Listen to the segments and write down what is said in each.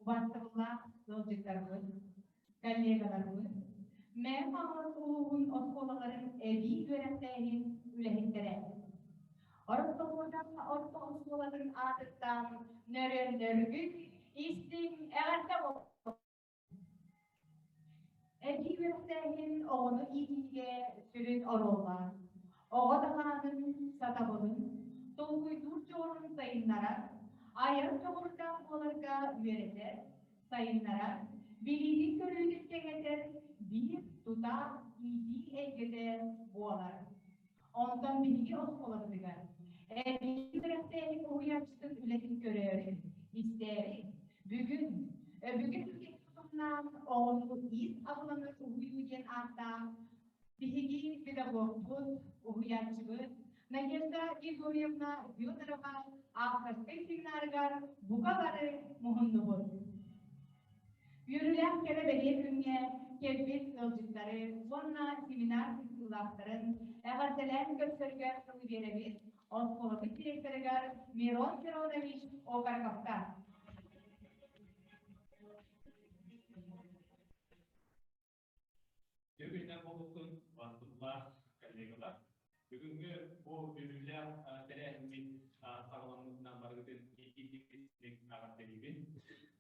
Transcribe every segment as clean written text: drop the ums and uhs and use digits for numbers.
Убаастабыллаах ыалдьыттарбыт, коллегаларбыт, Мэҥэ Хаҥалас улууһун оскуолаларын эбии үөрэхтээһин үлэһиттэрэ. Ороссолуода орто оскуолатын аатыттан нөрүөн-нөргүт истиҥ эҕэрдэ буоллун! Эбии үөрэхтээһин оҕону иитиигэ сүрүн оруоллаах. Оҕо талаанын, сатабылын, толкуйдуур дьоҕурун сайыннарар, айар дьоҕурдаах буоларга үөрэтэр, сайыннарар, билиитин-көрүүтүн кэҥэтэр биир тутаах иитии эйгэтэ буолар. Онтон биһиги оскуолабытыгар эбии үөрэхтээһин уһуйааччытын үлэтин көрөөрү, истээри, бүгүн өбүгэ үгэһин утумнаан оҕону иис абылаҥар уһуйуу диэн ааттаах биһиги педагогпут, уһуйааччыбыт Надежда Григорьевна Федорова авторскай семинарыгар бука бары муһуннубут. Үөрүүлээх кэрэ бэлиэ күҥҥэ кэлбит ыалдьыттары уонна семинар кыттыылаахтарын эҕэрдэлээн көрсөргө тылы биэрэбит оскуолабыт директорыгар Мирон Миронович Окороковка. Бүгүннэн буолуохтун бастыллаах коллегалар. Бүгүҥҥү бу үөрүүлээх тэрээһиммит саҕаламмытынан барыгытын итиитик эҕэрдэлиибин.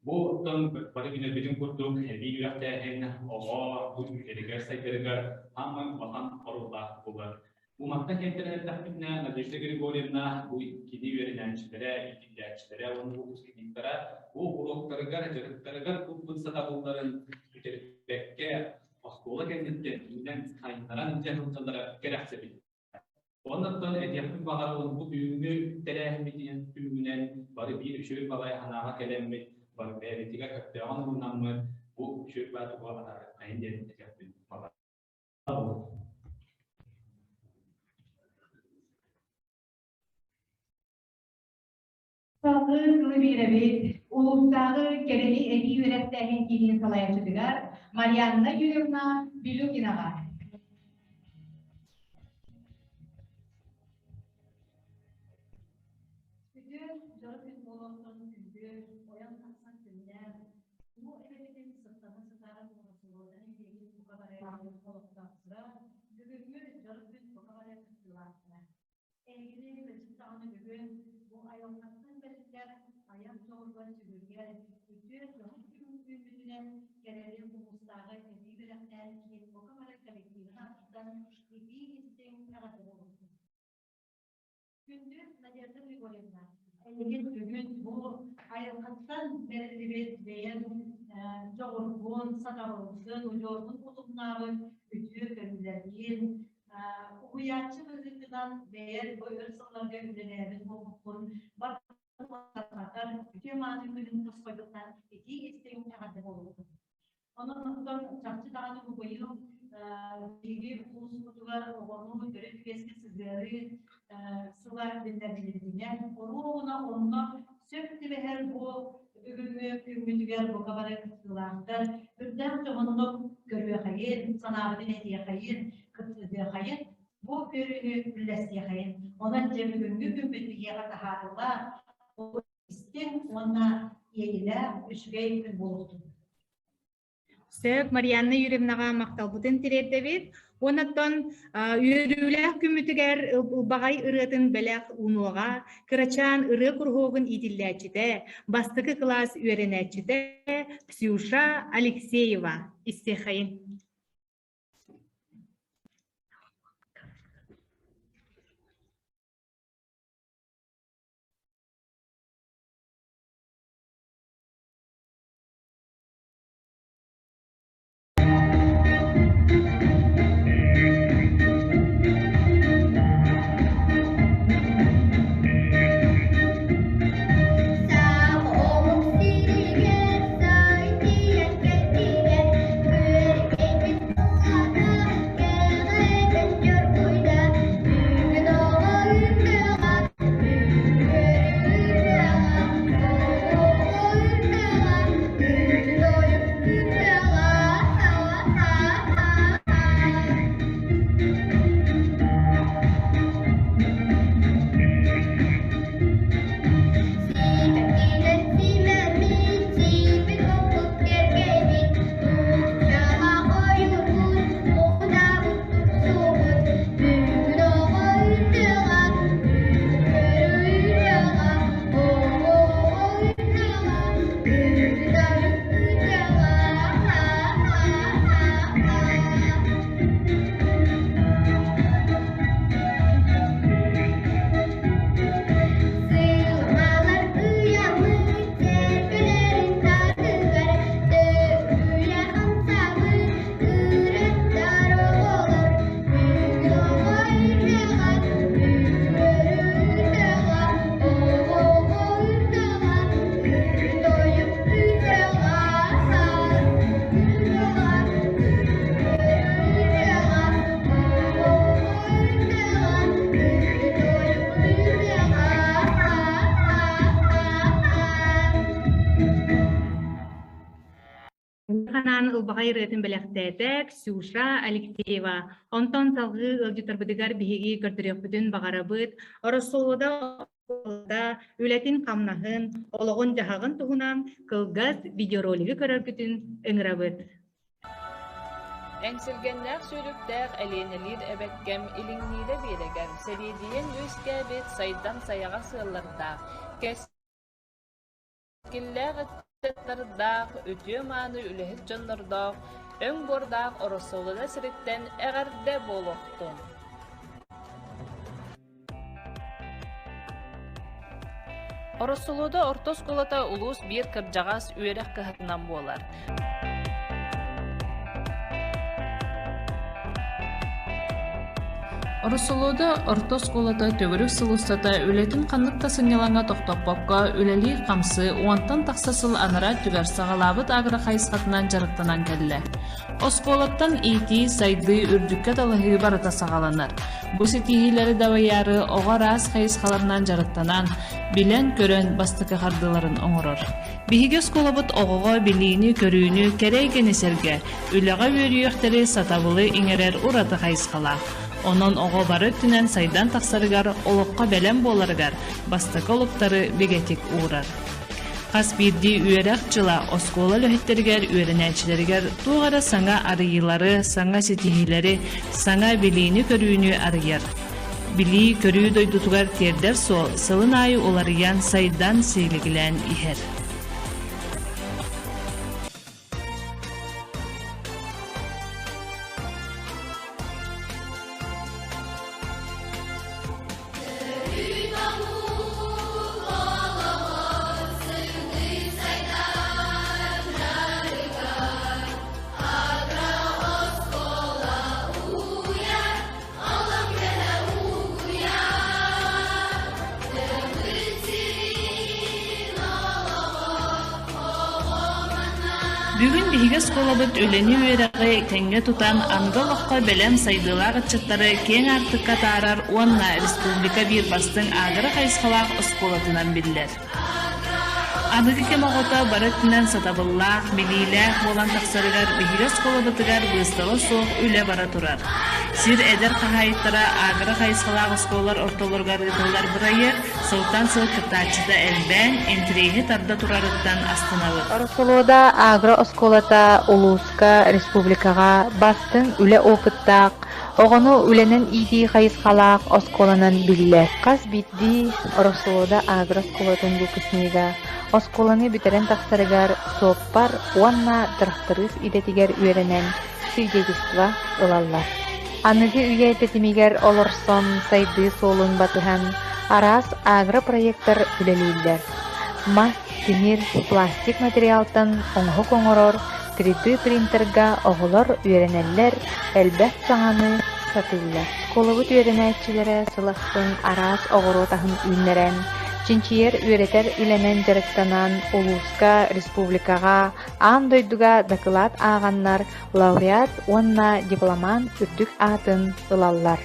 Бу оттон бары билэрбитин курдук эбии үөрэхтээһин оҕо бу үлэтигэр сайдарыгар хааман улахан оруоллаах буолар. Бу мантан кэлтэрэн эттэхпитинэ, Надежда Григорьевна бу кини үөрэнээччилэрэ, иитиллээччилэрэ уонна выпускниктара бу уруоктарыгар, дьарыктарыгар ылбыт сатабылларын сүтэрбэккэ оскуола кэнниттэн үүнэн сайыннаран илдьэ сылдьаллара кэрэхсэбил. Оннуттан этиэхпин баҕарабын бу бүгүҥҥү тэрээһиммитин түмүгүнэн бары биир үчүгэй баҕайы санааҕа кэлэммит, бары бэйэбитигэр сөптөөҕүн ылынаммыт бу үчүгэй баҕайы туһугар атаарыаххайын диэн этиэхпин баҕарабын. Салгыы тылы биэрэбит улуустааҕы кэрэни эбии үөрэхтээһин киинин салайааччытыгар Марианна Юрьевна Билюкинаҕа. Үтүө дьоро күн буолуохтун күндү, ойон тахсан күннээх, уу эбэбитин сыттана сытар Ороссолуода нэһилиэгин бука бары олохтоохторо, бүгүҥҥү дьоро күн бука бары кыттыылаахтара. Эһигини кырдьык даҕаны бүгүн бу айылҕаттан бэриллэр айар дьоҕургар сүгүрүйэр үтүө дьоһун күн үүммүтүнэн Кэрэли улуустааҕы эбии үөрэхтээн киин бука бары коллективын аатыттан итии-истиҥ эҕэрдэ буолуохтун. Күндү Надежда Григорьевна, эйигин бүгүн бу айылҕаттан бэриллибит бэйэҥ дьоҕургун, сатабылгын, удьуоргун утумнаабыт үтүө көрүүлэргин, уһуйааччы быһыытынан бэйэҥ бу өр сылларга үлэлээбит буолбуккун бар үтүө мааны күнүн тосхойбутунан итии-истиҥ эҕэрдэ буолуохтун. Онон оттон чахчы даҕаны бу быйыл биһиги улууспутугар оҕону төрүт үгэскэ сыһыарыы сыла биллэриллибитинэн, оруобуна онно сөп түбэһэр бу бүгүҥҥү күммүтүгэр бука бары кыттыылаахтар үрдээх дьоһуннук көрүөхэйин, санаабытын этиэхэйин, кыттыһыахайын, бу көрүүнү үллэстиэхэйин. Онон дьэ бүгүҥҥү күммүт биһиэхэ таһаарыылаах, истиҥ уонна иэйилээх үчүгэй күн буолуохтун. Сөп, Марианна Юрьевнаҕа махталбытын тириэрдэбит. Уоннаттан үөрүүлээх күммүтүгэр ылбаҕай ырыатын бэлэх уунуоҕа кырачаан ырыа куруһуогун иитиллээччитэ, бастакы кылаас үөрэнээччитэ Ксюша Алексеева. Истиэхэйин. Саха омук сиригэр сай тиийэн кэлтигэр, күөрэгэй. анаан ылбаҕай ырыатын бэлэхтээтэ Ксюша Алексеева. Онтон салгыы ыалдьыттарбытыгар биһиги көрдөрүөхпүтүн баҕарабыт. Ороссолуода үлэтин-хамнаһын, олоҕун-дьаһаҕын туһунан кылгас видеоролигы көрөргүтүн ыҥырабыт. Эҥсилгэннээх сүүрүктээх Элиэнэлиир эбэккэм Илиҥниирэ биэрэгэр Сэриэдийэн үөскээбит Сайдам сайаҕас ыаллардаах Кэскиллээх ыччаттардаах, үтүө-мааны үлэһит дьоннордоох, өҥ буордаах Ороссолуода сириттэн эҕэрдэ буолуохтун! Ороссолуода орто оскуолата улуус биир кырдьаҕас үөрэх кыһатынан буолар. Ороссолуода орто оскуолата төгүрүк сыл устата үлэтин ханнык да сынньалаҥҥа тохтоппокко үлэлии-хамсыы уонтан тахса сыл анараа өттүгэр саҕалаабыт агрохайысхатынан дьарыктанан кэллэ. Оскуолаттан иитии, сайдыы, үрдүккэ талаһыы барыта саҕаланар. Бу ситиһиилэри дабайаары оҕо араас хайысхаларынан дьарыктанан, билэн-көрөн бастакы хардыыларын оҥорор. Биһиги оскуолабыт оҕоҕо билиини-көрүүнү, кэрэ эйгэни сэргэ, үлэҕэ үөрүйэхтэри, сатабылы иҥэрэр ураты хайысхалаах. Онон оҕо бары өттүнэн сайдан тахсарыгар, олоххо бэлэм буоларыгар бастакы олуктары бигэтик уурар. Хас биирдии үөрэх дьыла оскуола үлэһиттэригэр, үөрэнээччилэригэр туох эрэ саҥа арыйыылары, саҥа ситиһиилэри, саҥа билиини-көрүүнү арыйар. Билии-көрүү дойдутугар тиэрдэр суол сылын аайы уларыйан, сайдан, силигилээн иһэр. Бүгүн биһиги оскуолабыт үлэни-үөрэҕи тэҥҥэ тутан, аныгы олоххо бэлэм сайдыылаах ыччаттары киэҥ аартыкка атаарар уонна республика биир бастыҥ агро хайысхалаах оскуолатынан биллэр. Аныгы кэм оҕото бары өттүнэн сатабыллаах, билиилээх буолан тахсарыгар биһиги оскуолабытыгар быыстала суох үлэ бара турар. Сир эдэр хаһаайыттара агро хайысхалаах оскуолалар ортолоругар ыытыллар бырайыак сылтан сыл кыттааччыта элбээн, интэриэһи тарда турарыттан астынабыт. Ороссолуода агро оскуолата улууска, республикаҕа бастыҥ үлэ опыттаах, оҕону үлэнэн иитии хайысхалаах оскуоланан биллэр. Хас биирдии Ороссолуода агро оскуолатын выпускнига оскуоланы бүтэрэн тахсарыгар суоппар уонна тырахтарыыс идэтигэр үөрэнэн свидетельство ылаллар. Аныгы үйэ тэтимигэр олорсон сайдыы суолун батыһан араас агропроектар үлэлииллэр. Мас, тимир, пластик материалтан оҥоһук оҥорор 3D принтерга оҕолор үөрэнэллэр, элбэх саҥаны сатыыллар. Оскуолабыт үөрэнээччилэрэ сыл ахсын араас оҕуруот аһын үүннэрэн, чинчийэр үөрэтэр үлэнэн дьарыктанан улууска, республикаҕа, аан дойдуга дакылаат ааҕаннар лауреат уонна дипломант үрдүк аатын ылаллар.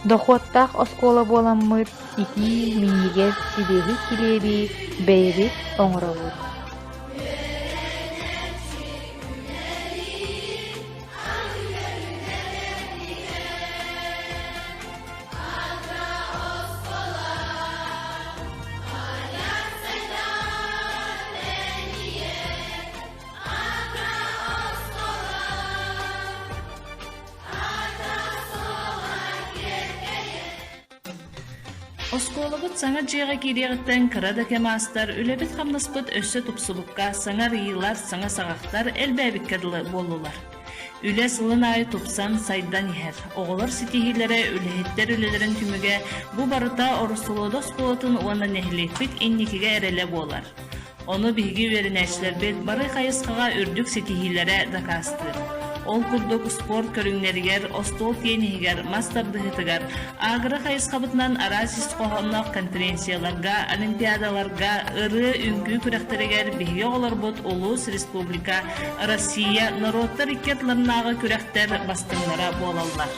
Дохуоттаах оскуола буоламмыт итии, минньигэс, сибиэһэй килиэби бэйэбит оҥоробут. Оскуолабыт саҥа дьиэҕэ киириэҕиттэн кыра да кэм аастар, үлэбит-хамнаспыт өссө тупсубукка, саҥа арыйыылар, саҥа саҕахтар элбээбиккэ дылы буоллулар. Үлэ сылын аайы тупсан, сайдан иһэр. Оҕолор ситиһиилэрэ, үлэһиттэр үлэлэрин түмүгэ бу барыта Ороссолуода оскуолатын уонна нэһилиэкпит инникигэ эрэлэ буолар. Ону биһиги үөрэнээччилэрбит бары хайысхаҕа үрдүк ситиһиилэрэ дакаастыыр. Ол курдук спорт көрүҥнэригэр, остуол тиэниһигэр, мас тардыһыытыгар, агро хайысхабытынан араас ис хоһоонноох конференцияларга, олимпиадаларга, ырыа, үҥкүү күрэхтэригэр биһиги оҕолорбут улуус, республика, Россия, норуоттар икки ардыларынааҕы күрэхтэр бастыҥнара буолаллар.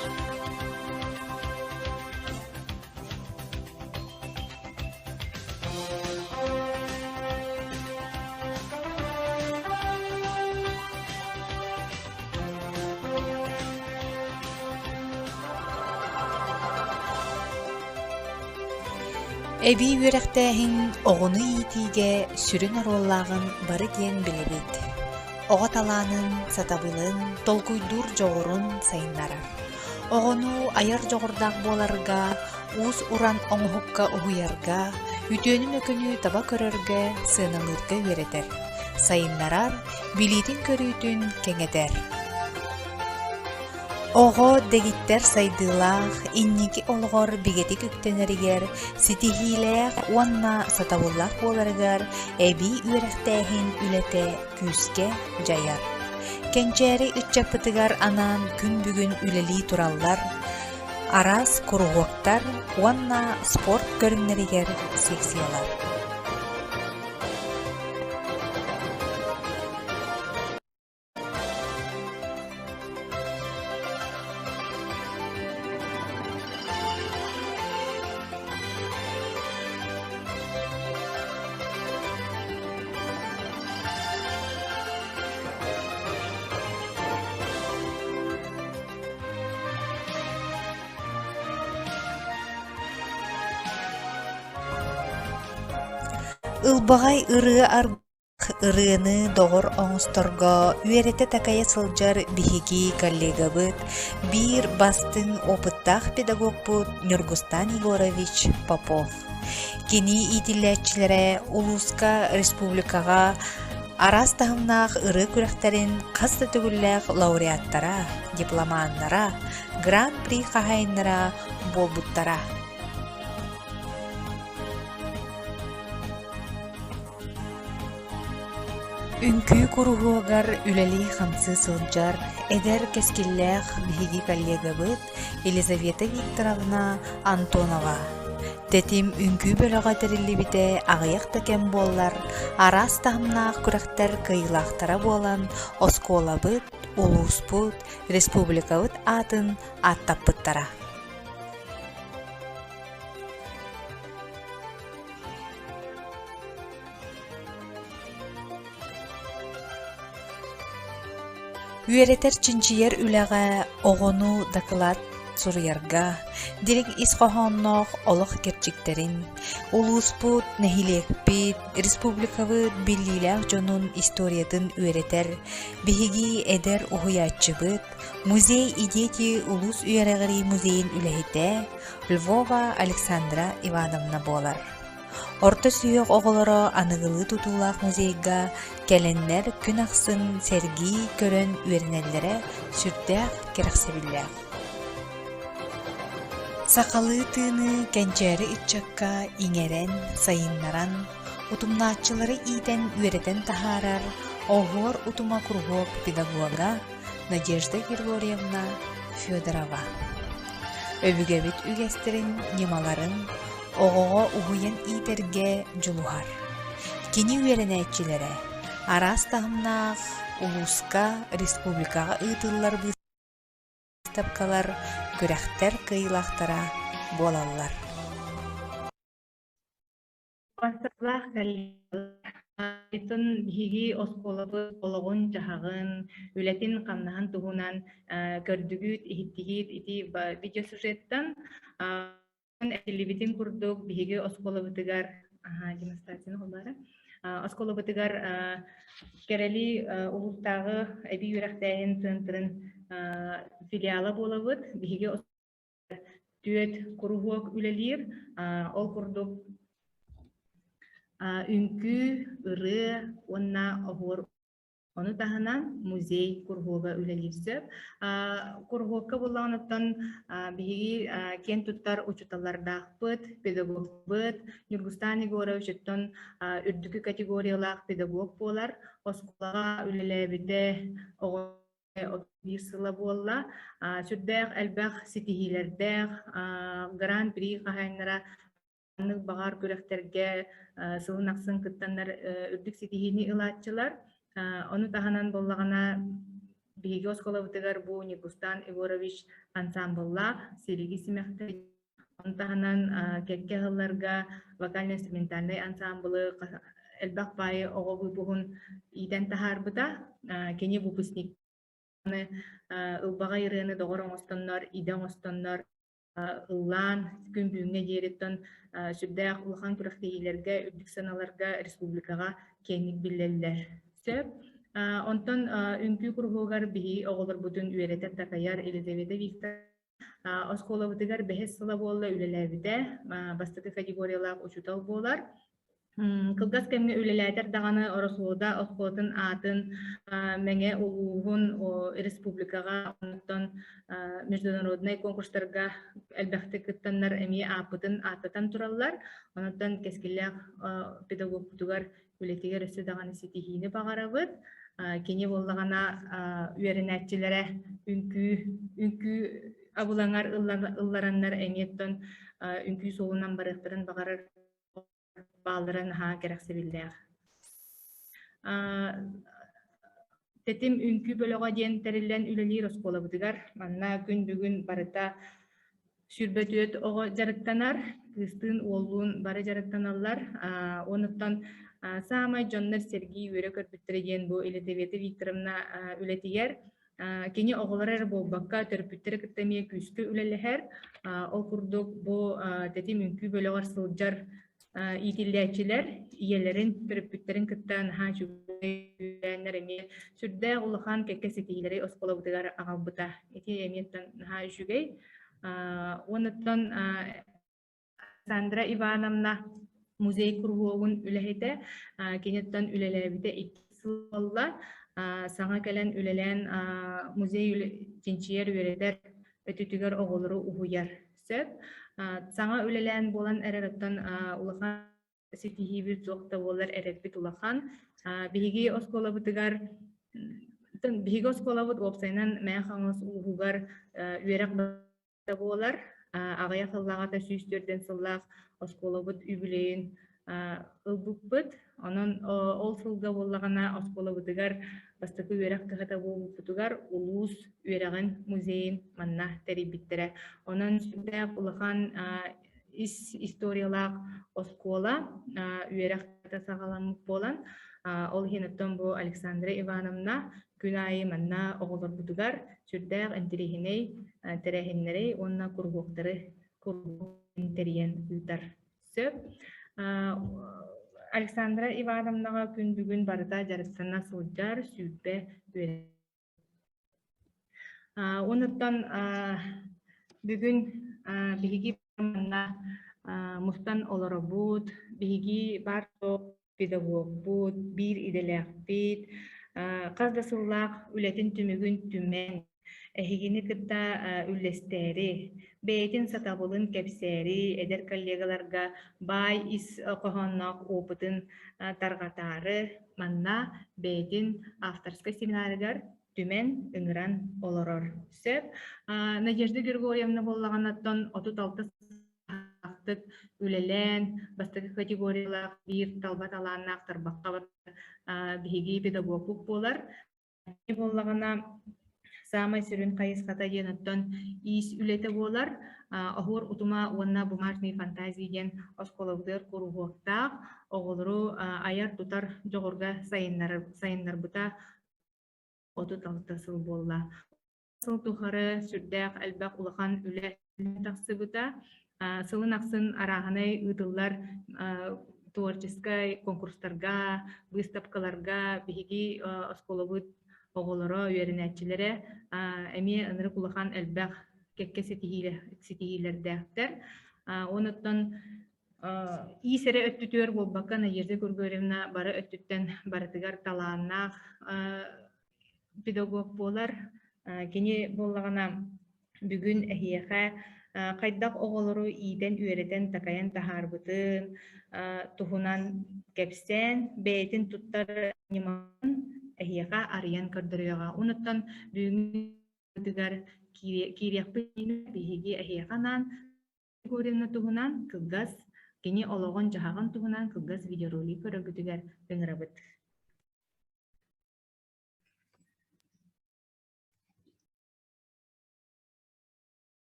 Эбии үөрэхтээһин оҕону иитиигэ сүрүн оруоллааҕын бары диэн билэбит. Оҕо талаанын, сатабылын, толкуйдуур дьоҕурун сайыннарар. Оҕону айар дьоҕурдаах буоларга, уус-уран оҥоһукка уһуйарга, үтүөнү-мөкүнү таба көрөргө, сыаналыырга үөрэтэр, сайыннарар, билиитин-көрүүтүн кэҥэтэр. Оҕо дэгиттэр сайдыылаах, инники олоҕор бигэтик үктэнэригэр, ситиһиилээх уонна сатабыллаах буоларыгар эбии үөрэхтээһин үлэтэ күүскэ дьайар. Кэнчээри ыччаппытыгар анаан күн бүгүн үлэлии тураллар араас куруһуоктар уонна спорт көрүҥнэригэр секциялар. Ылбаҕай ырыа Ырыаны доҕор оҥосторго үөрэтэ-такайа сылдьар биһиги коллегабыт, биир бастыҥ опыттаах педагогпут Ньургустан Егорович Попов. Кини иитиллээччилэрэ улууска, республикаҕа араас таһымнаах ырыа күрэхтэрин хас да төгүллээх лауреаттара, дипломаннара, гран-при хаһаайыннара буолбуттара. Үҥкүү куруһуогар үлэлии-хамсыы сылдьар эдэр кэскиллээх биһиги коллегабыт Елизавета Викторовна Антонова Тэтим үҥкүү бөлөҕө тэриллибитэ аҕыйах да кэм буоллар, араас таһымнаах күрэхтэр кыайыылаахтара буолан, оскуолабыт, улууспут, республикабыт аатын ааттаппыттара. Үөрэтэр-чинчийэр үлэҕэ оҕону дакылаат суруйарга, дириҥ ис хоһоонноох олох кэрчиктэрин, улууспут, нэһилиэкпит, республикабыт биллиилээх дьонун историятын үөрэтэр биһиги эдэр уһуйааччыбыт, Музей и дети улуус үөрэҕирии музейын үлэһитэ Львова Александра Ивановна буолар. Орто сүһүөх оҕолоро аныгылыы тутуулаах музейга кэлэннэр күн ахсын сэргии көрөн үөрэнэллэрэ сүрдээх кэрэхсэбиллээх. Сахалыы тыыны кэнчээри ыччакка иҥэрэн, сайыннаран, утумнааччылары иитэн үөрэтэн таһаарар Оһуор утума куруһуок педагога Надежда Григорьевна Федорова. Өбүгэбит үгэстэрин, ньымаларын оҕоҕо уһуйан иитэргэ дьулуһар. Кини үөрэнээччилэрэ араас таһымнаах улууска, республикаҕа ыытыллар быыстапкалар, күрэхтэр кыайыылаахтара буолаллар. Бастакылаах биһиги оскуолабыт олоҕун-дьаһаҕын, үлэтин-хамнаһын туһунан көрдүгүт, иһиттигит ити видеосюжеттан этиллибитин курдук биһиги оскуолабытыгар демонстрацияны холборо оскуолабытыгар Кэрэли улуустааҕы эбии үөрэхтээһин центрын филиала буолабыт. Биһиги түөрт куруһуок үлэлиир. Ол курдук үҥкүү, ырыа уонна оһуор Ону таһынан музей куруһуога үлэлиир сөп. Куруһуокка буоллаҕына биһиги киэн туттар учууталлардаахпыт, педагогпыт Ньургустан Егорович оттон үрдүкү категориялаах педагог буолар. Оскуолаҕа үлэлээбитэ оҕо 31 сыла буолла. Сүрдээх элбэх ситиһиилэрдээх, гран-при хаһаайыннара ханнык баҕар күрэхтэргэ сылын ахсын кыттаннар үрдүк ситиһиини ылааччылар. Ону таһынан буоллаҕына биһиги оскуолабытыгар бу Ньургустан Егорович ансаамбыллаах Силиги симэхтэр ону таһынан кэккэ ыһылларга вокально-инструментальнай ансаамбылы элбэх баайы оҕо выпуһун иитэн таһаарбыта. Кини выпускник ылбаҕай ырыаны доҕор оҥостоннор, идэ оҥостоннор. ыллаан күн бүгүҥҥэ диэриттэн сүрдээх улахан күрэхтэһиилэргэ, үрдүк сыаналарга республикаҕа киэҥник биллэллэр. Сөп. Онтон үҥкүү куруһуогар биһи оҕолорбутун үөрэтэр-такайар Елизавета Виктор оскуолабытыгар бэһис сыла буолла үлэлээбитэ. Бастакы категориялаах учуутал буолар. Кылгас кэмҥэ үлэлээтэр даҕаны Ороссолуода оскуолатын аатын Мэҥэ улууһун республикаҕа онтон международнай конкурстарга элбэхтик кыттаннар эмиэ ааппытын ааттатан тураллар. Онтон кэскиллээх педагогпутугар үлэтигэр өссө даҕаны ситиһиини баҕарабыт. Кини буоллаҕына үөрэнээччилэрэ үҥкүү үҥкүү абылаҥар ыллараннар эмиэ оттон үҥкүү суолунан барыахтарын баҕарар бааллара наһаа кэрэхсэбиллээх. Тэтим үҥкүү бөлөҕө диэн тэриллэн үлэлиир оскуолабытыгар манна күн бүгүн барыта 24 оҕо дьарыктанар, кыыстыын уоллуун бары дьарыктаналлар. Онуттан саамай дьоннор сэргии үөрэ көрбүттэрэ диэн бу Елизавета Викторовна үлэтигэр Кини оҕолоро эрэ буолбакка, төрөппүттэри кытта эмиэ күүскэ үлэлэһэр. Ол курдук бу тэтим үҥкүү бөлөҕөр сылдьар иитиллээччилэр ийэлэрин, төрөппүттэрин кытта наһаа үчүгэй үөрэннэр эмиэ сүрдээх улахан кэккэ ситиһиилэри оскуолабытыгар аҕалбыта. Ити эмиэ наһаа үчүгэй. Уонуттан Александра Ивановна музей куруһуогун үлэһитэ, киниттэн үлэлээбитэ икки сыл буолла. Саҥа кэлэн үлэлээн музей чинчийэр үөрэтэр өттүтүгэр оҕолору уһуйар сөп. Саҥа үлэлээн буолан эрэр оттон улахан ситиһиибит суох да буоллар эрэлбит улахан. Биһиги оскуолабытыгар биһиги оскуолабыт уопсайынан Мэҥэ Хаҥалас улууһугар үөрэх да буолар. Аҕыйах сыллааҕыта 104 сыллаах оскуолабыт үбүлүөйүн ылбыппыт. Онон ол сылга буоллаҕына оскуолабытыгар бастакы үөрэх кыһата буолбуппутугар улуус үөрэҕин музейын манна тэрийбиттэрэ. Онон сүрдээх улахан ис историялаах оскуола үөрэх саҕаламмыт буолан, ол иһин оттон бу Александра Ивановна күн аайы манна оҕолорбутугар сүрдээх интэриэһинэй тэрээһиннэри уонна куруһуоктары тэрийэн ыытар сөп. Александра Ивановнаҕа күн бүгүн барыта дьарыктана сылдьар 20 үөрэ. Онуттан бүгүн биһиги манна мустан олоробут, биһиги бар педагогпут, биир идэлээхпит, хас да сыллаах үлэтин түмүгүн түмэн, эһигини кытта үллэстээри, бэйэтин сатабылын кэпсээри, эдэр коллегаларга баай ис хоһоонноох опытын тарҕатаары манна бэйэтин авторскай семинарыгар түмэн ыҥыран олорор. Сөп. Надежда Григорьевна буоллаҕына 36 Ахтык үлэлээн, бастакы категориялаах биир талба талааннаах тарбахха биһиги педагогпут буолар. Буоллаҕына саамай сүрүн хайысхата диэн оттон иис үлэтэ буолар. Оһуор утума уонна бумажные фантазии диэн оскуолабытыгар куруһуоктаах оҕолору айар-тутар дьоҕурга сайыннарбыта 36 сыл буолла. Сыл тухары сүрдээх элбэх улахан үлэ тахсыбыта. Сылын ахсын арааһынай ыытыллар творческай конкурстарга, быыстапкаларга биһиги оскуолабыт оҕолоро, үөрэнээччилэрэ эмиэ ынырык улахан элбэх кэккэ ситиһиилэрдээхтэр. Онуттан иис эрэ өттүтүгэр буолбакка Надежда Григорьевна бары өттүттэн барытыгар талааннаах педагог буолар. Кини буоллаҕына бүгүн эһиэхэ хайдах оҕолору иитэн-үөрэтэн, такайан таһаарбытын туһунан кэпсээн, бэйэтин туттар ньыматын эһиэхэ арыйан көрдөрүөҕэ. Онуттан бүгүҥҥүтүгэр киириэхпит биһиги эһиэхэ анаан Григорьевна туһунан кылгас, кини олоҕун-дьаһаҕын туһунан кылгас видеоролик көрөргүтүгэр ыҥырабыт.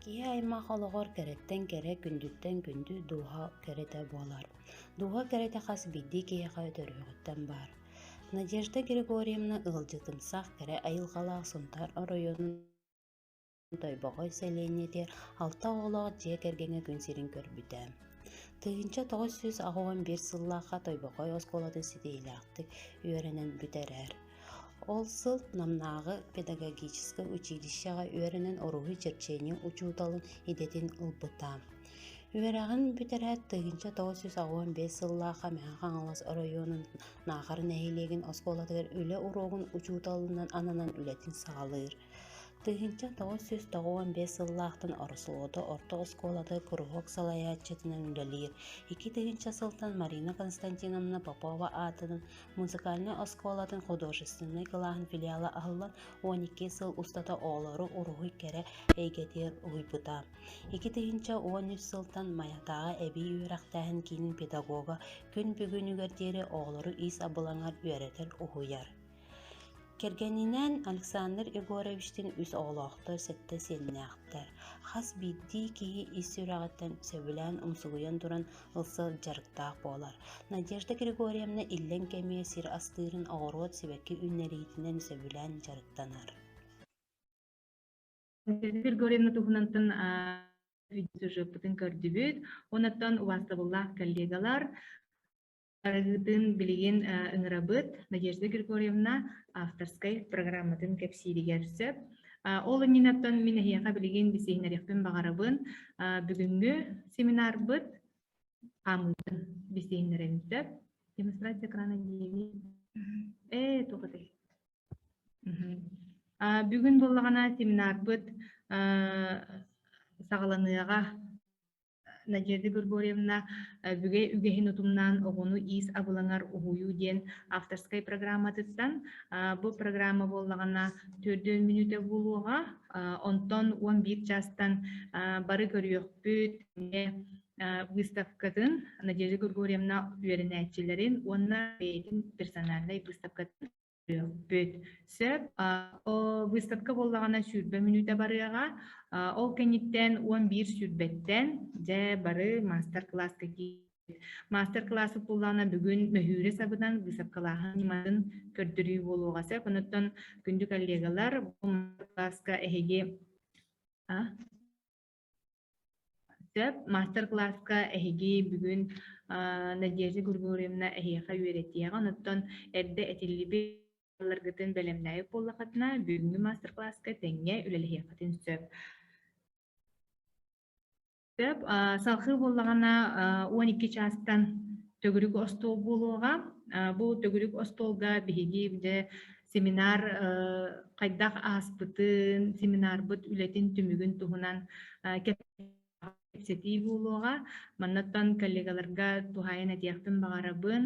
Киһи аймах олоҕор кэрэттэн кэрэ, күндүттэн күндү дууһа кэрэтэ буолар. Дууһа кэрэтэ хас биирдии киһиэхэ төрүөҕүттэн баар. Надежда Григорьевна ыалдьытымсах кэрэ айылҕалаах Сунтаар оройуонун Тойбохой сэлиэнньэтигэр алта оҕолоох дьиэ кэргэҥҥэ күн сирин көрбүтэ. 1981 сыллаахха Тойбохой оскуолатын ситиһиилээхтик үөрэнэн бүтэрэр. Ол сыл Намнааҕы педагогическай училищеҕа үөрэнэн уруһуй черчение учууталын идэтин ылбыта. Үөрэҕин бүтэрээт 1985 сыллаахха Мэҥэ Хаҥалас оройуонун Наахара нэһилиэгин оскуолатыгар үлэ уруогун учууталынан ананан үлэтин саҕалыыр. 1995 сыллаахтан Ороссолуода орто оскуолата куруһуок салайааччытынан үлэлиир. 2000 сылтан Марина Константиновна Попова аатынан музыкальнай оскуолатын художественнай кылааһын филиала аһыллан 12 сыл устата оҕолору уруһуй кэрэ эйгэтигэр уһуйбута. 2013 сылтан Майатааҕы эбии үөрэхтээһин киинин педагога күн бүгүнүгэр диэри оҕолору иис абылаҥар үөрэтэр уһуйар. Кэргэнинээн Александр Егоровичтыын үс оҕолоохтор, сэттэ сиэннээхтэр. Хас биирдии киһи ис сүрэҕиттэн сөбүлээн умсугуйан туран ылсар дьарыктаах буолар. Надежда Григорьевна иллэҥ кэмигэр сир астыырын, оҕуруот, сибэкки үүннэриитинэн сөбүлээн дьарыктанар. Надежда Григорьевна туһунантан видеосюжеппытын көрдүбүт. Онуттан убаастабыллаах коллегалар, Арыгытын билигин ыҥырабыт Надежда Григорьевна авторскай программатын кэпсииригэр сөп. Ол иннинэттэн мин эһиэхэ билигин билсиһиннэриэхпин баҕарабын. Бүгүҥҥү семинарбыт хаамыытын билсиһиннэрэбин сөп. Демонстрация экрана диэби. Ээ, туох этэй? Бүгүн буоллаҕына семинарбыт саҕаланыаҕа Надежда Григорьевна Өбүгэ үгэһин утумнаан оҕону иис абылаҥар уһуйуу диэн авторскай программатыттан бу программа буоллаҕына төрдүөн мүнүүтэ буолуоҕа. Онтон 11 чаастан бары көрүөхпүт выставкатын Надежда Григорьевна үөрэнээччилэрин уонна бэйэтин персональнай выставкатын Бүт. Сөп. Выставка буоллаҕына 20 мүнүүтэ барыаҕа. Ол кэнниттэн 11 сүүрбэттэн дьэ бары маастар-кылааска киирбит. Маастар-кылаас буоллаҕына бүгүн мөһүүрэ сабынан выставкалааһын ньыматын көрдөрүү буолуоҕа сөп. Онуттан күндү коллегалар, бу маастар-кылааска эһиги Сөп, маастар-кылааска эһиги бүгүн Надежда Григорьевна эһиэхэ үөрэтиэҕэ, онуттан эрдэ этиллибит балларгытын бэлэмнээбит буоллаххытына, бүгүҥҥү маастар-кылааска тэҥҥэ үлэлэһиэххитин сөп. Сөп, салҕыы буоллаҕына 12 чаастан төгүрүк остуол буолуоҕа. Бу төгүрүк остуолга биһиги дьэ семинар хайдах ааспытын, семинарбыт үлэтин түмүгүн туһунан кэпсэтии буолуоҕа. Маннаттан коллегаларга туһаайан этиэхпин баҕарабын.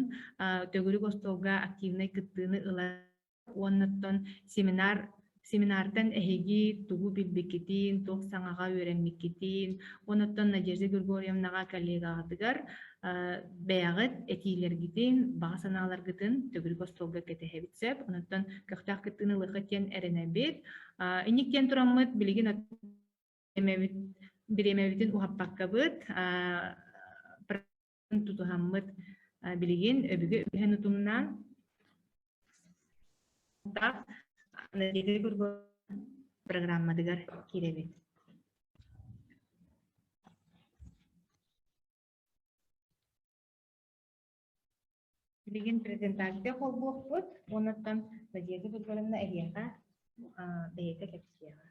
Төгүрүк остуолга активнай кыттыыны ылар уоннаттан семинар семинартан эһиги тугу билбиккитин, туох саҥаҕа үөрэммиккитин, онуттан Надежда Григорьевнаҕа коллегаҕытыгар бэйэҕит этиилэргитин, баҕа санааларгытын төгүрүк остуолга кэтэһэбит сөп. Онуттан көхтөөх кыттыыны ылыаххыт диэн эрэнэбит. Инник диэн тураммыт билигин бириэмэбитин уһаппаккабыт тутуһаммыт билигин өбүгэ үгэһин утумнаан программатыгар киирэбит. Билигин презентация холбуохпут, онуттан Надежда Григорьевна эһиэхэ бэйэтэ кэпсиэҕэ.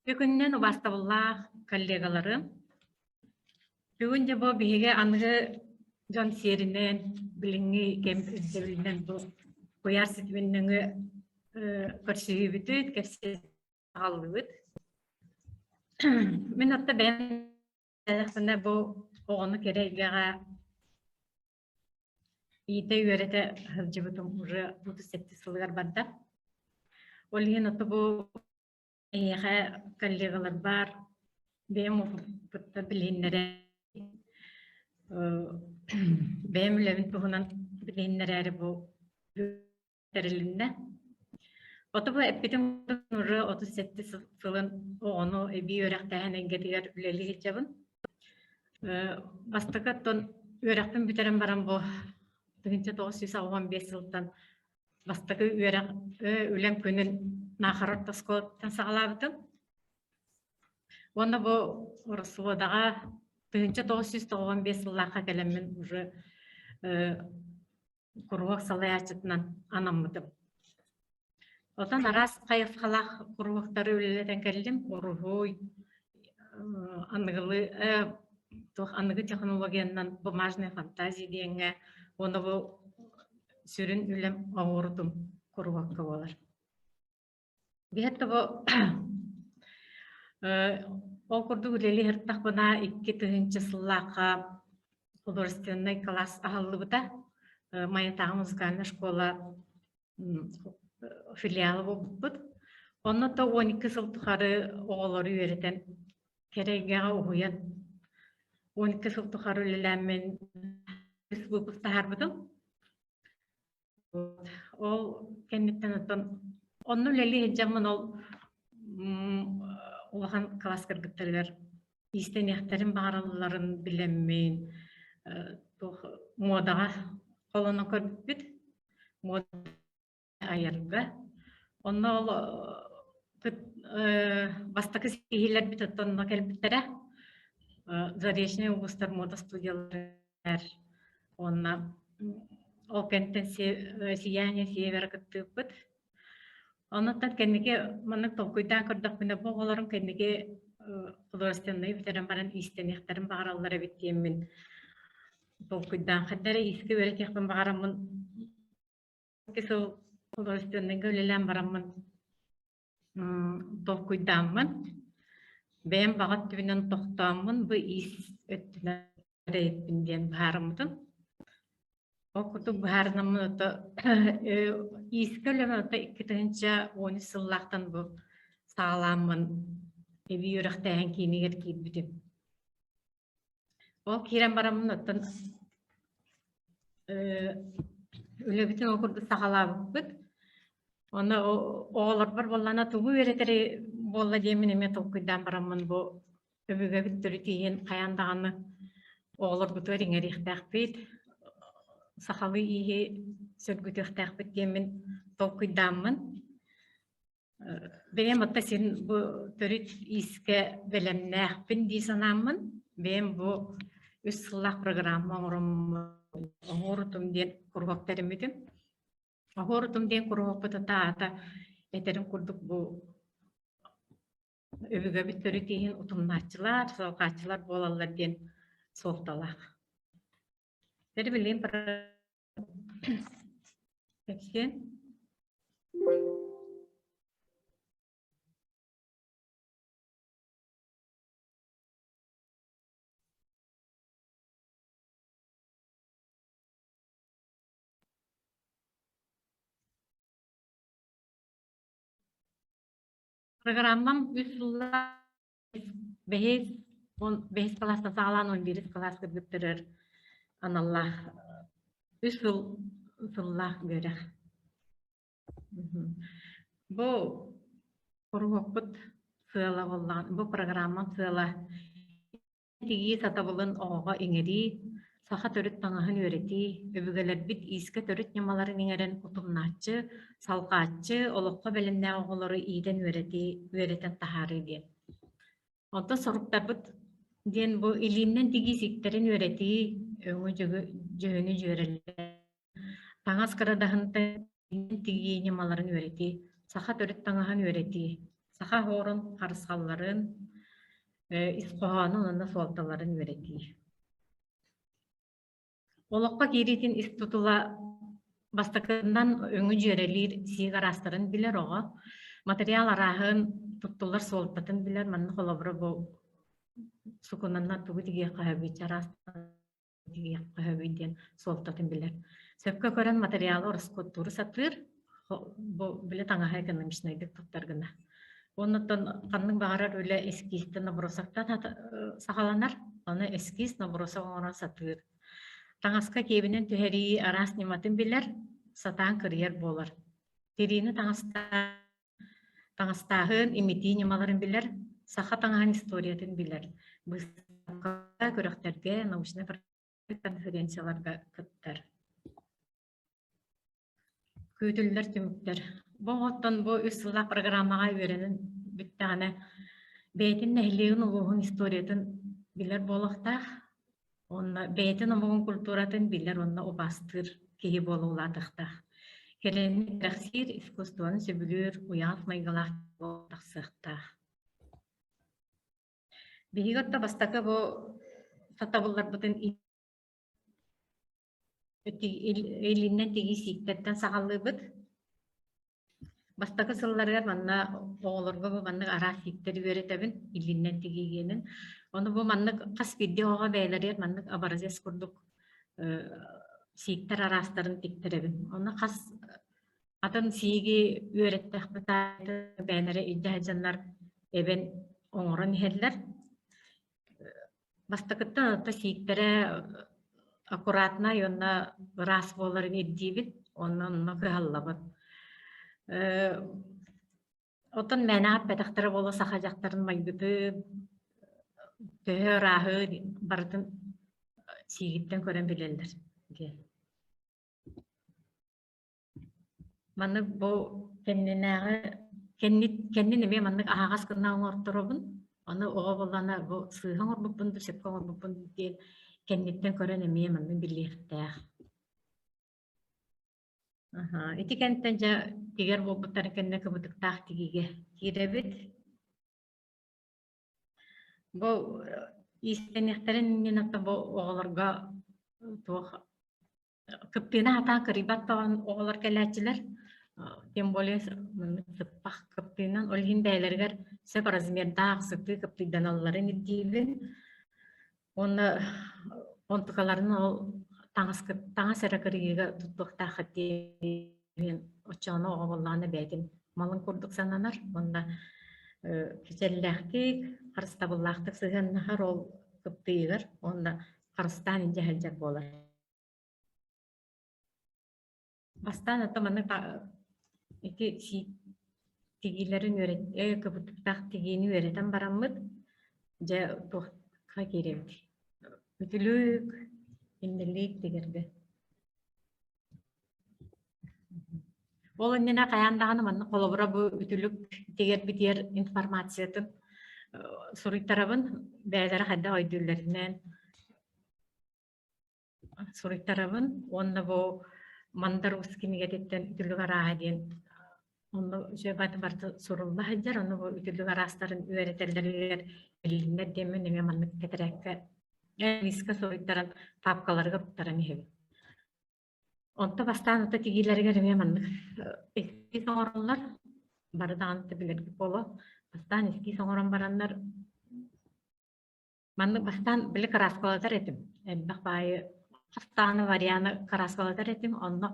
Бүгүннэн убаастабыллаах коллегаларым, бүгүн дьэ бу биһиги аныгы дьон сиэринэн, билиҥҥи кэм ирдэбилинэн бу куйаар ситимин нөҥүө көрсүһүүбүтүн кэпсэтэ аҕаллыбыт. Мин отто бэйэм Кэпсээтэхпинэ бу оҕону кэрэ эйгэҕэ иитэ-үөрэтэ сылдьыбытым уже 37 сылыгар барда. Ол иһин ото бу эйиэхэ коллегаларбар бэйэм опыппыттан билиһиннэрэ бэйэм үлэбин туһунан билиһиннэрээри бу тэрилиннэ. Ото бу эппитим уже 37 сылын оҕону эбии үөрэхтээһин эйгэтигэр үлэлии сылдьабын. Бастакы оттон үөрэхпин бүтэрэн баран бу 1985 сылтан бастакы үөрэх үлэм күнүн Наахара орто оскуолаттан саҕалаабытым. Уонна бу Ороссолуодаҕа 1995 сыллаахха кэлэммин уже куруһуок салайааччытынан анаммытым. Отон араас хайысхалаах куруһуоктары үлэлэтэн кэллим. Уруһуй, аныгылыы туох аныгы технологиянан бумажная фантазия диэҥҥэ уонна бу сүрүн үлэм оҕуорутум куруһуокка буолар. Биһэт бу ол курдук үлэлии сырыттахпына 2000 сыллаахха художественнай класс аһыллыбыта. Майатааҕы музыкальнай школа филиала буолбуппут. Онно то 12 сыл тухары оҕолору үөрэтэн, кэрэ эйгэҕэ уһуйан, 12 сыл тухары үлэлээммин выпуск таһаарбытым. Ол кэнниттэн оттон онно үлэлии сылдьаммын ол улахан класс кыргыттарыгар иистэниэхтэрин баҕаралларын билэммин туох муодаҕа холоно көрбүппүт муода айарга онно ол бастакы ситиһиилэрбит оттон онно кэлбиттэрэ Заречный улуустар муода студияларыгар уонна ол кэнтэн Сияние Севера кыттыыппыт. Оннуттан кэнники маннык толкуйдаан көрдөхпүнэ, бу оҕолорум кэнники художественнай бүтэрэн баран иистэниэхтэрин баҕараллар эбит диэммин толкуйдаан хайда эрэ иискэ үөрэтиэхпин баҕараммын сыл художественнайга үлэлээн бараммын толкуйдааммын, бэйэм баҕа өттүбүнэн тохтооммун бу иис өттүнэн эрэйиппин диэн быһаарыммытым. Ол курдук быһаарынаммын ото иискэ үлэм ото 2013 сыллаахтан бу саҕалааммын эбии үөрэхтээһин киинигэр киирбитим. Ол киирэн бараммын оттон үлэбитин ол курдук саҕалаабыппыт. Онно оҕолорбор буоллаҕына тугу үөрэтэри буолла диэммин эмиэ толкуйдаан бараммын бу өбүгэбит төрүт иһин хайаан даҕаны оҕолорбутугар иҥэриэхтээхпит, сахалыы ииһи сөргүтүөхтээхпит диэммин толкуйдааммын Бэйэм отто син бу төрүт иискэ бэлэмнээхпин дии санааммын, бэйэм бу үс сыллаах программа оҥороммун оһуорутум диэн куруһуок тэриммитим. Оһуорутум диэн куруһуокпут аата этэрим курдук бу өбүгэбит төрүт ииһин утумнааччылар, салҕааччылар буолаллар диэн суолталаах. Тэр билигин Кэпсиэн. Программам үс сыллаах бэһис он бэһис кылаастан саҕалаан он биирис кылааска бүттэрэр аналлаах үс сыл сыллаах үөрэх. Бу куруһуокпут сыала буоллаҕына, бу программам сыала тигии сатабылын оҕоҕо иҥэрии, саха төрүт таҥаһын үөрэтии, өбүгэлэрбит иискэ төрүт ньымаларын иҥэрэн утумнааччы, салҕааччы, олоххо бэлэмнээх оҕолору иитэн үөрэтии, үөрэтэн таһаарыы диэн. Онтон соруктарбыт диэн бу илииннэн тигии сиктэрин үөрэтии, өҥү дьүһүнү дьүөрэлээ, таҥас кырадаһынтан тигии ньымаларын үөрэтии, саха төрүт таҥаһын үөрэтии, саха оһуорун харысхалларын, ис хоһоонун уонна суолталарын үөрэтии. Олоххо киириитин ис тутула бастакынан өҥү дьүөрэлиир сиик араастарын билэр оҕо, материал арааһын, туттуллар суолтатын билэр, манна холобура бу. Сукунаннар тугу тигиэххэ сөбүй, чараас тигиэххэ сөбүй диэн суолтатын билэр. Сөпкө көрөн материалы ороскуоттууру сатыыр, бу били таҥаһы экономичнайдык туттар гына. Оннуттан ханнык баҕарар үлэ эскизтэн набросоктан саҕаланар, ону эскиз набросок оҥорон сатыыр. Таҥаска киэбинэн түһэрии араас ньыматын билэр, сатаан кырыйар буолар. Тириини таҥастааһын, имитии ньымаларын билэр, саха таҥаһын историятын билэр. Быыстапкаҕа, күрэхтэргэ, научнай конференцияларга кыттар. Күүтүллэр түмүктэр. Бу оҕоттон бу үс сыллаах программаҕа үөрэнэн бүттэҕинэ, бэйэтин нэһилиэгин улууһун историятын билэр буолуохтаах. Уонна бэйэтин омугун культуратын билэр уонна убаастыыр киһи буола улаатыахтаах. Кэрэни кэрэхсиир, искусствоны сөбүлүүр, уйаҕас майгылаах буола тахсыахтаах. Биһиги отто бастакы бу сатабылларбытын Илиннэн тигии сииктэртэн саҕалыыбыт. Бастакы сылларыгар манна оҕолорго бу маннык араас сииктэри үөрэтэбин, илиннэн тигии диэнин. Ону бу маннык хас биирдии оҕоҕо бэйэлэригэр маннык образец курдук сииктэр араастарын тиктэрэбин. Ону хас атын сииги үөрэттэхпит бэйэлэрэ илдьэ сылдьаннар эбэн оҥорон иһэллэр. Бастакыттан ото сииктэрэ аккуратнай уонна ыраас буоларын ирдиибит, онно онно кыһаллабыт. Э, оттон мээнэ эппэтэхтэрэ буолуо саха дьахтарын майгытын, төһө ырааһы барытын сиигиттэн көрөн билэллэр диэн. Маннык бу кэннинээҕи кэннит кэннин эмиэ маннык аһаҕас гына оҥорторобун. Аны оҕо буоллаҕына бу сыыһа оҥорбуппун дуу, сөпкө оҥорбуппун диэн кэнниттэн көрөн эмиэ маннык билиэхтээх. Аһа, ити кэнниттэн дьэ тигэр буолбуттарын кэннэ кыбытыктаах тигиигэ киирэбит. Бу иистэниэхтэрин иннинэ бу оҕолорго туох Кыптыына сатаан кырыйбат даҕаны оҕолор кэлээччилэр, тем более сыппах кыптыынан, ол иһин бэйэлэригэр сөп размердаах сытыы кыптыйданалларын ирдиибин. Уонна онтукаларын ол таҥас таҥас эрэ кырыйыыга туттуохтааххыт диэн оччоҕуна оҕо буоллаҕына бэйэтин малын курдук сананар уонна кичэллээхтик, харыстабыллаахтык сыһыаннаһар ол кыптыйыгар уонна харыстаан илдьэ сылдьар буолар. Бастаан ата маннык ити тигиилэрин үөрэт кыбытыктаах тигиини үөрэтэн бараммыт дьэ туохха киирэбит үтүлүк иннэлиик тигэргэ Ол иннинэ хайаан даҕаны маннык холобура бу үтүлүк тигэрбитигэр информациятын суруйтарабын бэйэлэрэ хайдах өйдүүллэринэн суруйтарабын уонна бу Мандар Уус кинигэтиттэн үтүлүк арааһа диэн онно үчүгэй барыта сурулла сылдьар ону бу үтүлүк араастарын үөрэтэллэригэр билиннэр диэммин эмиэ маннык тэтэрээккэ лиискэ суруйтаран паапкаларыгар уктаран иһэбин. Онто бастаан ото тигиилэригэр эмиэ маннык эскиз оҥороллор. Бары даҕаны билэргит буолуо. Бастаан эскиз оҥорон бараннар маннык бастаан били кырааскалатар этим. Элбэх баайы хас даҕаны варианы кырааскалатар этим. Онно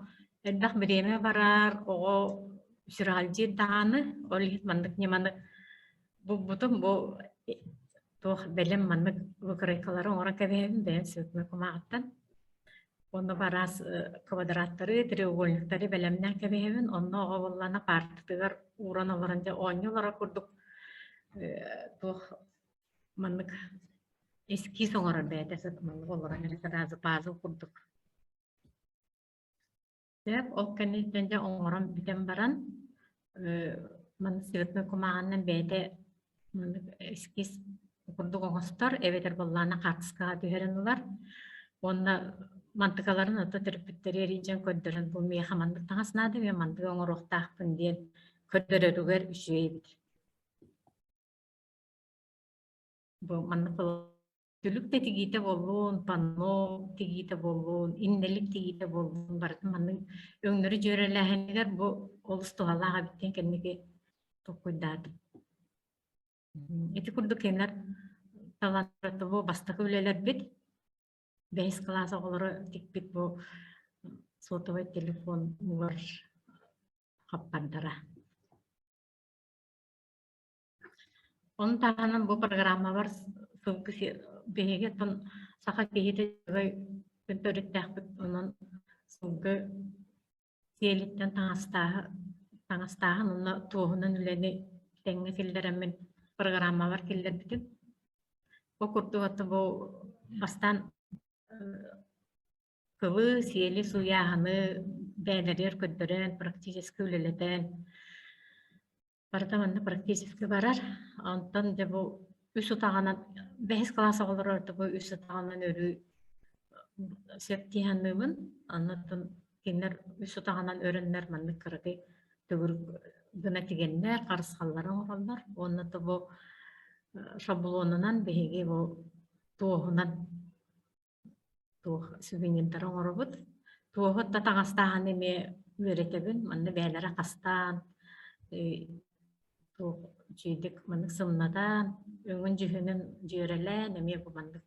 элбэх бириэмэ барар, оҕо сүрэҕэлдьиир даҕаны. Ол иһин маннык ньыманы булбутум. Бу туох бэлэм маннык выкройкалары оҥорон кэбиһэбин бэйэм цветной кумааҕыттан. Онно араас квадраттары, треугольниктары бэлэмнээн кэбиһэбин. Онно оҕо буоллаҕына паартатыгар ууран олорон дьэ оонньуу олорор курдук туох маннык эскиз оҥорор бэйэтэ маннык олорон эрэ сразу пазл курдук. Сөп, ол кэнниттэн дьэ оҥорон бүтэн баран, маннык цветной кумааҕынан бэйэтэ маннык эскиз курдук оҥостор, эбэтэр буоллаҕына хаартыскаҕа түһэрэн ылар. Уонна мантыкаларын ото төрөппүттэри эрийдьэн көрдөрөн бу миэхэ маннык таҥас наада, мин маннык оҥоруохтаахпын диэн көрдөрөрүгэр үчүгэй эбит. Бу маннык Түлүк да тигиитэ буоллун, панно тигиитэ буоллун, иннэлик тигиитэ буоллун, барытын маннык өҥнөрү дьүөрэлээһинигэр бу олус туһалаах эбит диэн кэнники толкуйдаатым. Ити курдук кинилэр Талант бу бастакы үлэлэрбит бэһис кылаас оҕолоро тикпит бу сотовай телефон угар хаппардара. Ону таһынан бу программабар сылгы биһиги оттон саха киһитэ төрүттээхпит онон сылгы сиэлиттэн таҥастааһы таҥастааһын уонна туоһунан үлэни тэҥҥэ киллэрэммин программабар киллэрбитим. Бу курдук аты бу бастаан кылы, сиэли сууйааһыны бэйэлэригэр көрдөрөн, практически үлэлэтэн барыта манна практически барар. Онтон дьэ бу үс утаҕынан бэһис кылаас оҕолоро ордук бу үс утаҕынан өрүү сөп дии саныыбын. Оннуттан кинилэр үс утаҕынан өрөннөр маннык кыракый төгүрүк гына тигэннэр, харысхаллары оҥороллор. Уонна то бу шаблонунан биһиги бу туоһунан туох сувенирдары оҥоробут. Туоһут да таҥастааһын эмиэ үөрэтэбин. Манна бэйэлэрэ хастаан, туох үчүгэйдик маннык сымнатан, өҥүн-дьүһүнүн дьүөрэлээн эмиэ бу маннык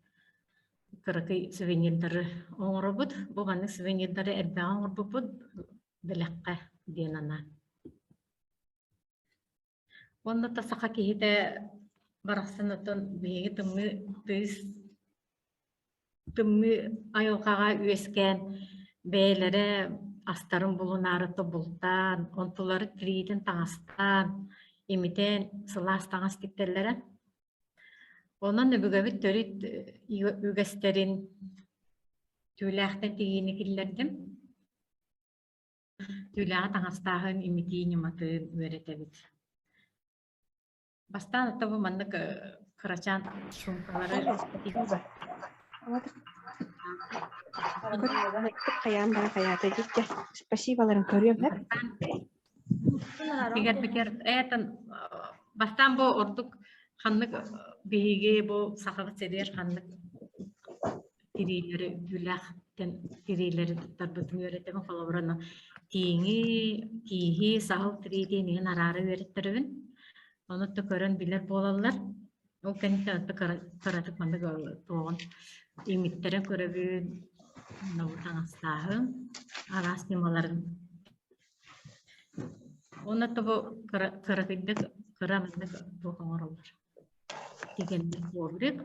кыракый сувенирдары оҥоробут. Бу маннык сувенирдары элбэҕи оҥорбуппут бэлэххэ диэн анаан. Уонна да саха киһитэ барахсан оттон биһиги тымныы тыйыс тымныы айылҕаҕа үөскээн бэйэлэрэ астарын булунаары тобултаан, онтулары тириитин таҥастаан, имитэн сылаас таҥас тиктэллэрэ. Онон өбүгэбит төрүт үгэстэрин түүлээхтэн тигиини киллэрдим. Түүлээҕи таҥастааһын, имитии ньыматын үөрэтэбит. Бастаан ата бу маннык кырачаан суумкалары Хайаан да хайаата дьэ спасиболарын көрүөм Тигэрбитигэр этэн бастаан бу ордук ханнык биһиги бу сахабыт сиригэр ханнык тириилэри түүлээхтэн тириилэри туттарбытын үөрэтэбин холобура тииҥи тииһи саһыл тириитин иһин араара үөрэттэрэбин ону то көрөн билэр буолаллар ол кэнниттэн отто кыратык маннык туоҕун имиттэрэ көрөбүн таҥастааһын араас ньымаларын уонна тобу кыракыйдык кыра маннык туох оҥороллор Тигэннэр коврик.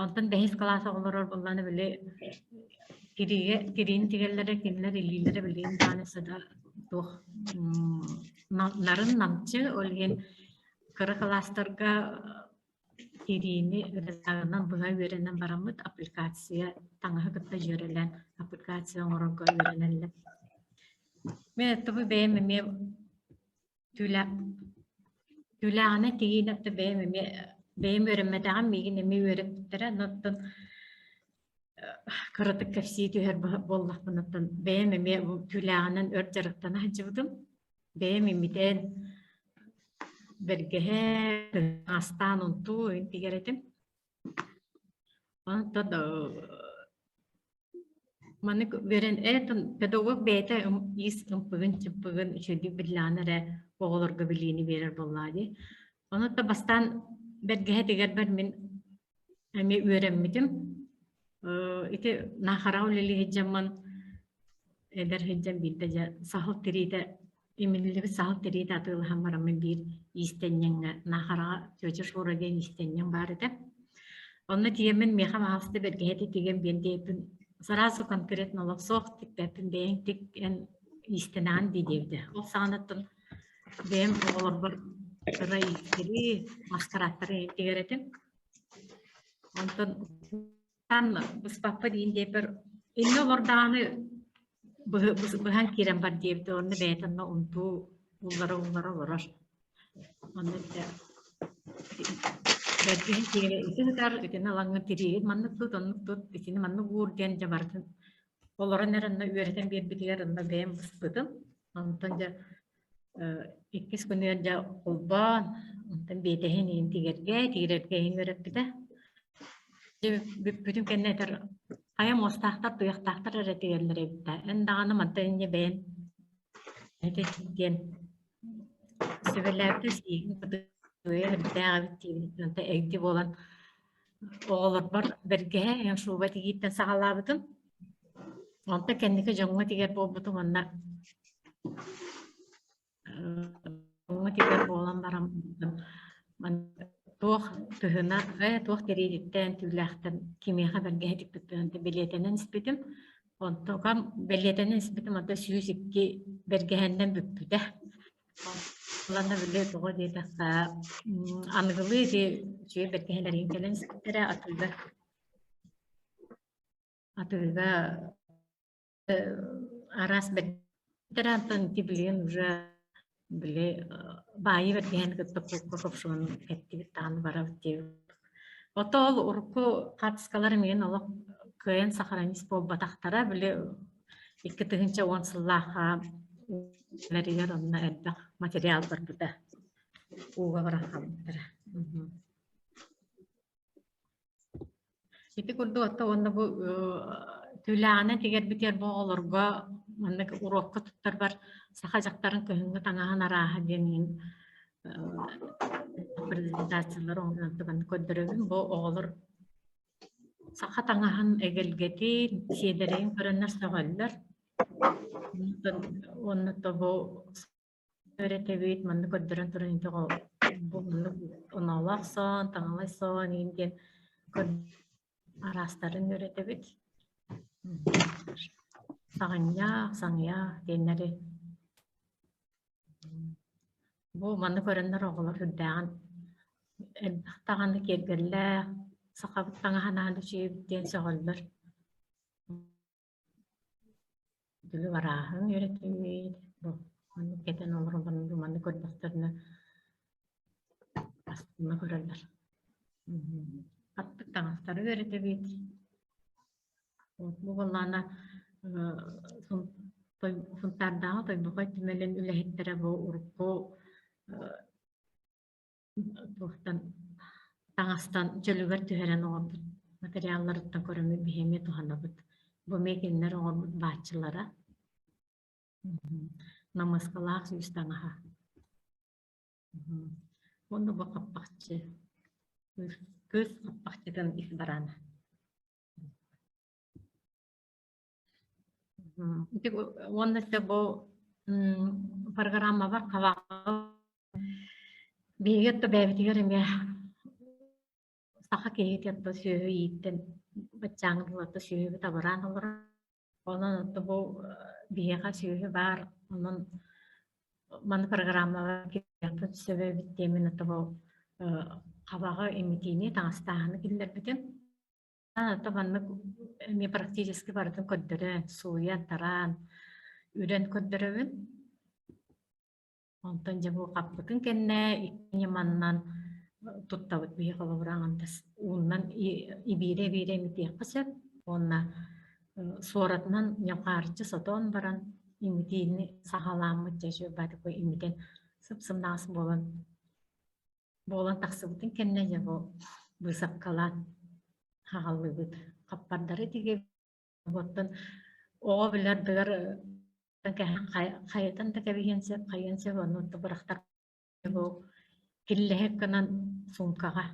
Онтон бэһис кылаас оҕолорор буоллаҕына били тириигэ тириини тигэллэрэ кинилэр илиилэрэ билигин даҕаны сыда туох нарын намчы ол иһин кыра кылаастарга тириини рызагынан быһа үөрэнэн бараммыт аппликация таҥаһы кытта дьүөрэлээн аппликация оҥорорго үөрэнэллэр. Мин тобу бэйэм эмиэ Түүлээх түүлээҕинэн тигиини отто бэйэм эмиэ бэйэм үөрэммэтэҕим миигин эмиэ үөрэппиттэрэ оттон кыратык кэпсии түһэр буоллахпына оттон бэйэм эмиэ бу түүлээҕинэн өр дьарыктана сылдьыбытым. Бэйэм имитэн бэргэһэ, астаан унтуу тигэр этим. Онтон Маннык үөрэн этон педагог бэйэтэ иис ымпыгын-чымпыгын үчүгэйдик биллэҕинэ эрэ оҕолорго билиини биэрэр буоллаҕа дии. Ону да бастаан бэргэһэ тигэрбэр мин эмиэ үөрэммитим. Ити Наахараҕа үлэлии сылдьаммын эдэр сылдьан биирдэ дьэ саһыл тириитэ имиллибит саһыл тириитэ атыылаһан бараммын биир иистэнньэҥҥэ Наахараҕа тетя Шура диэн иистэнньэҥ баар этэ. Онно тиийэммин миэхэ баҕаста бэргэһэтэ тигэн биэр диэбиппин сразу конкретно олох суох тикпэппин бэйэҥ тик эн иистэнэҕин дии диэбитэ. Ол саҕанаттан бэйэм оҕолорбор кыра иистэри, маскарадтары тигэр этим. Онтон быспаппа диин диэппэр иннэ олордаҕаны быһан киирэн бар диэбитэ уонна бэйэтэ онно унтуу уллара-уллара олорор. Онно этэ бэргэһин тиэрэ ити сытар, итини ылаҥҥын тириигин маннык тут, оннук тут, итини маннык уур диэн дьэ барытын олорон эрэ онно үөрэтэн биэрбитигэр онно бэйэм быспытым. Онтон дьэ иккис күнүгэр дьэ холбоон, онтон биэтэһин иһин тигэргэ, тигирэргэ иһин үөрэппитэ. Дьэ бүппүтүм кэннэ этэр хайа муостаахтар, туйахтаахтар эрэ тигэллэр эбит да, эн даҕаны мантан инньэ бэйэн этэ диэн сүбэлээбитэ сиигин кытыйа үрдээх эбит диэбит, онтон эгди буолан. Оҕолорбор бэргэһэ эн шуба тигииттэн саҕалаабытым. Онтон кэнники дьоҥҥо тигэр буолбутум уонна дьоҥҥо тигэр буолан баран туох тыһына, туох тэриититтэн, түүлээхтэн кимиэхэ бэргэһэ тикпиппин бэлиэтэнэн испитим. Онтукам бэлиэтэнэн испитим онто 102 бэргэһэннэн бүппүтэ. Ылана били тоҕо диэтэххэ, аныгылыы ити үчүгэй бэргэһэлэриҥ кэлэн испиттэрэ атыыга атыыга араас бэртэрэ антон ити билигин уже били баайы бэргэһэни кытта куукка копшуон кэттибит даҕаны барабыт диэбит. Ото ол урукку хаартыскалар миигин олох кыайан сохранить буолбатахтара били 2010 сыллаахха үлэлэригэр онно элбэх материал барбыта ууга баран хаалбыттара. Ити курдук отто уонна бу түүлээҕинэн тигэрбитигэр бу оҕолорго маннык уруокка туттарбар саха дьахтарын кыһыҥҥы таҥаһын арааһа диэн презентациялары оҥорон көрдөрөбүн. Бу оҕолор Саха таҥаһын эгэлгэтин, сиэдэрэйин көрөннөр сөҕөллөр. Уонна тобу үөрэтэбит, манна көрдөрөн туран ити бу маннык оноолоох сон, таҥалай сон иин диэн араастарын үөрэтэбит. Саҕынньах, саҥыйах диэннэри. Бу маны көрөннөр оҕолор сүрдээҕин элбэх даҕаны киэргэллээх, сахабыт таҥаһа наһаа үчүгэйбит диэн сөҕөллөр. Дүлү арааһын үөрэтиибит, бу маннык кэтэн олороллорун бу маннык көрдөхтөрүнэ астына көрөллөр. Аттык таҥастары үөрэтэбит. Бу буоллаҕына Сунтаардааҕы Тойбохой түмэлин үлэһиттэрэ бу урукку туохтан таҥастан чөлүгэр түһэрэн оҥорбут материалларыттан көрөммүт биһи эмиэ туһанабыт. Бу эмиэ кинилэр оҥорбут бааччылара. Намыаскалаах сүүс таҥаһа. Уонна бу хаппахчы. Кыыс хаппахчытын ис бараана. Ити уонна өссө бу программабар хабаҕа биһиги отто бэйэбитигэр эмиэ саха киһитэ отто сүөһү ииттэн баччааҥҥы дылы отто сүөһүбүт абыраан олорор. Онон отто бу биһиэхэ сүөһү баар, онон маны программаҕа киириэхпит сөп эбит диэммин отто бу хабаҕы имитиини, таҥастааһыны киллэрбитим. То маннык эмиэ практически барытын көрдөрөн, сууйан, тараан, үрэн көрдөрөбүн. Онтон дьэ бу хаппытын кэннэ икки ньыманнан туттабыт биһи холобура аҥардас ууннан ибиирэ-ибиирэ имитиэххэ сөп уонна суоратынан ньамхаарыччы сотон баран имитиини саҕалааммыт дьэ такой имитэн сып-сымнаҕас буолан буолан тахсыбытын кэннэ дьэ бу быысапкалаан хаҕаллыыбыт. Хаппардары тигэбит. Оттон оҕо билэрдигэр хайатан да кэбиһиэн сөп, хайыан сөп, ону бырахтар бу киллэһик гынан суумкаҕа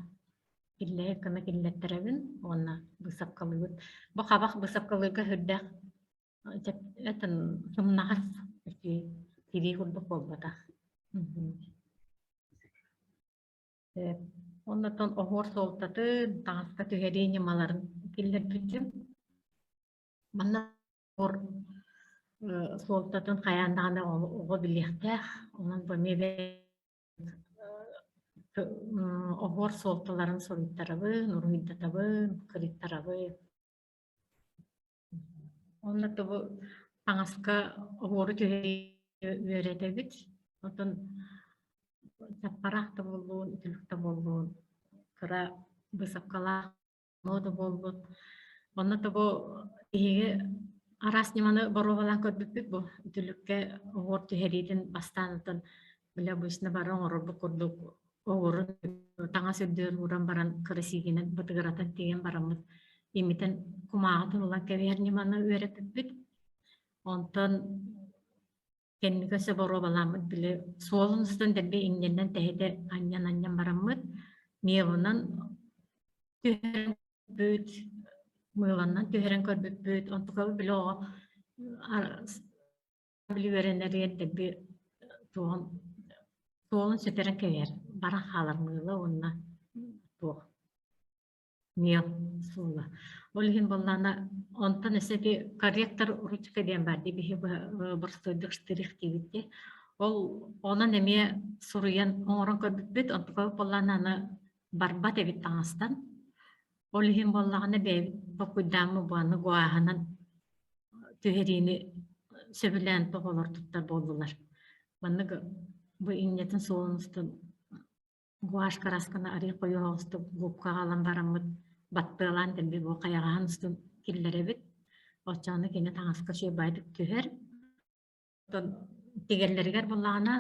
киллэһик гына киллэттэрэбин уонна быысапкалыыбыт. Бу хабах быысапкалыырга сүрдээх сымнаҕас тирии курдук буолбатах. Оннотон оһуор суолтатын, таҥаска түһэрии ньымаларын киллэрбитим. Манна оһуор суолтатын хайаан даҕаны оҕо билиэхтээх. Онон бу эмиэ оһуор суолталарын суруйтарабын, уруһуйдатабын, кырыйтарабын. Онно тобу таҥаска оһуору түһэрии үөрэтэбит. Оттон саппараах да буоллун, үтүлүк да буоллун, кыра быысапкалаах да буолбут. Онно тобу биһиги араас ньыманы боруобалаан көрбүппүт бу үтүлүккэ оһуор түһэриитин бастаан оттон били обычно бары оҥорорбут курдук оҕурун таҥас үрдүгэр ууран баран кырасиигинэн бытыгыратан тигэн бараммыт имитэн кумааҕытын ылан кэбиһэр ньыманы үөрэппиппит. Онтон кэнники өссө боруобалааммыт били суолун устун дэлби иҥнэннэн тэһитэ анньан-анньан бараммыт мелунан. Түһэрэн көрбүт, мыыланнан түһэрэн көрбүппүт, онтукабыт били оҕо били үөрэнэригэр дэлби туоҕун суолун сүтэрэн кэбиһэр, баран хаалар мыыла уонна туох миэл суола. Ол иһин буоллаҕына онтон өссө ити корректор ручка диэн баар дии биһи боростуойдук штрих диибит дии. Ол онон эмиэ суруйан оҥорон көрбүппүт, онтукабыт буоллаҕына аны барбат эбит таҥастан. Ол иһин буоллаҕына бэйэбит толкуйдааммыт буоланы гуаһынан түһэриини сөбүлээн оҕолор туттар буоллулар. Маннык бу инньэтин суолун устун гуашь кыраасканы арыый хойуу оҕустук губкаҕа ылан бараммыт баттыалаан дэлби бу хайаҕаһын устун киллэрэбит. Оччоҕуна кини таҥаска үчүгэй түһэр. Оттон тигэллэригэр буоллаҕына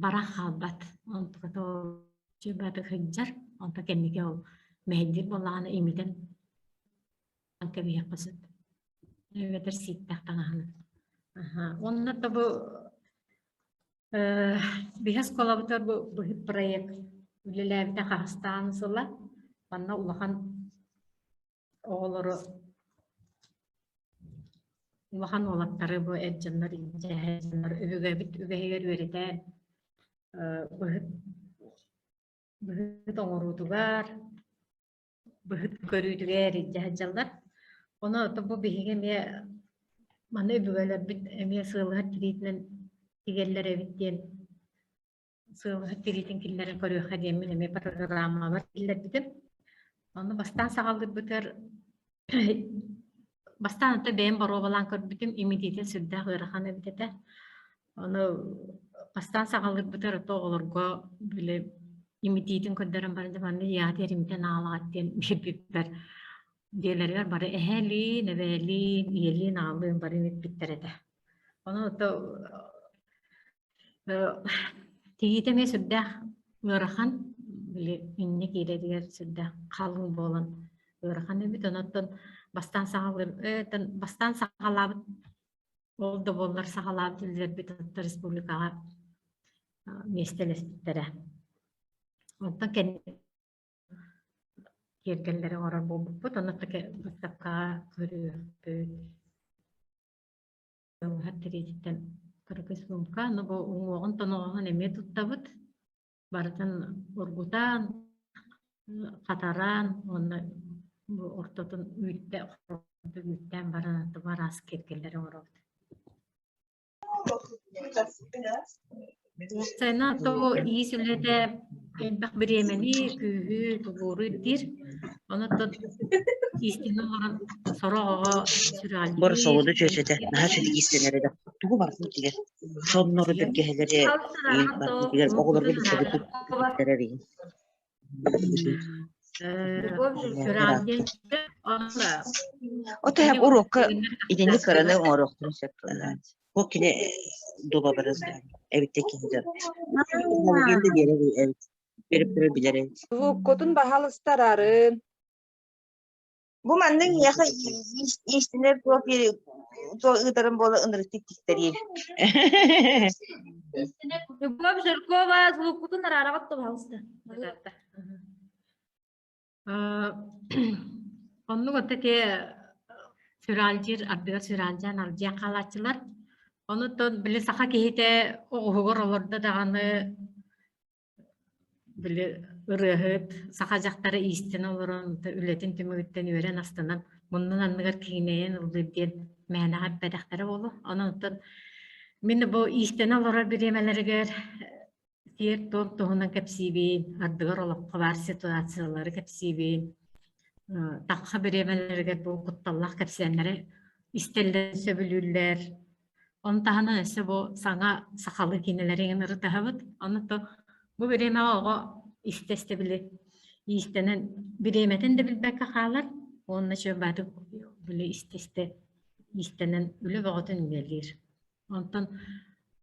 баран хаалбат. Онтуката үчүгэй сылдьар. Онто кэнники ол мэһэйдиир буоллаҕына имитэн кэбиһиэххэ сөп. Эбэтэр сииктээх таҥаһын. Уонна да бу биһи оскуолабытыгар бу быһыт проект үлэлээбитэ хаһыстаан сыла. Манна улахан оҕолору улахан уолаттары бу эр дьоннор илдьэ дьоннор өбүгэбит үгэһигэр үөрэтэн быһыт быһыт оҥоруутугар быһыт көрүүтүгэр илдьэ сылдьаллар. Ону бу биһиги эмиэ маны өбүгэлэрбит эмиэ сыалыһар тириитинэн тигэллэр эбит диэн сыалыһар тириитин киллэрэн көрүөххэ диэммин эмиэ программабар киллэрбитим. Ону бастаан саҕалыырбытыгар бастаан ата бэйэм боруобалаан көрбүтүм, имитиитин сүрдээх ыарахан эбит этэ. Ону бастаан саҕалыырбытыгар ото оҕолорго били имитиитин көрдөрөн баран дьэ манна ийэҕит эримитэн аалаҕат диэн биэрбиппэр дьиэлэригэр бары эһээлиин, эбээлиин, ийэлиин, аҕалыын бары имиппиттэр этэ. Ону ото Тигиитэ эмиэ сүрдээх ыарахан, били инньэ киирэригэр сүрдээх халыҥ буолан ыарахан эбит. Онон бастаан саҕалыыр бастаан саҕалаабыт ол да буоллар саҕалаабыт үлэлэрбит республикаҕа миэстэлэспиттэрэ. Онтон кэнники киэргэллэри оҥорор буолбуппут. Онно быыстапкаҕа көрүөхпүт. Ылыһар тириититтэн кыракый суумка, ну бу уҥуоҕун тоноҕоһун эмиэ туттабыт. Барытын оргутан, хатаран уонна бу ортотун үүттэ үүттээн баран араас киэргэллэри оҥоробут. Уопсайынан то иис үлэтэ элбэх бириэмэни, күүһү, тулууру ирдиир. Онон иистэнэ олорон сорох оҕо сүрэҕэлдьиир. Боросолоду чүөчэтэ наһаа үчүгэй иистэнэр этэ. Тугу барытын тигэр. Соннору бэргэһэлэри барытын тигэр. Оҕолорго билсэбит тиктэрэр иһин. Отоһ уруокка итинник кыраны оҥоруохтарын сөп буоллаҕа. Бу кини дуба барыздаан эбитте киһи Технологияны биэрэр эбит. Берип турар билэр эбит. Звуккутун баһалыстарарын. Бу маннык миэхэ иистэнэр туох туох ыытарым буола ынырыктык тиктэриир. Любовь Жиркова звуккутун араараҕыт да пожалуйста. Оннук отто те сүралдьыр ардыгар сүралдьаан алдьыан хаалааччылар. Онуттан били саха киһитэ оҕуһугар олордо даҕаны били ырыаһыт саха дьахтара иистэнэ олорон үлэтин түмүгүттэн үөрэн астынан муннун анныгар киҥинэйэн ыллыыр диэн мээнэҕэ эппэтэхтэрэ буолуо. Онон оттон мин бу иистэнэ олорор бириэмэлэригэр сиэр-туом туһунан кэпсиибин, ардыгар олоххо баар ситуациялары кэпсиибин, тахха бириэмэлэригэр бу кутталлаах кэпсээннэри истэллэрин сөбүлүүллэр. Ону таһынан өссө бу саҥа сахалыы киинэлэри иҥин ырытаһабыт. Ону то бу бириэмэҕэ оҕо истэ-истэ били иистэнэн бириэмэтин да билбэккэ хаалар уонна чуобаатык били истэ-истэ иистэнэн үлэ бөҕөтүн үлэлиир. Онтон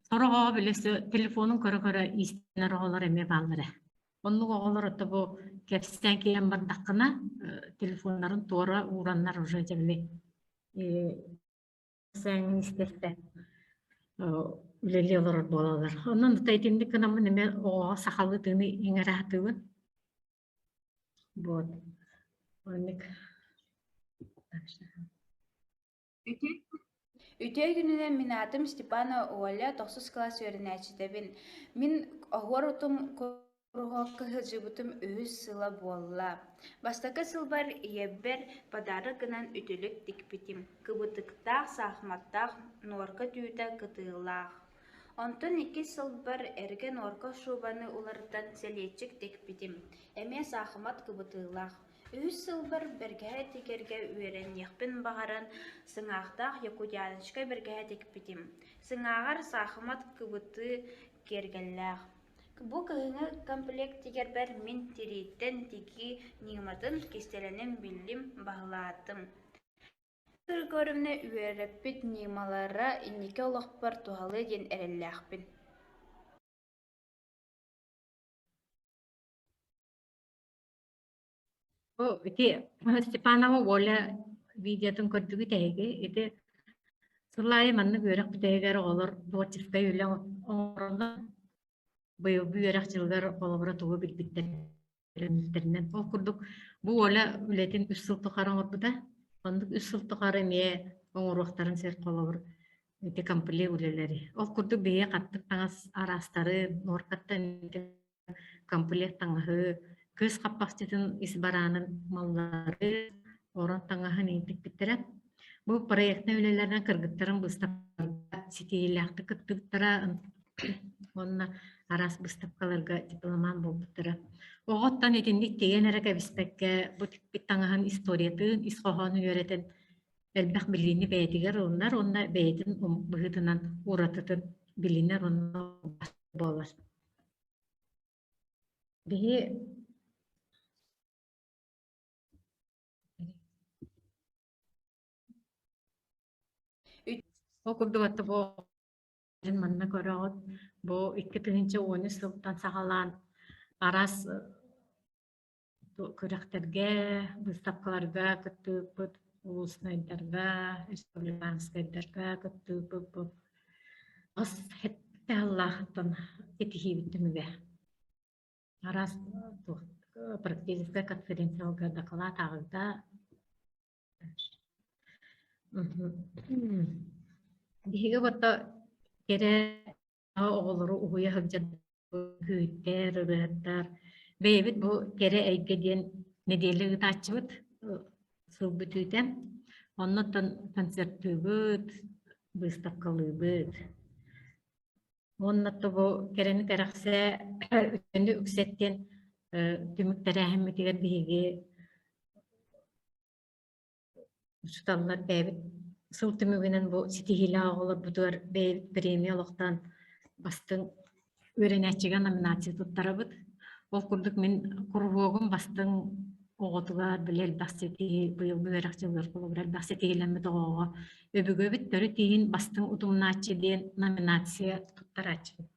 сорох оҕо били телефонун көрө-көрө иистэнэр оҕолор эмиэ бааллар ээ. Оннук оҕолор ото бу кэпсээн киирэн бардаххына телефоннарын туора уураннар уже дьэ били Сээҥҥин истэртэ үлэлии олорор буолаллар. Онон итинник гынаммын эмиэ оҕоҕо сахалыы тыыны иҥэрэ сатыыбын. Вот. Оннук. Үтүө күнүнэн мин аатым Степанова Оля, тохсус кылаас үөрэнээччитэбин. Мин оһуор утум куруһуокка сылдьыбытым үһүс сыла буолла. Бастакы сылбар ийэбэр подарок гынан үтүлүк тикпитим, кыбытыктаах, саахыматтаах, нуорка түүтэ кытыылаах. Онтон иккис сылбар эргэ нуорка шубаны уларытан сэлиэччик тикпитим, эмиэ саахымат кыбытыылаах. Үһүс сылбар бэргэһэ тигэргэ үөрэниэхпин баҕаран, сыҥаахтаах якутяночка бэргэһэ тикпитим. Сыҥааҕар саахымат кыбытыы киэргэллээх. Бу кыһыҥҥы комплект тигэрбэр мин тирииттэн тигии ньыматын кистэлэҥин биллим, баһылаатым. Григорьевна үөрэппит ньымалара инники олохпор туһалыа диэн эрэллээхпин. Бу ити Степанова Оля видеотун көрдүгүт эһиги. Ити сыл аайы маннык үөрэх бүтэһигэр оҕолор творческай үлэ оҥороллор. Быйылгы үөрэх дьылыгар холобура тугу билбиттэринэн. Ол курдук бу Оля үлэтин үс сыл тухары оҥорбута. Оннук үс сыл тухары эмиэ оҥоруохтарын сир холобур ити комплект үлэлэри. Ол курдук биһиги хаттык таҥас араастары, нуоркаттан комплект таҥаһы, кыыс хаппахчытын ис бараанын маллары, орон таҥаһын ииппиттэрэ. Бу проектнай үлэлэринэн кыргыттарын быыстапкаларга ситиһиилээхтик кыттыбыттара уонна араас быыстапкаларга дипломант буолбуттара. Оҕоттон итинник тигэн эрэ кэбиспэккэ, бу тикпит таҥаһын историятын, ис хоһоонун үөрэтэн элбэх билиини бэйэтигэр ылынар уонна бэйэтин быһыытынан уратытын билинэр уонна буолар. Биһи Ол курдук атта бу манна көрөҕүт бу 2013 сылтан саҕалаан араас күрэхтэргэ, быыстапкаларга кыттыыппыт, улуснайдарга, республиканскайдарга кыттыыппыт. Ас сэттэ ситиһиибит түмүгэ. Араас практическай конференцияларга дакылаат ааҕыыта. Биһиги бото кэрэ оҕолору уһуйа сылдьан күүттэр, ырыаһыттар. Бэйэбит бу кэрэ эйгэ диэн нэдиэлэ ыытааччыбыт сыл бүтүүтэ. Оннуттан концертыыбыт, быыстапкалыыбыт. Уонна бу кэрэни кэрэхсээ үтүөнү үксэт диэн түмүк тэрээһиммитигэр биһиги Учууталлар бэйэбит сыл түмүгүнэн бу ситиһиилээх оҕолорбутугар бэйэбит премия олохтоон бастыҥ үөрэнээччигэ номинация туттарабыт. Ол курдук мин куруһуогум бастыҥ оҕотугар били элбэх ситиһии быйылгы үөрэх дьылыгар холобура элбэх ситиһиилэммит оҕоҕо өбүгэбит төрүт иһин бастыҥ утумнааччы диэн номинация туттарааччыбыт.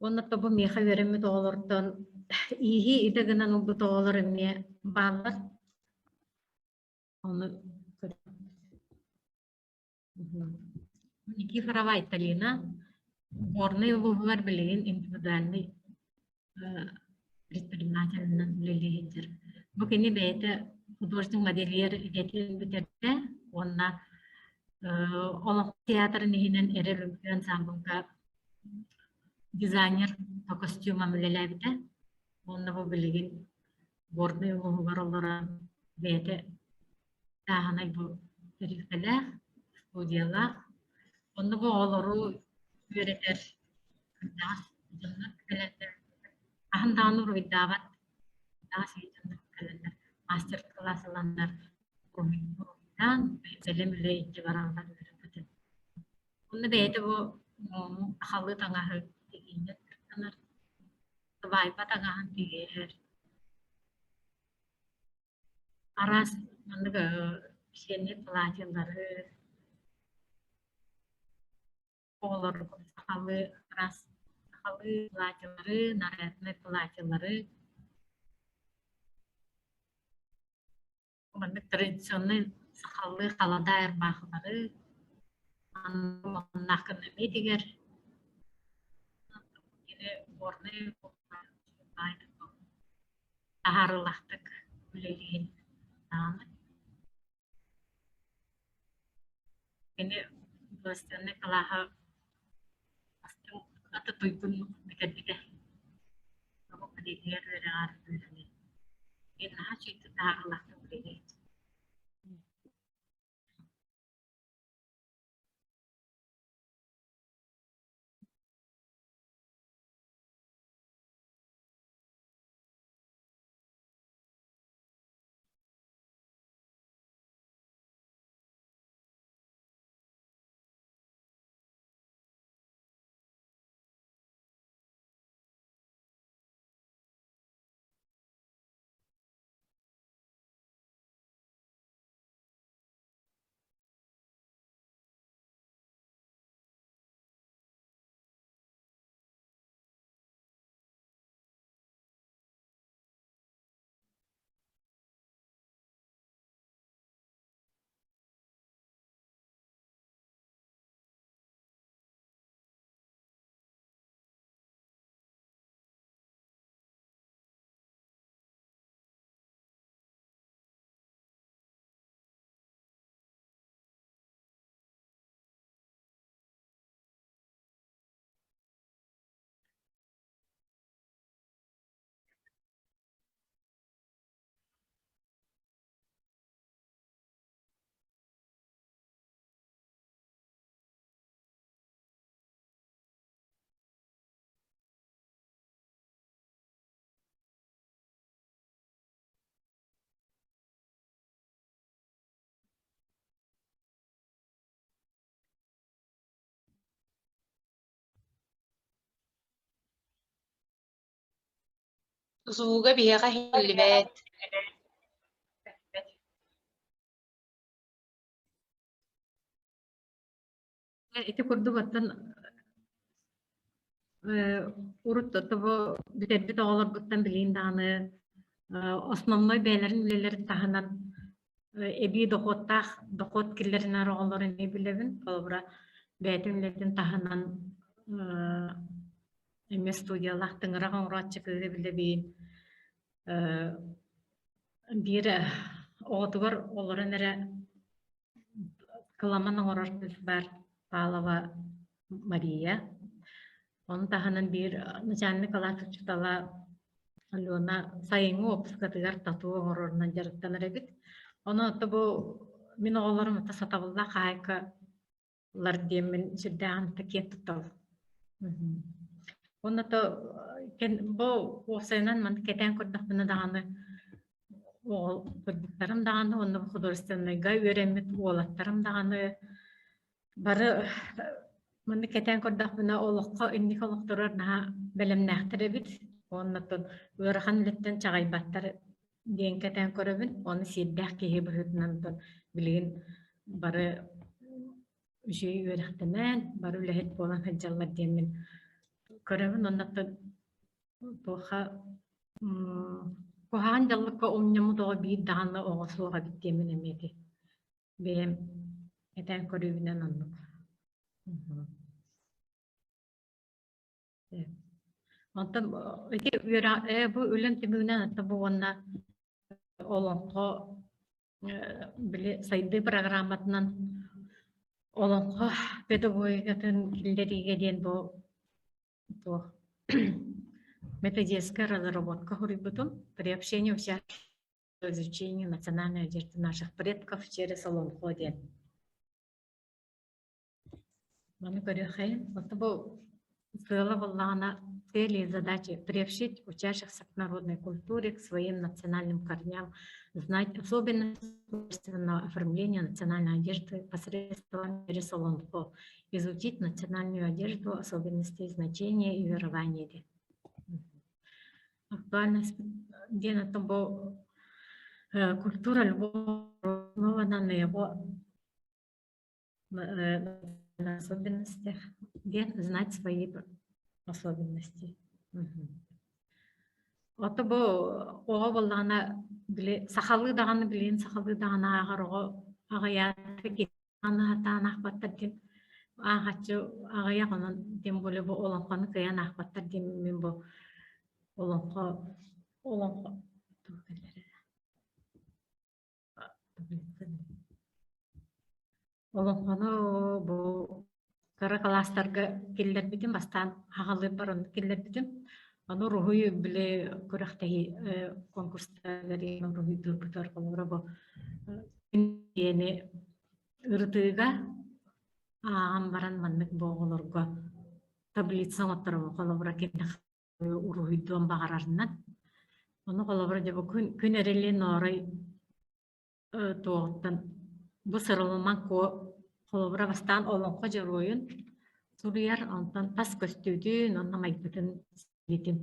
Уонна бу миэхэ үөрэммит оҕолортон ииһи идэ гынан ылбыт оҕолор эмиэ бааллар. Ону Никифорова Айталина Горнай улууһугар билигин индивидуальный предпринимателинэн үлэлии сылдьар. Бу кини бэйэтэ художник-модельер идэтин бүтэрдэ уонна олох театрын иһинэн эрэл үҥкүү ансамблга дизайнер по костюмам үлэлээбитэ. Уонна бу билигин Горнай улууһугар олорон бэйэтэ тааһынай бу тэрилтэлээх, студиялаах. Онно бу оҕолору үөрэтэр кырдьаҕас дьоннор кэлэллэр. Хаһан даҕаны уруһуйдаабат кырдьаҕас дьоннор кэлэллэр. Мастер-класс ыланнар уруһуйдаан бэлэм үлэ илдьэ бараллар үөрэппитин. Онно бэйэтэ бу сахалыы таҥаһы тигиинэн дьарыктанар, сыбаайба таҥаһын тигэр. Араас маннык сиэннэр платьелары оҕолорго сахалыы араас сахалыы платьелары, наряднай платьелары Маннык традиционнай сахалыы халадаай ырбаахылары маннаах гына эмиэ тигэр. Кини горнай. Таһаарыылаахтык үлэлиһин даҕаны. Кини художественнай кылааһа бастыҥ аты туйгун бүтэрбитэ. Омук билиитигэр үөрэҕэр үөрэнэн. Кини наһаа үчүгэйдик таһаарыылаахтык үлэлиир. Звуга биһиэхэ иһиллибэт. Ити курдук оттон урут тобо бүтэрбит оҕолорбуттан билигин даҕаны основной бэйэлэрин үлэлэрин таһынан эбии дохуоттаах дохуот киллэринэр оҕолору эмиэ билэбин. Холобура, бэйэтин үлэтин таһынан эмиэ студиялаах тыҥырах оҥорооччу кыыһы билэбин. Биир оҕотугар олорон эрэ кыламан оҥорор кыыс баар Павлова Мария. Ону таһынан биир начальник кылаас учуутала Алена сайыҥҥы уоппускатыгар тату оҥорорунан дьарыктанар эбит. Ону ото бу мин оҕолорум ото сатабыллаах хаһаайкалар диэммин сүрдээҕин киэн туттабын. Уонна то бу уопсайынан маннык кэтээн көрдөхпүнэ даҕаны оҕол кыргыттарым даҕаны уонна художественнайга үөрэммит уолаттарым даҕаны бары маннык кэтээн көрдөхпүнэ олоххо инники олохторугар наһаа бэлэмнээхтэр эбит уонна оттон ыарахан үлэттэн чаҕыйбаттар диэн кэтээн көрөбүн уонна сиэрдээх киһи быһыытынан оттон билигин бары үчүгэй үөрэхтэнэн бары үлэһит буолан сылдьаллар диэммин көрөбүн уонна оттон туохха куһаҕан дьаллыкка умньаммыт оҕо биир даҕаны оҕо суох эбит диэммин эмиэ ити бэйэм этээн көрүүбүнэн оннук. Онтон ити үөрэх бу үлэм түмүгүнэн оттон бу уонна олоҥхо били сайдыы программатынан олоҥхо педагогикатын киллэриигэ диэн бу туох методическая разработка суруйбутум приобщение изучению национальной одежды наших предков через олоҥхо диэн. Маны көрүөххэйин. Вот бу сыала буоллаҕына цели и задачи приобщить учащихся к народной культуре, к своим национальным корням, знать особенности художественного оформления национальной одежды посредством через олоҥхо, изучить национальную одежду, особенности значения и верования. Актуальность диэн оттон бу культура любого основана на его особенностях диэн знать свои особенности. Ото бу оҕо буоллаҕына били сахалыы даҕаны билигин сахалыы даҕаны ааҕар оҕо аҕыйаата Аны сатаан аахпаттар диэн ааҕааччы аҕыйах онон тем более бу олоҥхону кыайан аахпаттар диэн мин бу олоҥхо олоҥхо Олоҥхону бу кыра кылаастарга киллэрбитим, бастаан аҕалыырбар онно киллэрбитим. Ону уруһуй били күрэхтэһии конкурстарыгар уруһуйдуурбутугар холобура бу диэни ырытыыга ааҕан баран маннык бу оҕолорго таблица оҥотторобун холобура кинини уруһуйдуон баҕарарынан. Ону холобура дьэ бу күн, күн эрили ноорой туоҕуттан бу сыралыман куо холобура бастаан олоҥхо дьоруойун суруйар, онтон тас көстүүтүн уонна майгытын силитин.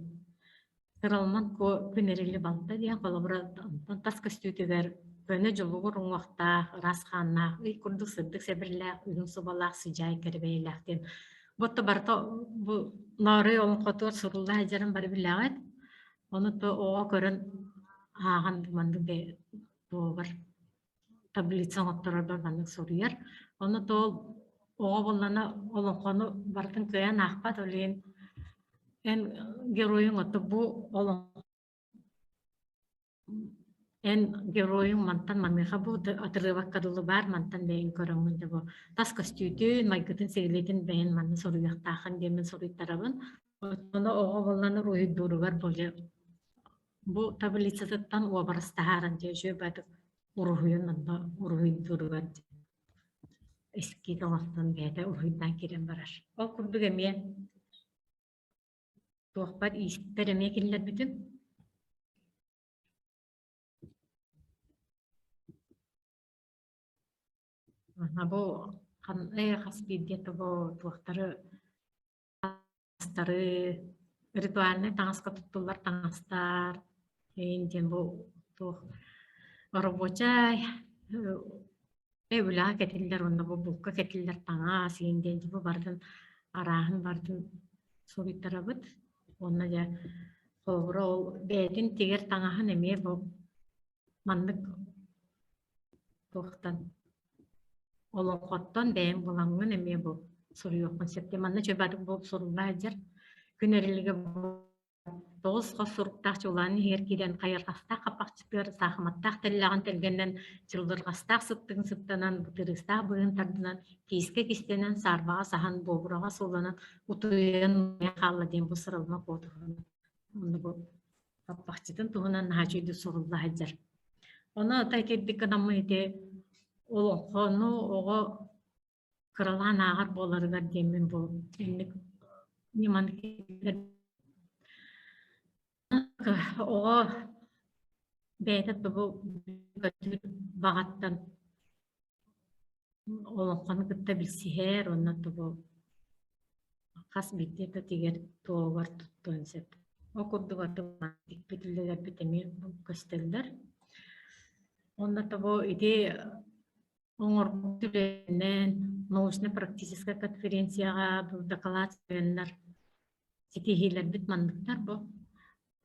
Сыралыман куо күн эрили балта диэн холобура онтон тас көстүүтүгэр көнө дьулугур уҥуохтаах, ыраас хааннаах, ый курдук сырдык сэбэрлээх, үрүҥ субалаах сыдьаай кэрэ диэн Бу барыта бу Ноорой олоҥхотугар сурулла сылдьарын бары билэҕит. Ону то оҕо көрөн ааҕан маннык туобар таблица оҥотторорбор маннык суруйар. Ону то оҕо буоллана олоҥхону барытын кыайан аахпат, ол иһин эн геройуҥ ото бу олоҥхо Эн геройуҥ мантан маныаха бу атырыабакка дылы баар мантан бэйэҥ көрөҥҥүн да бу тас көстүүтүн, майгытын-сигилитин бэйэн манна суруйуохтааххын диэммин суруйтарабын. Ону оҕо буоллан уруһуйдууругар бу бу таблицатыттан уобарас таһааран дьэ үчүгэй баҕайытык уруһуйун онно уруһуйдууругар эскиз оҥостон бэйэтэ уруһуйдаан киирэн барар. Ол курдук эмиэ туохпар ииспэр эмиэ киллэрбитим. Бу хас биирдии бу туохтары таҥастары ритуальнай таҥаска туттуллар таҥастар диэн бу туох оробуочай үлэҕэ кэтиллэр уонна бу булка кэтиллэр таҥас иин диэн бу барытын арааһын барытын суруйтарабыт уонна дьэ холобура ол бэйэтин тигэр таҥаһын эмиэ бу маннык туохтан олоҥхоттон бэйэҥ булаҥҥын эмиэ бу суруйуоххун сөп диэн манна чөбөтүк буолуп сурулла сылдьар күн эрилигэ Тоҕус хос суруктаах чуулаан иһигэр киирэн хайырҕастаах хаппахчытыгар саахыматтаах тэллэҕин тэлгэнэн, чыллырҕастаах сыттыгын сыттанан, бытырыыстаах быыһын тардынан, киискэ кистэнэн, саарбаҕа саһан, буобураҕа сууланан, утуйан хаалла диэн бу сыралыма куотуһун онно бу хаппахчытын туһунан наһаа үчүгэйдик сурулла сылдьар. Ону ата итирдик гынаммын ити олоҥхону оҕо кыралаан ааҕар буоларыгар диэммин бу инник ньыманы оҕо бэйэтэ тобу баҕаттан олоҥхону кытта билсиһэр уонна тобу хас биирдии тигэр туогар туттуон сөп. Ол курдук тикпит үлэлэрбит эмиэ көстөллөр. Уонна тобу ити Оҥорбут үлэнэн научно-практическай конференцияҕа дакылаат суруйаннар ситиһиилэрбит манныктар бу.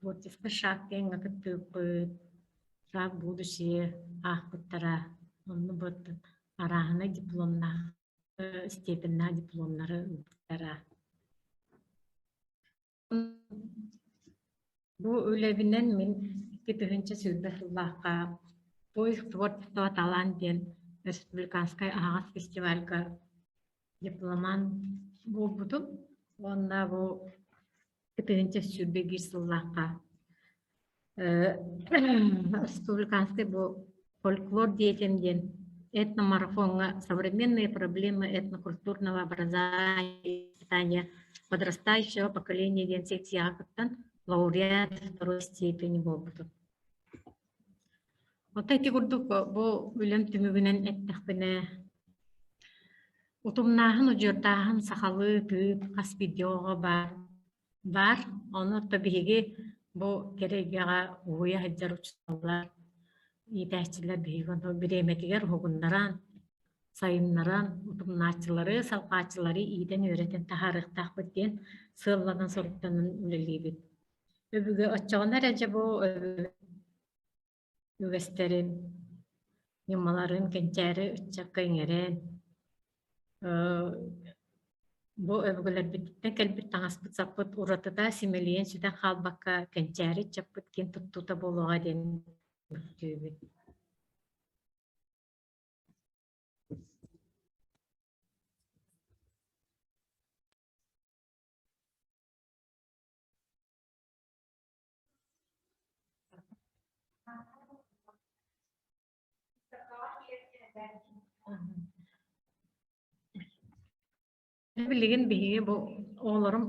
Творческий шаг диэҥҥэ кыттыыппыт, шаг будущее аахпыттара. Онно бу арааһынай дипломнаах, степеннээх дипломнары ылбыттара. Бу үлэбинэн мин 2020 сыллаахха «Поиск творчества талант» диэн республиканскай аһаҕас фестивальга дипломант буолбутум уонна бу 2021 сыллаахха республиканскай бу фольклор детям диэн этномарафоҥҥа «Современные проблемы этнокультурного образования и воспитания подрастающего поколения» диэн секцияҕа кыттан лауреат второй степени буолбутум. Оттон ити курдук бу үлэм түмүгүнэн эттэхпинэ, утумнааһын, удьуордааһын сахалыы тыып хас биирдии оҕоҕо баар баар. Ону орто биһиги бу кэрэ эйгэҕэ уһуйа сылдьар учууталлар, иитээччилэр биһиги ону бириэмэтигэр уһугуннаран, сайыннаран, утумнааччылары, салҕааччылары иитэн-үөрэтэн таһаарыахтаахпыт диэн сыалланан-соруктанан үлэлиибит. Өбүгэ оччоҕуна эрэ дьэ бу үгэстэрин, ньымаларын кэнчээри ыччакка иҥэрэн, Бу өбүгэлэрбититтэн кэлбит таҥаспыт-саппыт уратыта симэлийэн сүтэн хаалбакка кэнчээри ыччаппыт киэн туттуута буолуоҕа диэн түмүктүүбүт. Билигин биһиги бу оҕолорум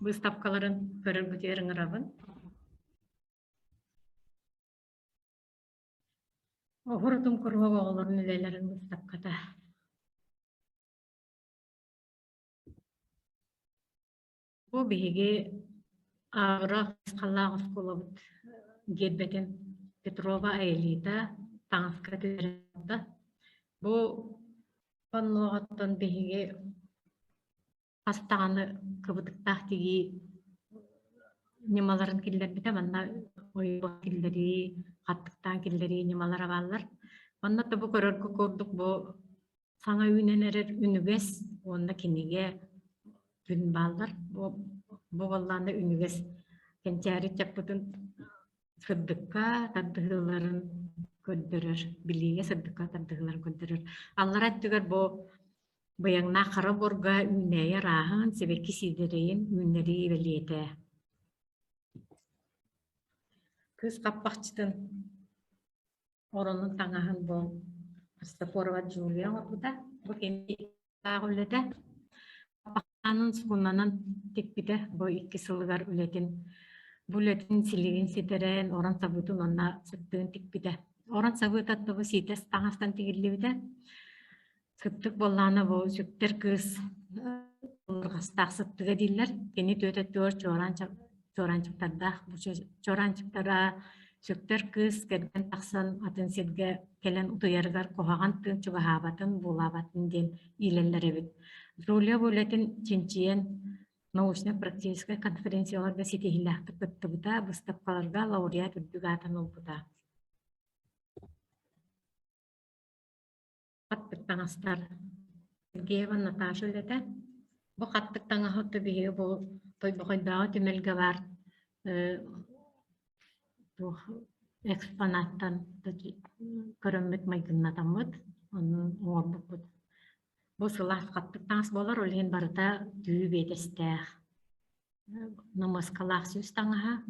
быыстапкаларын көрөргүтүгэр ыҥырабын. Оһур-утум куруһуок оҕолорун үлэлэрин быыстапката. Бу биһиги Аара хайысхалаах оскуолабыт гиэрбэтин Петрова Аэлита таҥаска түһэрдэ. Бу панноҕуттан биһиги хас даҕаны кыбытыктаах тигии ньымаларын киллэрбитэ. Манна ойуу киллэрии, хаттыктаан киллэрии ньымалара бааллар. Манна да бу көрөргө курдук бу Саҥа үүнэн эрэр үнүгэс уонна кинигэ күн бааллар. Бу буоллаҕына үнүгэс кэнчээри ыччаппытын сырдыкка тардыһыыларын көрдөрөр, билиигэ сырдыкка тардыһыыларын көрдөрөр. Аллара өттүгэр бу быйаҥнаах хара буорга үүнээйи арааһын, сибэкки сиидэрэйин үүннэрии бэлиэтэ. Кыыс хаппахчытын Оронун таҥаһын бу Христофорова Джулия оҥорбута. Бу кини үлэтэ. Паханын сукунанан тикпитэ бу икки сылыгар үлэтин бу үлэтин силигин ситэрэн орон сабыытын уонна сыттыгын тикпитэ. Орон сабыыта бу сиитэс таҥастан тигиллибитэ. Сыттык буоллаҕына бу сүктэр кыыс ылырҕастаах сыттыга дииллэр. Кини түөтэ түөр чуораан чуораанчыктардаах. Бу чуораанчыктара сүктэр кыыс кэргэн тахсан атын сиргэ кэлэн утуйарыгар куһаҕан тыын чугаһаабатын, буулаабатын диэн иилэллэр эбит. Джулия бу үлэтин чинчийэн научно-практическай конференцияларга ситиһиилээхтик кыттыбыта, быыстапкаларга лауреат үрдүк аатын ылбыта. Хаттык таҥастар Сергеева Наташа үлэтэ. Бу хаттык таҥаһы биһиги бу Тойбохойдооҕу түмэлгэ баар туох экспонаттан көрөммүт майгыннатаммыт, ону оҥорбуппут. Бу сылаас хаттык таҥас буолар, ол иһин барыта түү биэтэстээх. Намыаскалаах сүүс таҥаһа,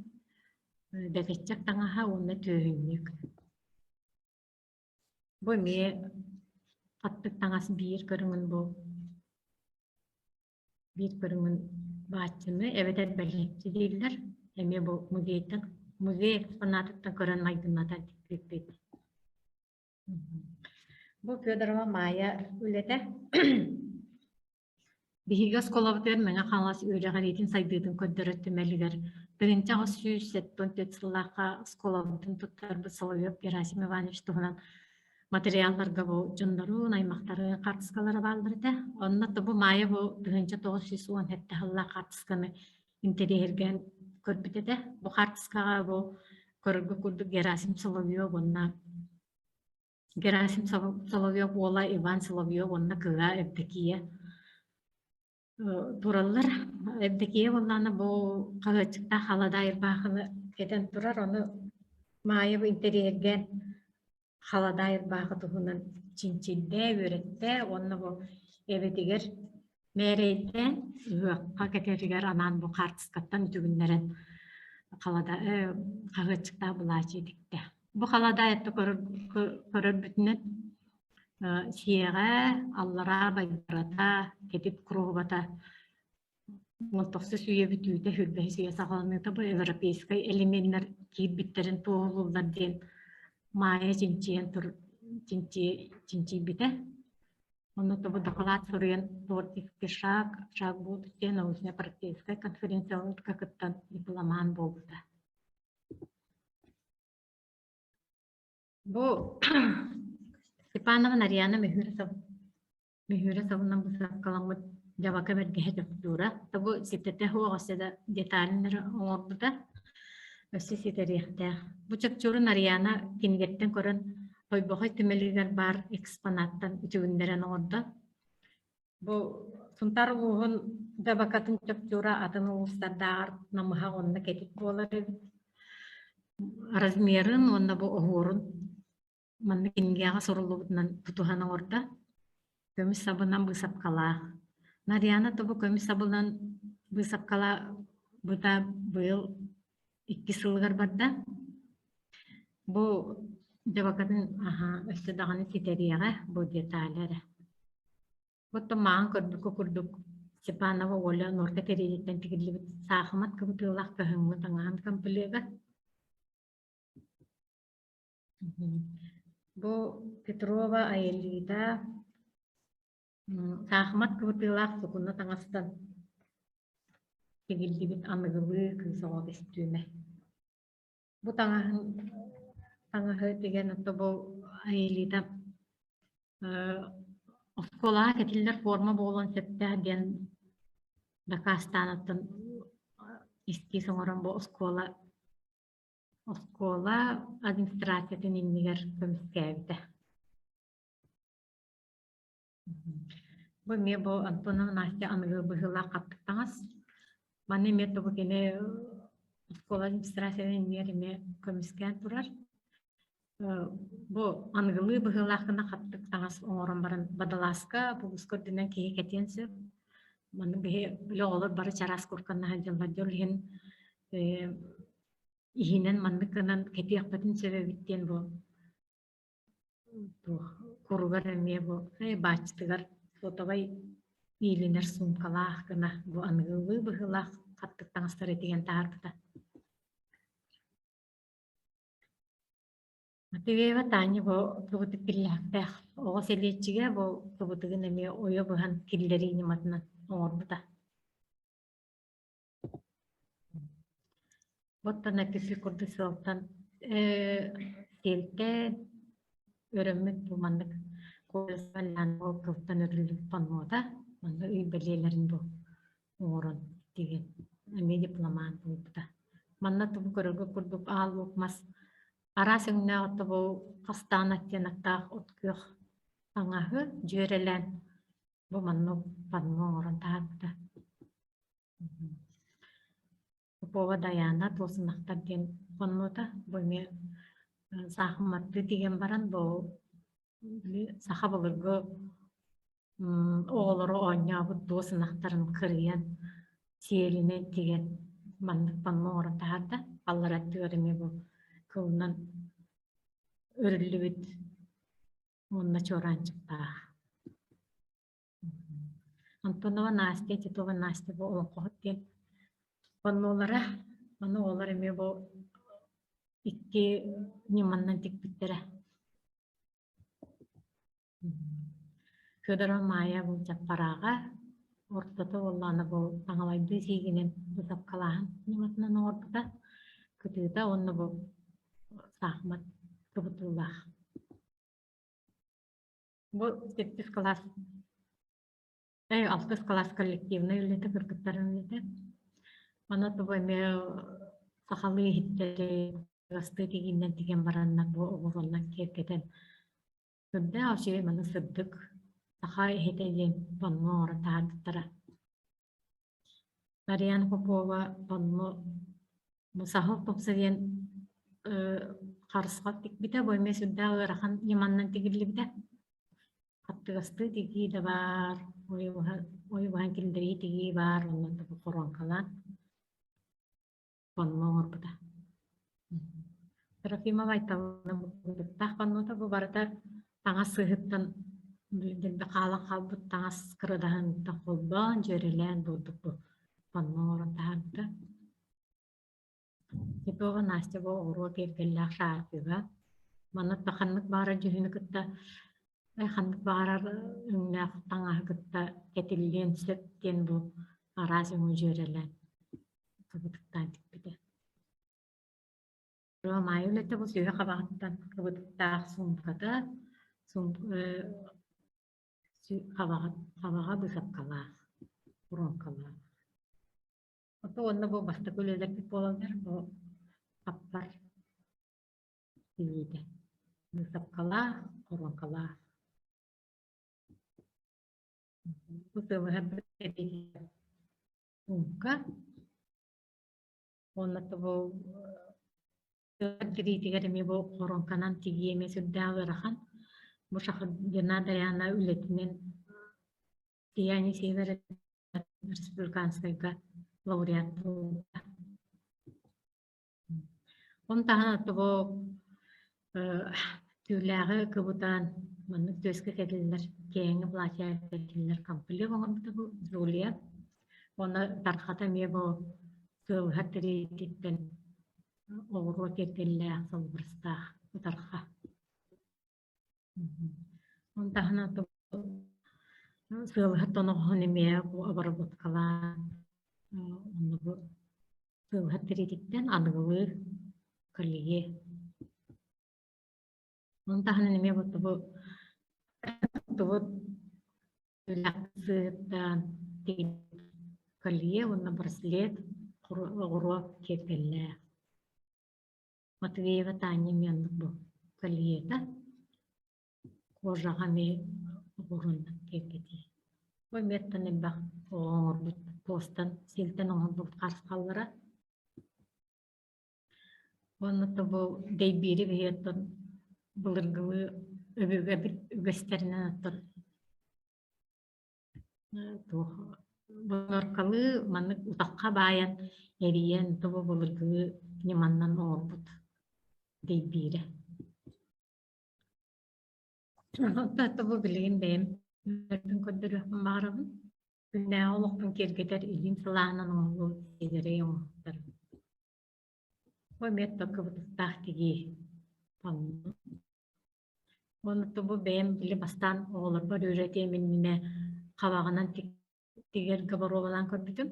бэгэччэк таҥаһа уонна түөһүнньүк. Бу эмиэ хаттык таҥас биир көрүҥүн бу биир көрүҥүн бааччыны эбэтэр бэлиэччи дииллэр. Эмиэ бу музейтан музей экспонатыттан көрөн майгыннатан тикпиппит. Бу Федорова Майя үлэтэ Биһиги оскуолабытыгар Мэҥэ Хаҥалас үөрэҕириитин сайдыытын көрдөрөр түмэлигэр 1874 сыллаахха оскуолабытын туттарбыт Соловьев Герасим Иванович туһунан материалларга бу дьоннорун, аймахтарын хаартыскалара бааллар этэ. Онно бу Маайа бу 1917 сыллаах хаартысканы интэриэһиргээн көрбүт этэ. Бу хаартыскаҕа бу көрөргө курдук Герасим Соловьев уонна Герасим Соловьев уола Иван Соловьев уонна кыыһа Евдокия тураллар. Евдокия буоллаҕына бу хаһыаччыктаах халадаай ырбаахыны кэтэн турар, ону Маайа интэриэһиргээн халадаай ырбаахы туһунан чинчийдэ, үөрэттэ уонна бу эбэтигэр мээрэйдээн ыһыахха кэтэригэр анаан бу хаартыскаттан үтүгүннэрэн халада хаһыаччыктаах былаачыйа тиктэ. Бу халадаайатта көрөрбүтүнэн сиэҕэ, аллараа байдарата, кэтит куруһубата 19 үйэ бүтүүтэ, 25 үйэ саҕаланыыта бу европейскай элеменнэр киирбиттэрин туоһулууллар диэн Маайа чинчийэн чинчийбитэ. Онно тобу дакылаат суруйан творческий шаг, шаг будущее научно-практическай конференцияларга кыттан дипломант буолбута. Бу Степанова Нарьяна Мөһүүрэ сабынан быысапкаламмыт дьабака бэргэһэ чопчуура. Бу ситэтэ суох өссө да деталлары оҥорбута. Өссө ситэриэхтээх. Бу чопчууру Нарьяна кинигэттэн көрөн Тойбохой түмэлигэр баар экспонаттан үтүгүннэрэн оҥордо. Бу Сунтаар улууһун дабакатын чопчуура атын улуустардааҕар намыһах уонна кэтит буолар эбит. Размерын уонна бу оһуорун маннык кинигэҕэ суруллубутунан тутуһан оҥордо. Көмүс сабынан быысапкалаах. Нарьяна тобу көмүс сабынан быысапкалаабыта быйыл иккис сылыгар барда. Бу дьабакатын аһа өссө даҕаны ситэриэҕэ бу детали эрэ. Оттон мааҕын көрбүккэ курдук Степанова Оля норка тэриэлиттэн тигиллибит саахымат кыбытыылаах кыһыҥҥы таҥаһын комплега. Бу Петрова Аэлита саахымат кыбытыылаах сукуна таҥастан тигиллибит аныгылыы кыыс оҕо көстүүмэ. Бу таҥаһын таҥаһы тигэн ото бу Аэлита оскуолаҕа кэтиллэр форма буолуон сөптөөх диэн дакаастаан оттон эскиз оҥорон бу оскуола оскуола администрациятын иннигэр көмүскээбитэ. Бу эмиэ бу Антонова Настя аныгы быһыылаах хаттык таҥас. Маны эмиэ тобу кини оскуола администрациятын иннигэр эмиэ көмүскээн турар. Бу аныгылыы быһыылаах гына хаттык таҥас оҥорон баран бадалааска, булуска үрдүнэн киһи кэтиэн сөп. Маны биһи били оҕолор бары чараас курканна сылдьаллар дьол иһин иһинэн маннык гынан кэтиэхпитин сөп эбит диэн бу туох куругар эмиэ бу бааччытыгар сотовай иилинэр суумкалаах гына бу аныгылыы быһыылаах хаттык таҥастары тигэн таһаарбыта. Матвеева Таня бу кыбытык киллэһиктээх оҕо сэлиэччигэ бу кыбытыгын эмиэ ойо быһан киллэрии ньыматынан оҥорбута. Оттон эпипи курдук сыалтан сиэлтэн өрөммүт бу маннык кылтан өрүллүбүт паннота манна ый бэлиэлэрин бу оҥорон тигэн эмиэ дипломант буолбута. Манна тугу көрөргө курдук аал луук мас араас өҥнөөх тобу хастаан оттеноктаах от күөх таҥаһы дьүөрэлээн бу маннык панно оҥорон таһаарбыта. Попова Дайаана Туосунахтар диэн хоннуота бу эмиэ саахыматтыы тигэн баран бу саха былыргы оҕолору оонньообут туос ынахтарын кырыйан сиэлинэн тигэн маннык панно оҥорон таһаарда. Аллара өттүгэр эмиэ бу кылынан өрүллүбүт уонна чуораанчыктаах. Антонова Настя, Титова Настя бу олоҥхоһут диэн паннолара. Аны оҕолор эмиэ бу икки ньыманнан тикпиттэрэ. Федорова Майя бу Чаппарааҕа ортото буоллаҕына бу таҥалайдыы сиигинэн быысапкалааһын ньыматынан оҥорбута. Кытыыта уонна бу саахымат кыбытыылаах. Бу сэттис кылаас алтыс кылаас коллективнай үлэтэ, кыргыттарын үлэтэ. Маны тугу эмиэ сахалыы иһиттэри ыастыы тигииннэн тигэн бараннар бу оҕуруоннан киэргэтэн сүрдээх үчүгэй маны сырдык саха иһитэ диэн панно оҥорон таһаарбыттара. Марьяна Попова панно Саһыл тупса диэн харысхал тикпитэ, бу эмиэ сүрдээх ыарахан ньыманнан тигиллибитэ. Хаттыгастыы тигии да баар, ойуһан киллэрии тигии баар, оннук да хоруоҥкалаан панно оҥорбута. Трофимова Айталына бытыктаах паннота бу барыта таҥас сыыһыттан дэлби хаалан хаалбыт таҥас кырадаһыныттан холбоон, дьүөрэлээн буолбут бу панно оҥорон таһаарбыта. Титова Настя бу оҕуруо киэргэллээх шааркыга. Манна ханнык баҕарар дьүһүнү кытта ханнык баҕарар өҥнөөх таҥаһы кытта кэтиллиэн сөп диэн бу араас өҥү дьүөрэлээн кыбытыктаан тикпитэ. Маайа үлэтэ бу сүөһү хабаҕыттан кыбытыктаах суумката, хабаҕа быысапкалаах, воронкалаах. Ото уонна бу бастакы үлэлэрбит буолаллар, бу хаппар тиийиитэ. Быысапкалаах, хоруоҥкалаах. Бу сыалыһарбыт кэбиһиэ. Уҥка уонна бу тириитигэр эмиэ бу хоруоҥканан тигии эмиэ сүрдээх ыарахан. Бу Шахардина Даяна үлэтинэн Сияние Севера республиканскайга лауреат буолбута. Ону таһынан бу түүлээҕи кыбытан маннык түөскэ кэтиллэр киэҥи платье кэтиллэр комплект оҥорбута бу Джулия. Уонна тархата эмиэ бу сыалыһар тириититтэн оҕуруо киэргэллээх салбырыстаах ытарха. Ону таһынан сыалыһар тоноҕоһун эмиэ бу обработкалаан онно бу сыалыһар тириититтэн аныгылыы колье. Ону таһынан эмиэ бу бу сыһыттаан колье уонна браслет оҕуруо киэргэллээх. Матвеева Таня эмиэ оннук бу кольета кожаҕа эмиэ оҕуруонан киэргэтии. Бу эмиэттэн элбэх оҥорбут туостан, сиэлтэн оҥорбут харысхаллара. Уонна бу дэйбиири биһи оттон былыргылыы өбүгэбит үгэстэринэн оттон туох норкалыы маннык утахха баайан эрийэн тобо былыргылыы ньыманнан оҥорбут дэйбиирэ. Оттон бу билигин бэйэм көрдөрүөхпүн баҕарабын. Күннээҕи олохпун киэргэтэр илиим сылааһынан оҥоһуллубут сиэдэрэй оҥоһуктар. Бу эмиэ кыбытыктаах тигии панно. Уонна бу бэйэм били бастаан оҕолорбор үөрэтиэм иннинэ хабаҕынан тигэргэ боруобалаан көрбүтүм.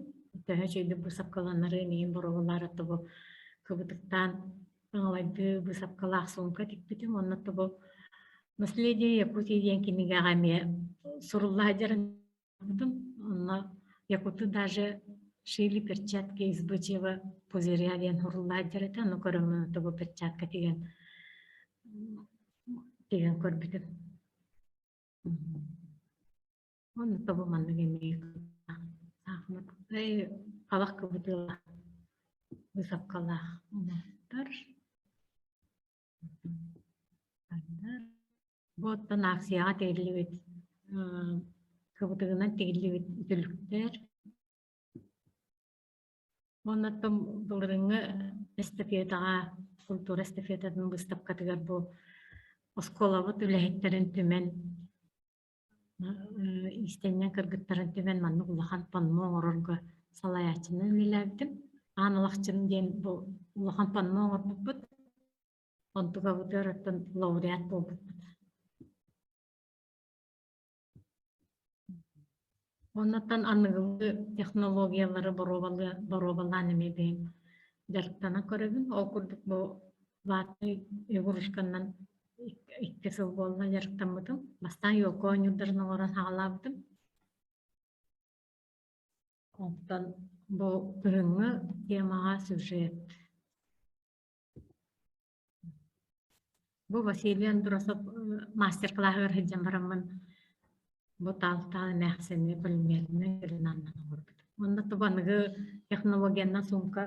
Төһө үчүгэйдик быысапкаланарын иһин боруобалаары бу кыбытыктаан таҥалайдыы быысапкалаах суумка тикпитим. Уонна бу «Наследие Якутии» диэн кинигэҕэ эмиэ сурулла сылдьарын Онно якуты даже шили перчатки из бычьего пузыря диэн суруллаат этэ, ону көрөммүн бу перчатка тигэн тигэн көрбүтүм. Онно тобу маннык эмиэ саахымат хабах кыбытыылаах высокалаах оҥостор. Бу оттон акцияҕа тигиллибит кыбытыгынан тигиллибит үтүлүктэр. Уонна оттон былырыыҥҥы эстафетаҕа, культура эстафетатын быыстапкатыгар бу оскуолабыт үлэһиттэрин түмэн иистэнньэҥ кыргыттарын түмэн маннык улахан панно оҥорорго салайааччынан үлэлээбитим. Аан Алахчын диэн бу улахан панно оҥорбуппут. Онтукабытыгар оттон лауреат буолбуппут. Оннуттан аныгылыы технологиялары боруобалаан эмиэ бэйэм дьарыктана көрөбүн. Ол курдук бу ватный игрушканнан икки сыл буолла дьарыктаммытым. Бастаан елка оонньуурдарын оҥорон саҕалаабытым. Онтон бу кыһыҥҥы темаҕа сюжет Бу Василий Андросов мастер-класһыгар сылдьан бараммын бу таал-таал эмээхсини полимернай грананнан оҥорбутум. Уонна тобу аныгы технологиянан сумка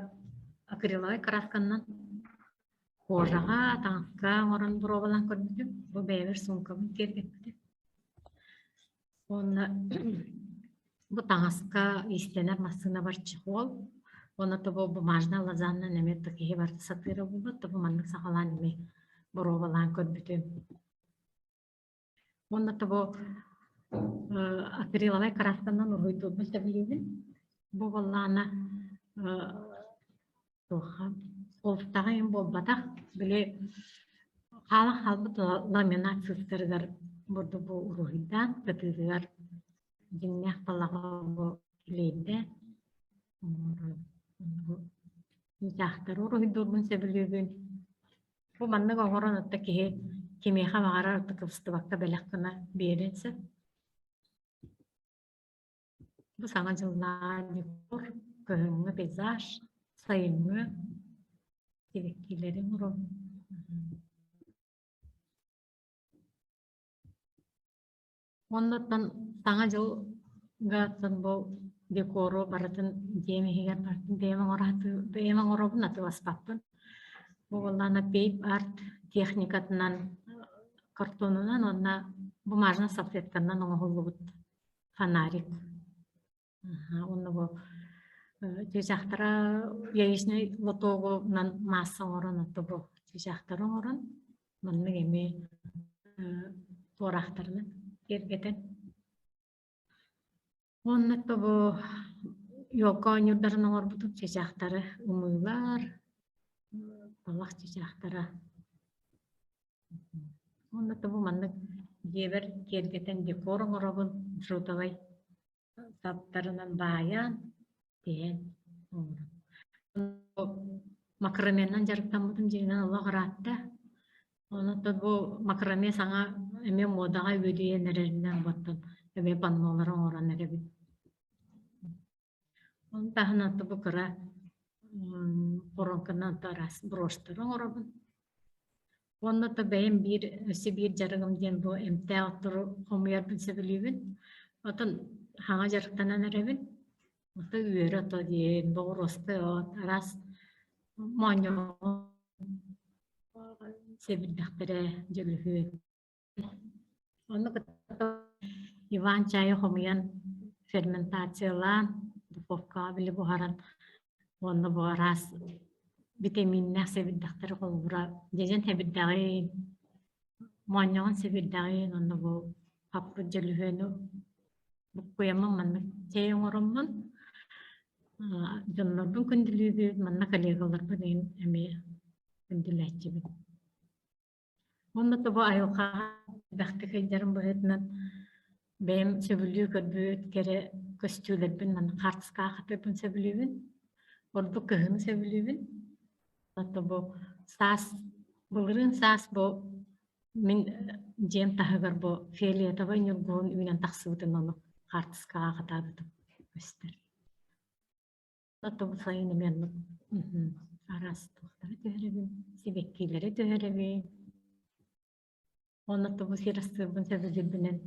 акриловай красканнан кожаҕа, таҥаска оҥорон боруобалаан көрбүтүм. Бу бэйэбэр суумкабын киэргэппитим. Уонна бу таҥаска иистэнэр массыынабар чехол уонна тобу бумажнай лазаннан эмиэ да киһи барыта сатыыра буолбут, тобу маннык саҕалаан эмиэ боруобалаан көрбүтүм. Уонна тобу акриловай красканан уруһуйдуурбун сөбүлүүбүн. Бу буоллаҕына Туохха олуттаҕа иһин буолбатах, били хаалан хаалбыт ламинат сыыстарыгар бурдук бу уруһуйдаан кытыытыгар дьиҥнээх талаҕы бу килиэйдэ чыычаахтары уруһуйдуурбун сөбүлүүбүн. Бу маннык оҥорон отто киһи кимиэхэ баҕарар отто кыбыстыбакка бэлэх гына биэриэн сөп. Бу Саҥа дьыллааҕы декор, кыһыҥҥы пейзаж, сайыҥҥы сибэккилэри оҥоробун. Уонна оттон Саҥа дьылга оттон бу Декору барытын дьиэм иһигэр барытын бэйэм оҥоро бэйэм оҥоробун атыыласпаппын. Бу буоллаҕына пейп-арт техникатынан, картонунан уонна бумажнай салфетканан оҥоһуллубут фонарик. Уонна бу чыычаахтара яичнай лотогунан маасса оҥорон ото бу чыычаахтары оҥорон маннык эмиэ туораахтарынан киэргэтэн. Уонна то бу елка оонньуурдарын оҥорбутум чыычаахтары ымыылар, талах чыычаахтара. Уонна то бу маннык дьиэбэр киэргэтэн декор оҥоробун джутовай саптарынан баайан, тиһэн оҥорон. Макраменан дьарыктаммытым дьиҥинэн олох ыраатта. Онон бу макраме саҥа эмиэ муодаҕа үөдүйэн эрэринэн буоттан эмиэ паннолары оҥорон эрэбит. Ону таһынан бу кыра воронканан араас брошьтары оҥоробун. Уонна то бэйэм биир өссө биир дьарыгым диэн бу эмтээх оттору хомуйарбын сөбүлүүбүн. Отон хаҥа дьарыктанан эрэбин. Ото үөрэ ото диэн, боҕуруоскай от, араас моонньоҕон сэбирдэхтэрэ, дьөлүһүөн. Ону кытта Иван чайы хомуйан ферментациялаан, духовкаҕа били буһаран уонна бу араас битэмииннээх сэбирдэхтэри холобура дьэдьэн сэбирдэҕин, моонньоҕон сэбирдэҕин уонна бу хаппыт дьөлүһүөнү буккуйаммын маннык чэй оҥороммун дьоннорбун күндүлүүбүн, манна коллегаларбын эмиэ күндүлээччибин. Уонна тобо айылҕаҕа элбэхтик сылдьарым быһыытынан бэйэм сөбүлүү көрбүт кэрэ көстүүлэрбин манна хаартыскаҕа хатыырбын сөбүлүүбүн. Ордук кыһыны сөбүлүүбүн. Ото бу саас былырыын саас бу мин дьиэм таһыгар бу фиолетовай ньургуһун үүнэн тахсыбытын ону хаартыскаҕа хатаабытым көстөр. Ото сайын эмиэ оннук араас туохтары түһэрэбин, сибэккилэри түһэрэбин. Уонна тобу сир астыырбын сөбүлүүрбүнэн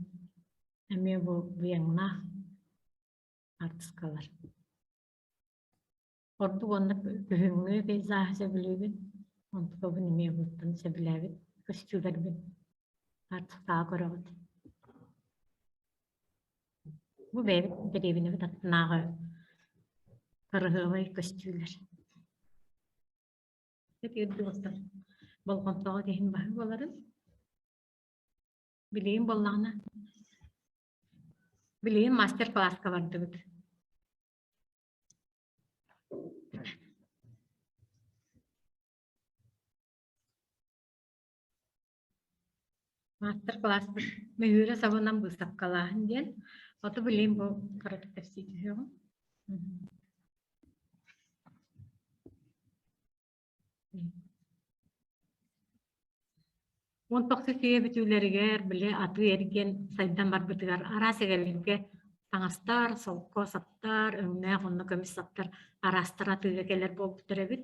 эмиэ бу быйаҥнаах хаартыскалар. Ордук уонна күһүҥҥү пейзажы сөбүлүүбүн. Онтукабын эмиэ буттан сөбүлээбит көстүүлэрбин хаартыскаҕа көрөҕүт. Бу бэйэбит дэриэбинэбит аттынааҕы кыраһыабай көстүүлэр. Үрдүк болҕомтоҕо иһин баһыы буоларын. Билигин буоллаҕына, билигин мастер-класска бардыбыт. Маастар-кылааспыт мөһүүрэ сабынан быыстапкалааһын диэн. Оту билигин бу кыратык кэпсии түһүөҕүм. Уон тохсус үйэ бүтүүлэригэр били атыы-эргиэн сайдан барбытыгар араас эгэлгэ таҥастар, солко саптар, өҥнөөх уонна көмүс саптар араастар атыыга кэлэр буолбуттар эбит.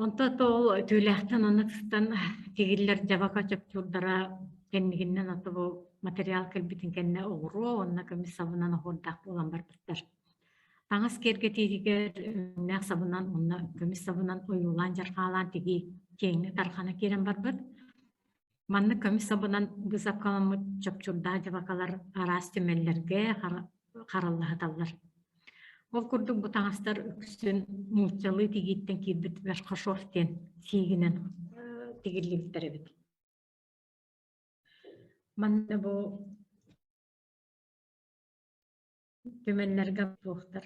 Онто ол түүлээхтэн онно сыстан тигиллэр дьабака чопчуурдара кэннигинэн ото бу материал кэлбитин кэннэ оҕуруо уонна көмүс сабынан оһуордаах буолан барбыттар. Таҥас киэргэтиитигэр өҥнөөх сабынан уонна көмүс сабынан ойуулаан-дьарҕаалаан тигии киэҥник тарҕана киирэн барбыт. Маннык көмүс сабынан быысапкаламмыт чопчурдаах дьабакалар араас түмэллэргэ хараллаһыталлар. Ол курдук бу таҥастар үксүн нууччалыы тигииттэн киирбит верхошов диэн сиигинэн тигиллибиттэр эбит. Манна бу түмэллэргэ туохтар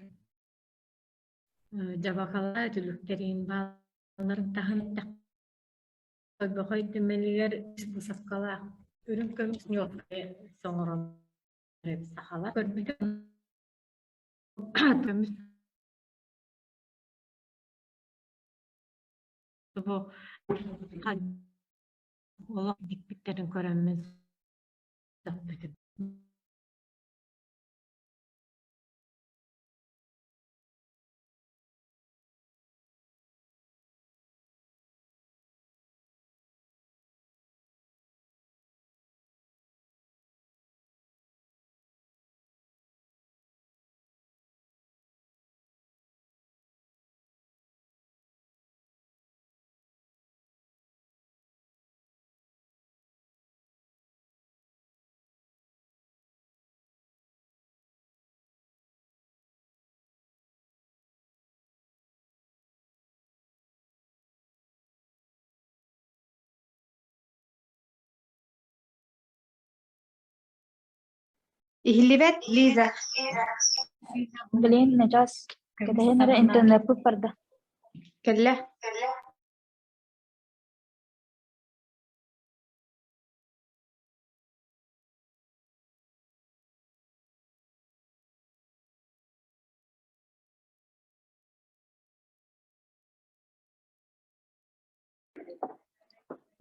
дьабакалар үтүлүктэрин баалларын таһын Тойбохой түмэлигэр быысапкалаах үрүҥ көмүс ньуоска соҥороллор эбит сахалар. Көрбүтүм көмүс бу олох дикпиттэрин көрөммүн сөхпүтүм. Иһиллибэт, Лиза. Блин, начаас кэтэһэн эрэ интернеппыт барда. Кэллэ.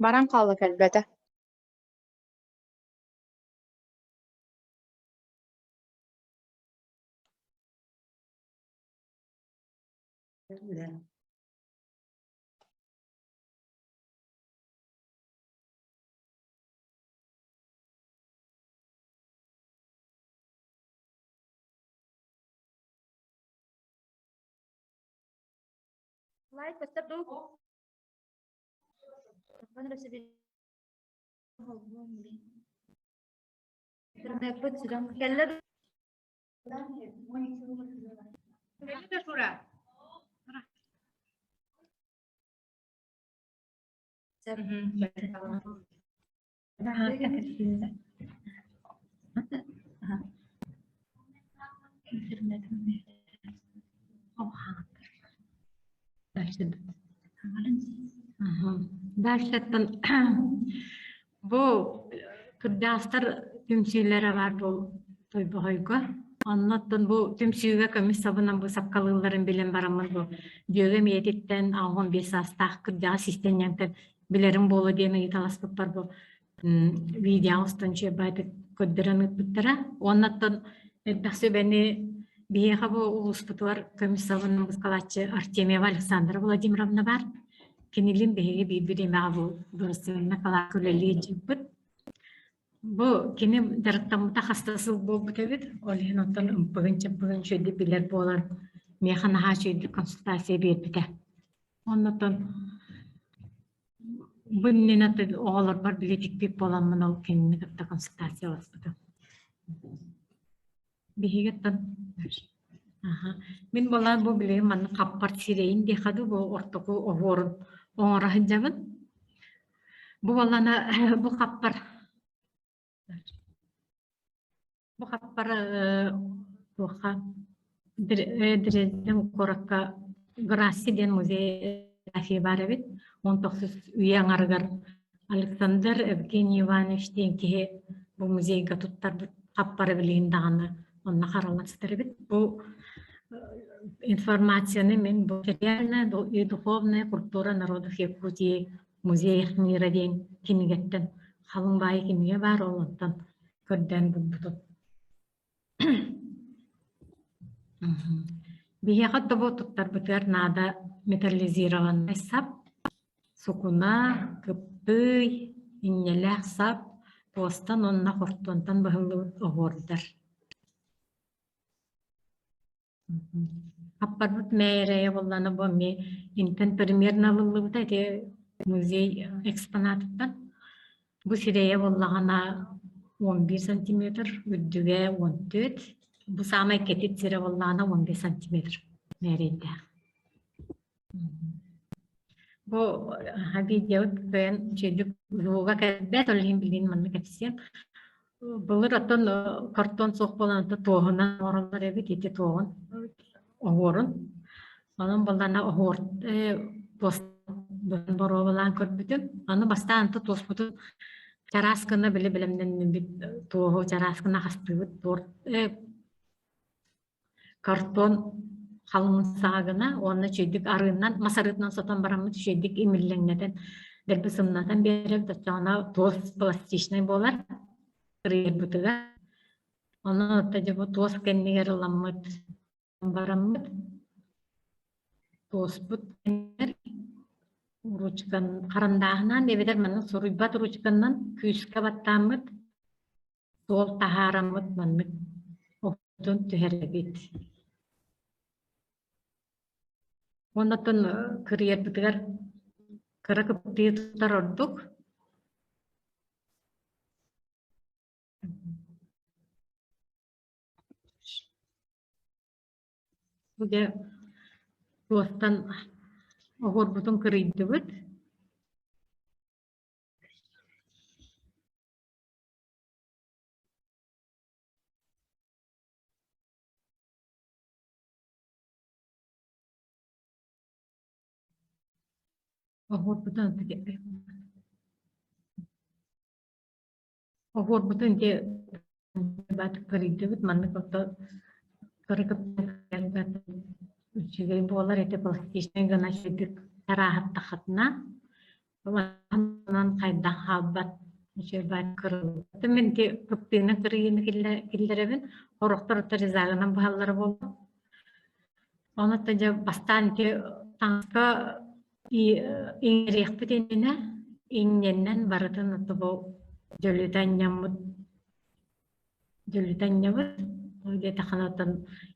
Баран хаалла кэлбэтэ. Лайк көстөр дуу? Интернеппит сүрэн кэллэ Кэллэ да Шура? Дальшеттан бу кырдьаҕастар түмсүүлэрэ баар бу Тойбохойго. Оннуттан бу түмсүүгэ көмүс сабынан бу сапкалыылларын билэн бараммын бу дьүөгэм ийэтиттэн 85 саастаах кырдьаҕас истэнньэҥтэн билэрим буолуо диэн ыйыталаспыппар бу видео устан үчүгэйбаайдык көрдөрөн ыыппыттара. Уоннаттан элбэх сүбэни биһиэхэ бу улууспутугар көмүс сабынан быскалааччы Артемьева Александра Владимировна баар. Кинилин биһиги биир бириэмэҕэ бу дворцовина калаак үлэлии дьыппыт. Бу кини дьарыктаммыта хаста сыл буолбут эбит. Ол иһин оттон ымпыгын-чымпыгын үчүгэйдик билэр буолан, миэхэ наһаа үчүгэйдик консультация биэрбитэ. Оннотон бу иннинэ оҕолорбор били тикпит буоламмын ол кинини кытта консультацияласпытым. Биһигиттэн аха мин буолаан бу билигин манна хаппар сирэйин диэхэ дуу бу ортоку оһуорун оҥоро сылдьабын. Бу буоллаана бу хаппар Бу хаппар туохха Дрезден куоракка Грасси диэн музей баар эбит. Он тохсус үйэ аҥарыгар Александр Евгений Иванович диэн киһи бу музейга туттарбыт хаппары билигин даҕаны онно хараллан сытар эбит. Бу информацияны мин бу материальная и духовная культура народов Якутии музей мира диэн кинигэттэн халыҥ баайы кинигэ баар ол онтон көрдөөн булбутум. Биһиэхэ тобу туттарбытыгар наада металлизированный сап, сукуна, кыптыый, инньэлээх сап, туостан уонна хортуонтан быһыллыбыт оһуордар. Аппарбыт мээрэйэ буоллаҕына бу эмиэ интэн примерно ылыллыбыта ити музей экспонатыттан. Бу сирэйэ буоллаҕына 11 сантиметр, үрдүгэ 14, бу саамай кэтит сирэ буоллаҕына 15 сантиметр мээрэйдээх. Бу видеобут кыайан үчүгэйдик звуга кэлбэт, ол иһин билигин манна кэпсиэм. Былыр оттон картон суох буолан туоһунан оҥороллор эбит, ити туоҕун оһуорун. Онон буоллаҕына оһуор туос боруобалаан көрбүтүм. Аны бастаан туоспутун чараас гына били бэлэмнэннибит туоһу чараас гына хастыыбыт торт Картон халыҥын саагына уонна үчүгэйдик арыынан, мас арыытынан сотон бараммыт үчүгэйдик имиллэҥнэтэн, дэлби сымнатан биэрэбит, оччоҕуна туос пластичнай буолар кырыйарбытыгар. Онон оттон дьэ бу туос кэннигэр ыламмыт бараммыт туоспут кэннигэр ручкан харандааһынан эбэтэр маннык суруйбат ручканан күүскэ баттааммыт суол таһаараммыт маннык охтон түһэрэбит. Оннотон кырыйарбытыгар кыра кыптыйы тутар ордук. Бу дьэ туостан оһуорбутун кырыйдыбыт. Оһуорбутун Оһуорбутун ити кырыйдыбыт маннык ото кыра үчүгэй буолар ити пластичнай гына үчүгэйдик тарааһаттаххытына хайдах хаалбат үчүгэй кырыллыбыт. Мин ити кыптыына кырыйыыны киллэрэбин сорохтор ото резагынан быһаллара буолла. Ону дьэ бастаан ити таҥаска иҥэриэхпит иннинэ инньэннэн барытын бу дьөлүтэ анньаммыт дьөлүтэ анньабыт ол диэтэххинэ оттон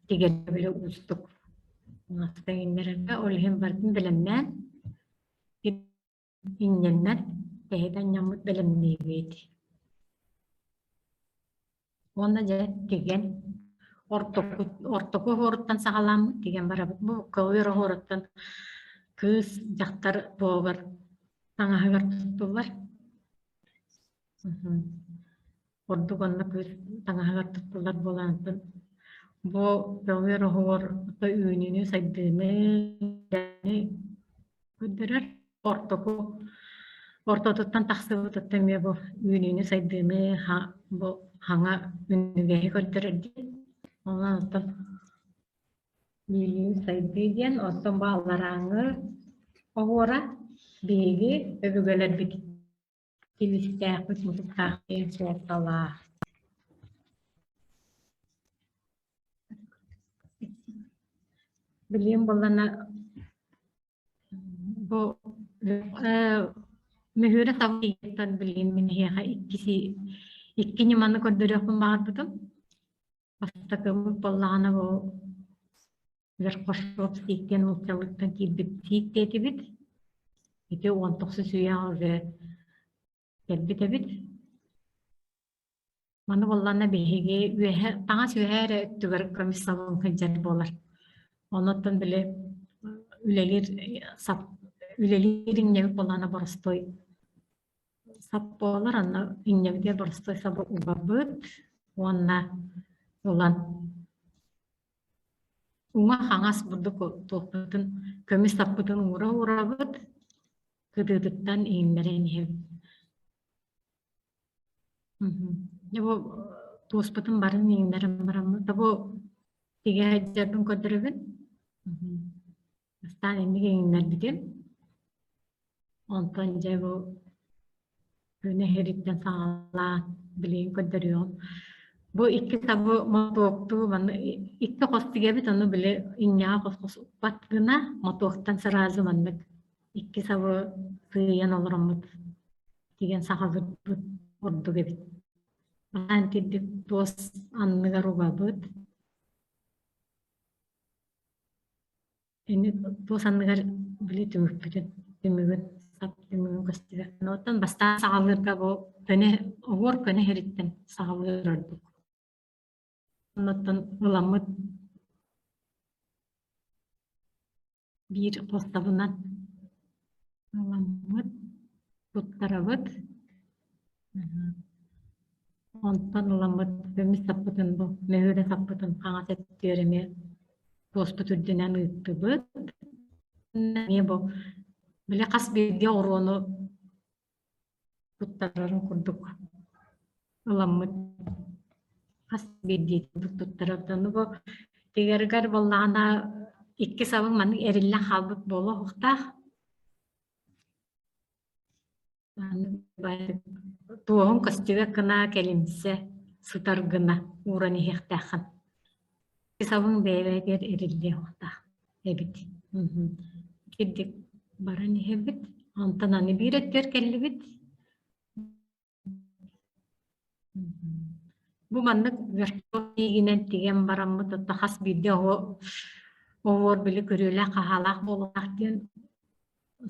тигэргэ били уустук таҥаска иҥнэрэргэ ол иһин барытын бэлэмнээн инньэннэн тэһитэ анньаммыт бэлэмниибит Уонна дьэ тигэн ортоку ортоку оһуоруттан саҕалааммыт тигэн барабыт. Бу кылыыр оһуоруттан кыыс дьахтар туогар таҥаһыгар туттуллар. Ордук онно кыыс таҥаһыгар туттуллар буолан бу көҕүөр оһуор үүнүүнү сайдыыны көрдөрөр. Ортоку ортотуттан тахсыбытыттан эмиэ бу үүнүүнү сайдыыны бу хаҥа үнүгэһи көрдөрөр диэн. Онон оттон үүнүү сайдыы диэн оттон бу алларааҥҥы оһуора биһиги өбүгэлэрбит силистээхпит мутуктаах диэн суолталаах. Билигин буоллана Бу мөһүүрэ сабыйыттан билигин мин эһиэхэ иккиси икки ньыманы көрдөрүөхпүн баҕарбытым. Бастакыбыт буоллаҕына бу Верхошоп сииктэн нууччалыыттан киирбит сиик диэтибит. Ити уон тохсус үйэҕэ уже кэлбит эбит. Маны буоллаҕына биһиги үөһэ таҥас үөһэ эрэ өттүгэр көмүс салон сылдьар буолар. Онуттан били үлэлиир сап үлэлиир иҥнэбит буоллаҕына боростуой сап буолар, онно иҥнэбитигэр боростуой сабы угабыт уонна ылан уҥа-хаҥас бурдук туохпутун көмүс саппытын уура уурабыт, кытыытыттан иҥнэрэн иһэбит. Дьэ бу туоспутун барын иҥнэрэн бараммыт да бу тигэ сылдьарбын көрдөрөбүн. Бастаан инник иҥнэрбитим. Онтон дьэ бу күнэ иһириттэн саҕалаан билигин көрдөрүөҕүм. Бу икки сабы мотуоктуу манна икки хос тигэбит, ону били инньэҕэ хос-хос укпат гына мотуоктан сразу маннык икки сабы сыыйан олороммут тигэн саҕалыырбыт ордук эбит. Анаан тирдик туос анныгар угабыт. Ини туос анныгар били түмүкпүтүн, түмүгүн, сап түмүгүн көстүбэт. Оттон бастаан саҕалыырга бу көнө, оһуор көнө иһириттэн саҕалыыр ордук. Оннуттан ыламмыт биир хостабынан ыламмыт туттарабыт. Онтон ыламмыт көмүс саппытын бу мөһүүрэ саппытын хаҥас өттүгэр эмиэ туоспут үрдүнэн ыыттыбыт. Эмиэ бу били хас биирдии оҕуруону туттарарын курдук ыламмыт хас биирдии туттарар. Ону бу тигэргэр буоллаҕына икки сабын маннык эриллэн хаалбыт буолуохтаах. Туоһун көстүбэт гына кэлимсэ сытар гына ууран иһиэхтээххин. Сабыҥ бэйэ-бэйэтигэр эриллиэ уохтаах эбит. Кирдик баран иһэбит. Онтон аны биир өттүгэр кэллибит. Бу маннык вертолетигинэн тигэн бараммыт отто хас биирдии оҕо оҕуор били көрүөлээх-хаһаалаах буолуохтаах диэн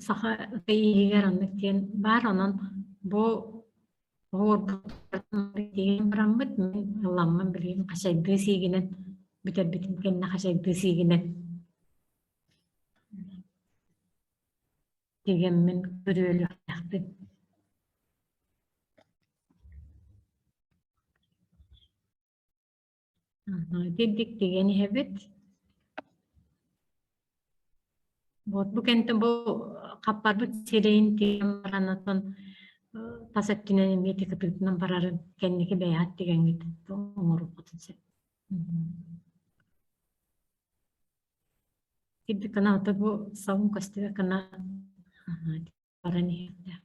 саха иһигэр оннук диэн баар. Онон бу оҕуорбут тигэн бараммыт мин ылламмын билигин хачайдыы сиигинэн бүтэрбитим кэннэ хачайдыы сиигинэн тигэммин көрүөлүөхтээхпин. Итинник тигэн иһэбит. Вот бу кэнтэ бу хаппарбыт сирэйин тигэн баран оттон тас өттүнэн эмиэ кытыытынан барарын кэнники бэйэҕит тигэҥҥит оҥоруоххутун сөп. Кирдик гына ото бу сабын көстүбэт гына баран иһиэхтээх.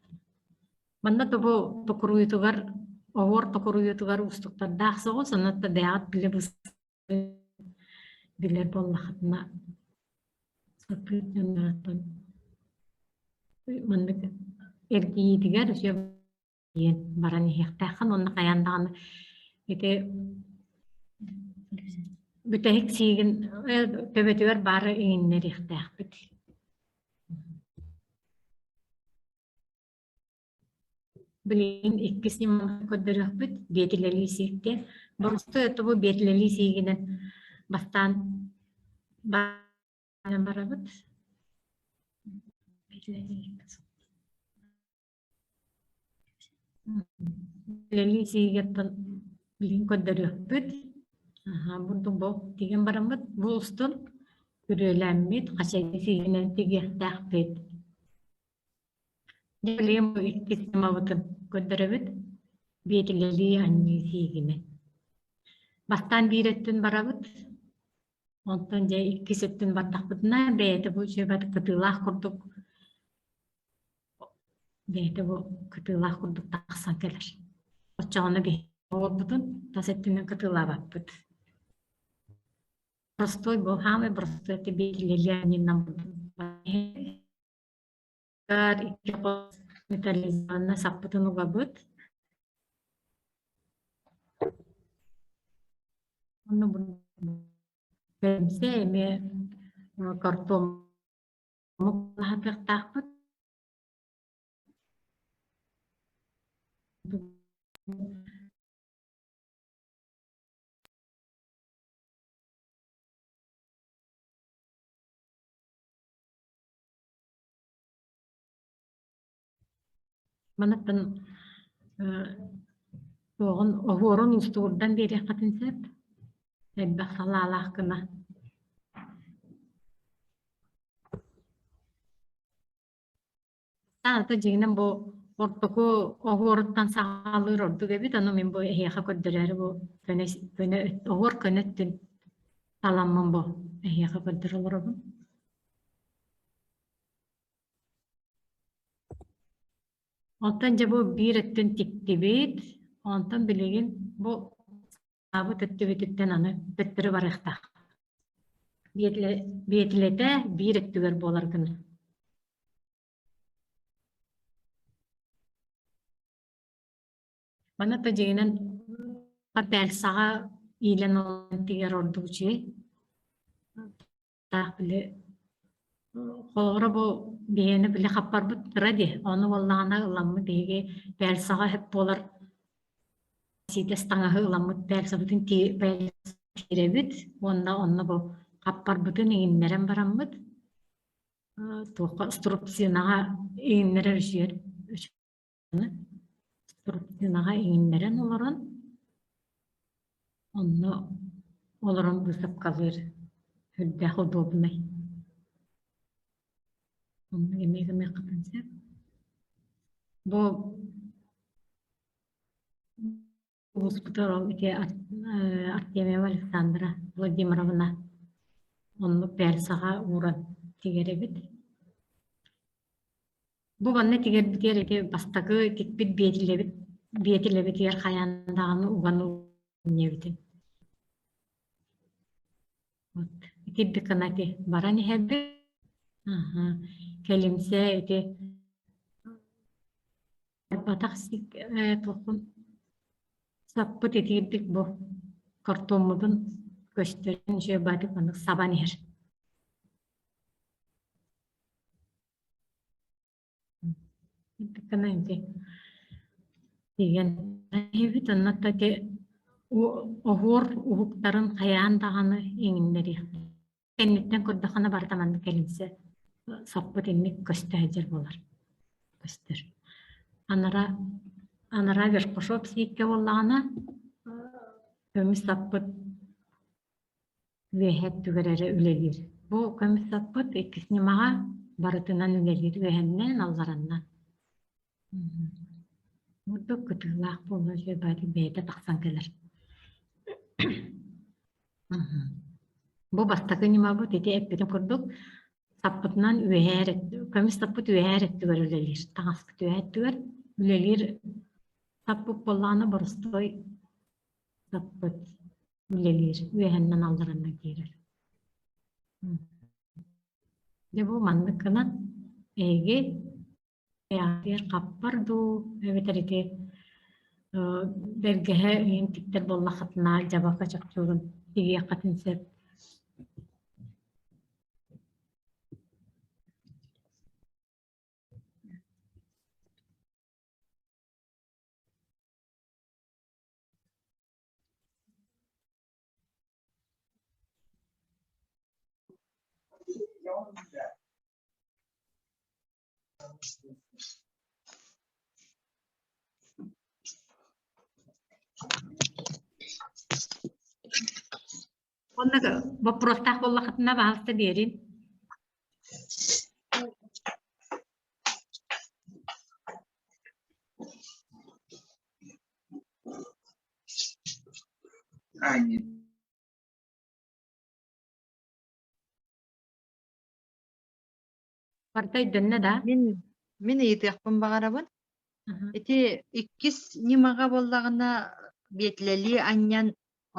Манна да бу токуруйутугар оһуор токуруйутугар уустуктардаах соҕус, онон да бэйэҕит билэ билэр буоллаххытына сатыыр дьонноруттан маннык эргийиитигэр үчүгэй диэн баран иһиэхтээххин уонна хайаан даҕаны ити бүтэһик сиигин төбөтүгэр баары иҥиннэриэхтээхпит. Билигин иккис ньыманы көрдөрүөхпүт, биэтилэлии сииккэ. Боростуой тобу биэтилэлии сиигинэн бастаан барабыт. Үлэлии сиигиттэн билигин көрдөрүөхпүт. Аһаа, бурдук бу тигэн бараммыт, бу устун күрүөлээммит, хачайдыы сиигинэн тигиэхтээхпит. Дьэ, билигин бу иккис ньымабытын көрдөрөбүт. Биэтилэлии анньыы сиигинэн. Бастаан биир өттүн барабыт, онтон дьэ иккис өттүн бардахпытына бэйэтэ бу үчүгэй кытыылаах курдук Бэйэтэ бу кытыылаах курдук тахсан кэлэр. Оччоҕуна биһиги оҕолорбутун тас өттүнэн кытыылаабаппыт. Простой был, самый простой это икки хос металлизованно саппытын угабыт. Онно бу эмиэ картон Аһатыахтаахпыт. Манаттан туоҕун оһуорун устуурдан биэриэххитин сөп. Элбэх салаалаах гына. Аата дьиҥинэн бу ортоку оһуоруттан саҕалыыр ордук эбит, ону мин бу эһиэхэ көрдөрөөрү бу көнө көнө оһуор көнө өттүн таламмын бу эһиэхэ көрдөрө олоробун. Онтон дьэ бу биир өттүн тиктибит, онтон билигин бу Аабыт өттүбүтүттэн аны төттөрү барыахтаах. Биэтилэтэ биир өттүгэр буолар гына. Маны та дьиҥинэн пэлсаҕа иилэн ылан тигэр ордук үчүгэй. Таах били холобура бу биһиэнэ били хаппарбыт кыра дии. Ону буоллаҕына ыламмыт биһиги пэлсаҕа сөп буолар сиидэс таҥаһы ыламмыт пэлсабытын тиирэбит уонна онно бу хаппарбытын иҥиннэрэн бараммыт туохха струбцинаҕа иҥиннэрэр үчүгэр струбцинаҕа иҥиннэрэн олорон онно олорон быысапкалыыр сүрдээх удобнай. Онно эмиэ гыныаххытын сөп. Бу Улууспутугар ол ити Артемьева Александра Владимировна оннук пельсаҕа ууран тигэр эбит. Бу манна тигэрбитигэр ити бастакы тикпит биэтилэбит биэтилэбитигэр хайаан даҕаны уган инньэбитин. Вот итирдик гына ити баран иһэрбит. Аха. Кэлимсэ ити Барбатах туохпун саппыт итиирдик бу картоммутун көстөрүн үчүгэй баатык маннык сабан иһэр. Итиккана ити тиийэн иһэбит онно ити оһуор уһуктарын хайаан даҕаны иҥиннэриэхтэрэ. Кэнниттэн көрдөххүнэ барыта маннык кэлимсэ саппыт инник көстө сылдьар буолар. Көстөр. Анара анара верхошоп сииккэ буоллаҕына көмүс саппыт үөһэ өттүгэр эрэ үлэлиир. Бу көмүс саппыт иккис ньымаҕа Барытынан үлэлиир үөһэннэн, аллараннан. Ордук кытыылаах буолла үчүгэй бэйэтэ тахсан кэлэр. Бу бастакы ньымабыт ити эппитим курдук саппытынан үөһээ эрэ көмүс саппыт үөһээ эрэ өттүгэр үлэлиир. Таҥаспыт үөһээ өттүгэр үлэлиир саппыт буоллаҕына боростуой саппыт үлэлиир үөһэннэн аллараннан киирэр. Дьэ бу маннык гынан эһиги Эҕэр хаппар дуу эбэтэр ити бэргэһэ ыйын тиктэр буоллаххытына дьабака чопчуурун тигиэххитин сөп. Онно боппуруостаах буоллаххытына баһаалыста биэрин. Барыта өйдөннө да? Мин мин ыйытыахпын баҕарабын. Ити иккис ньымаҕа буоллаҕына биэтлэлии анньан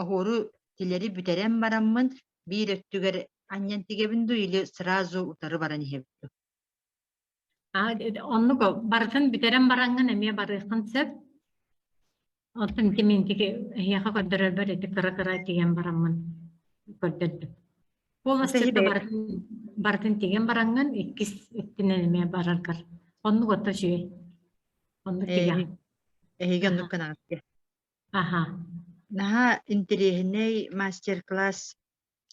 оһуору тилэри бүтэрэн бараммын биир өттүгэр анньан тигэбин дуу или сразу утары баран иһэбин дуу? Оннук барытын бүтэрэн бараҥҥын эмиэ барыаххын сөп. Оттон ити мин ити эһиэхэ көрдөрөрбөр ити кыра-кыра тигэн бараммын көрдөрдүм. Полностью барытын, барытын тигэн бараҥҥын иккис өттүнэн эмиэ бараргар. Оннук отто үчүгэй. Оннук тигэҕин. Эһиги оннук гынаҕыт Аха. Наһаа интэриэһинэй мастер-класс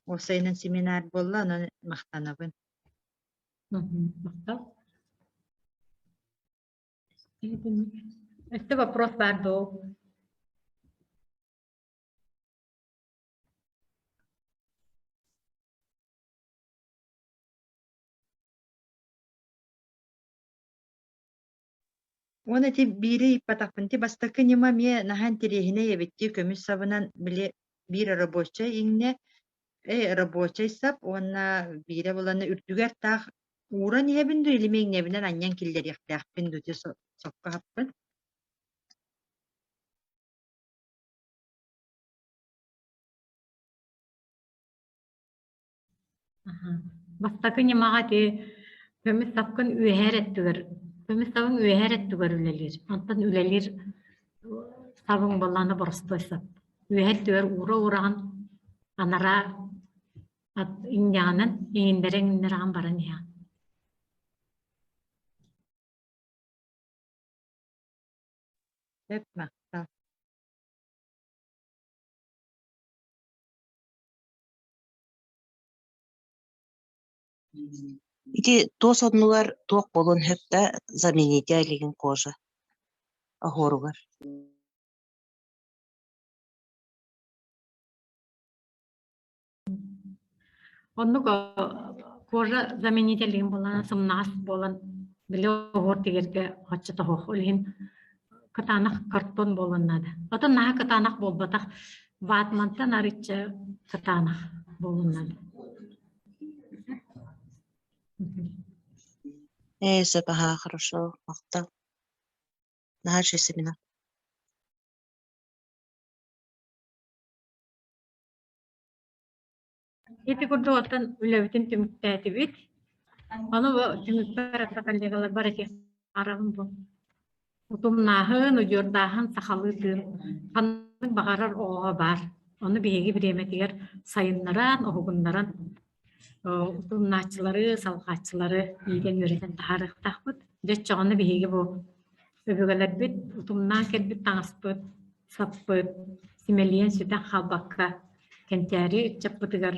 уопсайынан семинар буолла, онон махтанабын. Махтал. Өссө вопрос баар дуо? Уонна ити биири ыйыппатахпын ити бастакы ньыма эмиэ наһаа интэриэһинэй эбит дии көмүс сабынан били биир рабочай иҥнэ э рабочай сап уонна биирэ буланы үрдүгэр таах ууран иһэбин дуу или иҥнэбинэн анньан киллэриэхтээхпин дуу ити сокко аһаппын. Бастакы ньымаҕа ити көмүс сапкын үөһээ эрэ өттүгэр көмүс сабыҥ үөһээ эрэ өттүгэр үлэлиир. Онтон үлэлиир сабыҥ буоллаҕына боростуой сап. Үөһээ өттүгэр уура-уураҕын анараа инньэҕинэн иҥиннэрэ-иҥиннэрэҕин баран иһэҕин. Сөп махтал. Ити туос оннугар туох буолуон сөп да замените илигин кожа оһуоругар. Оннук кожа заменителлигин буолан сымнаҕас буолан били оһуор тигэргэ оччо тоһуох. Ол иһин кытаанах картон буолуон наада. Отон наһаа кытаанах буолбатах ватмантан арычча кытаанах буолуон наада. Ээ, сөп аһаа, хорошо, махтал. Наһаа үчүгэй семинар. Ити курдук оттон үлэбитин түмүктээтибит. Ону бу түмүкпэр ата коллегаларбар этиэх арабын бу. Утумнааһын, удьуордааһын сахалыы тыын ханнык баҕарар оҕоҕо баар. Ону биһиги бириэмэтигэр сайыннаран, уһугуннаран утумнааччылары, салҕааччылары иитэн үөрэтэн таһаарыахтаахпыт. Дьэ оччоҕуна биһиги бу өбүгэлэрбит утумнаан кэлбит таҥаспыт, саппыт, симэлийэн сүтэн хаалбакка кэнчээри ыччаппытыгар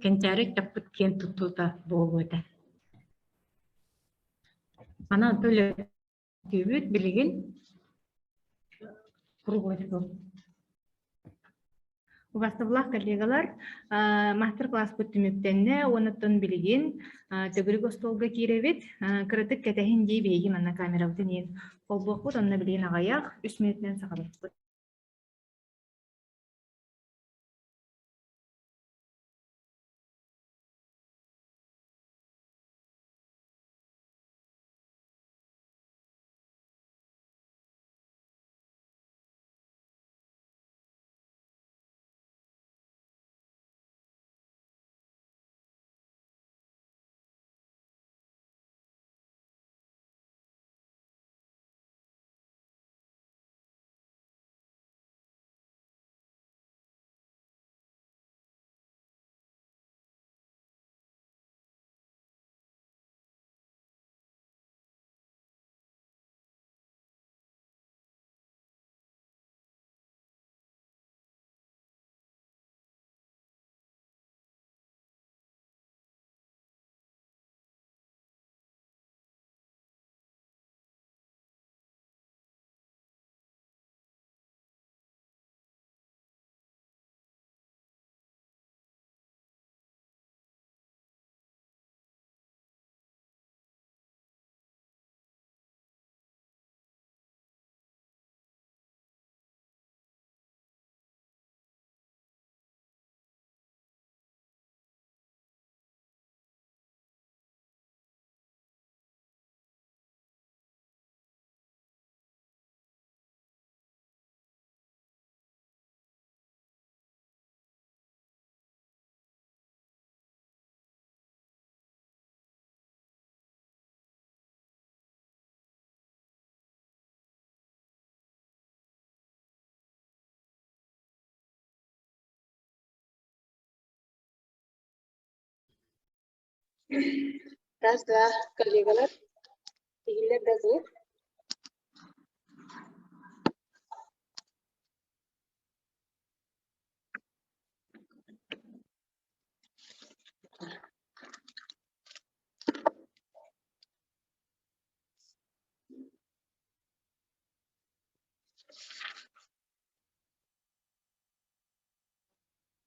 кэнчээри ыччаппыт киэн туттуута буолуо этэ. Манан үлэлиибит билигин. Убастабылаах коллегалар, мастер-класспыт түмүктэннэ уонна билигин төгүрүк остуолга киирэбит. Кыратык кэтэһин дии биһиги манна камерабытын иин холбуохпут, онно билигин аҕыйах, үс мүнүүтүнэн саҕалыахпыт. Раз, два, коллегалар. Иһиллэр да звук.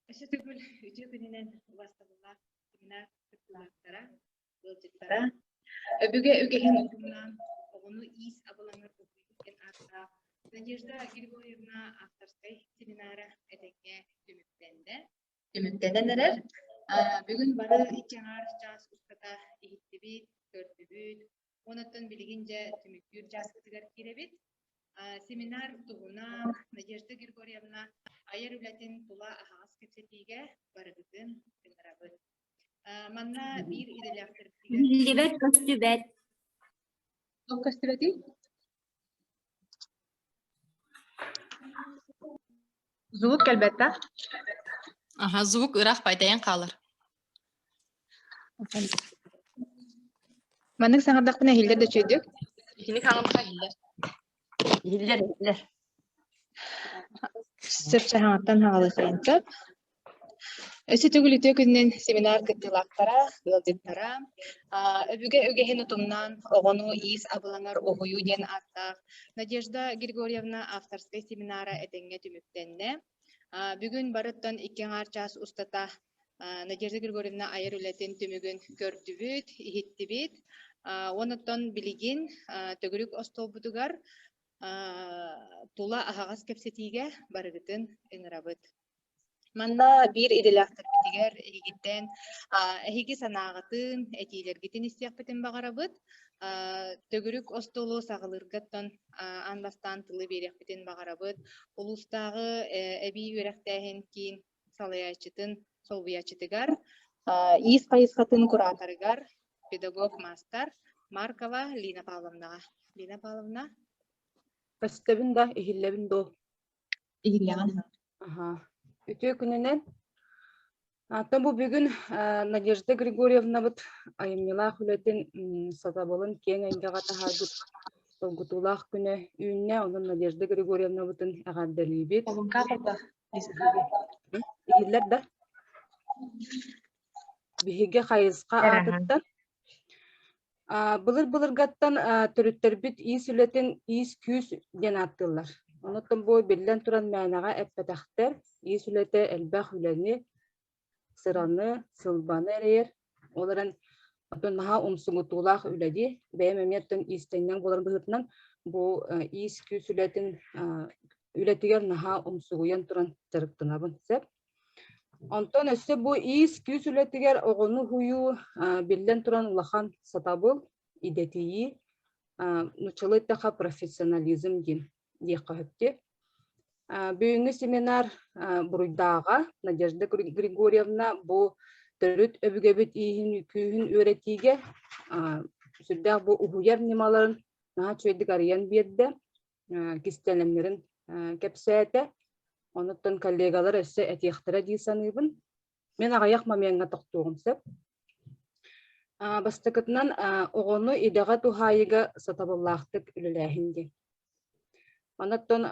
Өссө төгүл үтүө күнүнэн убастабыллаах семинар кыттыылаахтара, ыалдьыттара, өбүгэ үгэһин утумнаан оҕону иис абылаҥар уһуйуу диэн ааттаах Надежда Григорьевна авторскай семинара этэҥҥэ түмүктэннэ. Түмүктэнэн эрэр. Бүгүн бары икки аҥаар чаас устата иһиттибит, көрдүбүт. Онон билигин дьэ түмүктүүр чааспытыгар киирэбит. Семинар туһунан Надежда Григорьевна айар үлэтин тула аһаҕас кэпсэтиигэ барыгытын ыҥырабыт. Манна биир идэлээхтэрбитигэр Биллибэт көстүбэт. Туох көстүбэтий? Звук кэлбэт да? Аха, звук ыраах байтайан хаалар. Маннык саҥардахпына иһиллэр да үчүгэйдик. Итини хаҥамха иһиллэр. Иһиллэр, иһиллэр. Сөп саҥаттан хаалыахайын сөп. Өссө төгүл үтүө күнүнэн семинар кыттыылаахтара, ыалдьыттара, өбүгэ үгэһин утумнаан оҕону иис абылаҥар уһуйуу диэн ааттаах Надежда Григорьевна авторскай семинара этэҥҥэ түмүктэннэ. Бүгүн барыттан икки аҥаар чаас устата Надежда Григорьевна айар үлэтин түмүгүн көрдүбүт, иһиттибит. Онон билигин төгүрүк остуолбутугар тула аһаҕас кэпсэтиигэ барыгытын ыҥырабыт. Манна биир идэлээхтэрбитигэр эһигиттэн эһиги санааҕытын, этиилэргитин истиэхпитин баҕарабыт. Төгүрүк остуолу саҕалыыргаттан аан бастаан тылы биэриэхпитин баҕарабыт. Улуустааҕы эбии үөрэхтээһин киин салайааччытын солбуйааччытыгар, иис хайысхатын кураторыгар, педагог-маастар Маркова Лина Павловнаҕа. Лина Павловна. Көстөбүн да, иһиллэбин дуу? Иһиллэҕин. Аха. Үтүө күнүнэн. Аттан бу бүгүн Надежда Григорьевнабыт айымньылаах үлэтин сатабылын киэҥ эйгэҕэ таһаарбыт долгутуулаах күнэ үүннэ. Онон Надежда Григорьевнабытын эҕэрдэлиибит. Иһиллэр да? Биһиги хайысха аатыттан Былыр-былыргаттан төрүттэрбит иис үлэтин иис-күүс диэн ааттыыллар. Онуттан бу биллэн туран мээнэҕэ эппэтэхтэр, иис үлэтэ элбэх үлэни, сыраны, сылбаны эрэйэр. Ол эрэн оттон наһаа умсугутуулаах үлэ дии. Бэйэм эмиэ оттон иистэнньэҥ буолар быһыытынан бу иис-күүс үлэтин үлэтигэр наһаа умсугуйан туран дьарыктанабын сөп. Онтон өссө бу иис-күүс үлэтигэр оҕону уһуйуу биллэн туран улахан сатабыл, идэтийии, нууччалыы эттэххэ профессионализм диэн диэххэ сөп дии. Бүгүҥҥү семинар буруйдааҕа Надежда Григорьевна бу төрүт өбүгэбит ииһин күүһүн үөрэтиигэ сүрдээх бу уһуйар ньымаларын наһаа үчүгэйдик арыйан биэрдэ, кистэлэҥнэрин кэпсээтэ. Онуттан коллегалар өссө этиэхтэрэ дии саныыбын. Мин аҕыйах момеҥҥа тохтуоҕум сөп. Бастакытынан, оҕону идэҕэ туһаайыыга сатабыллаахтык үлэлээһин диэн. Онон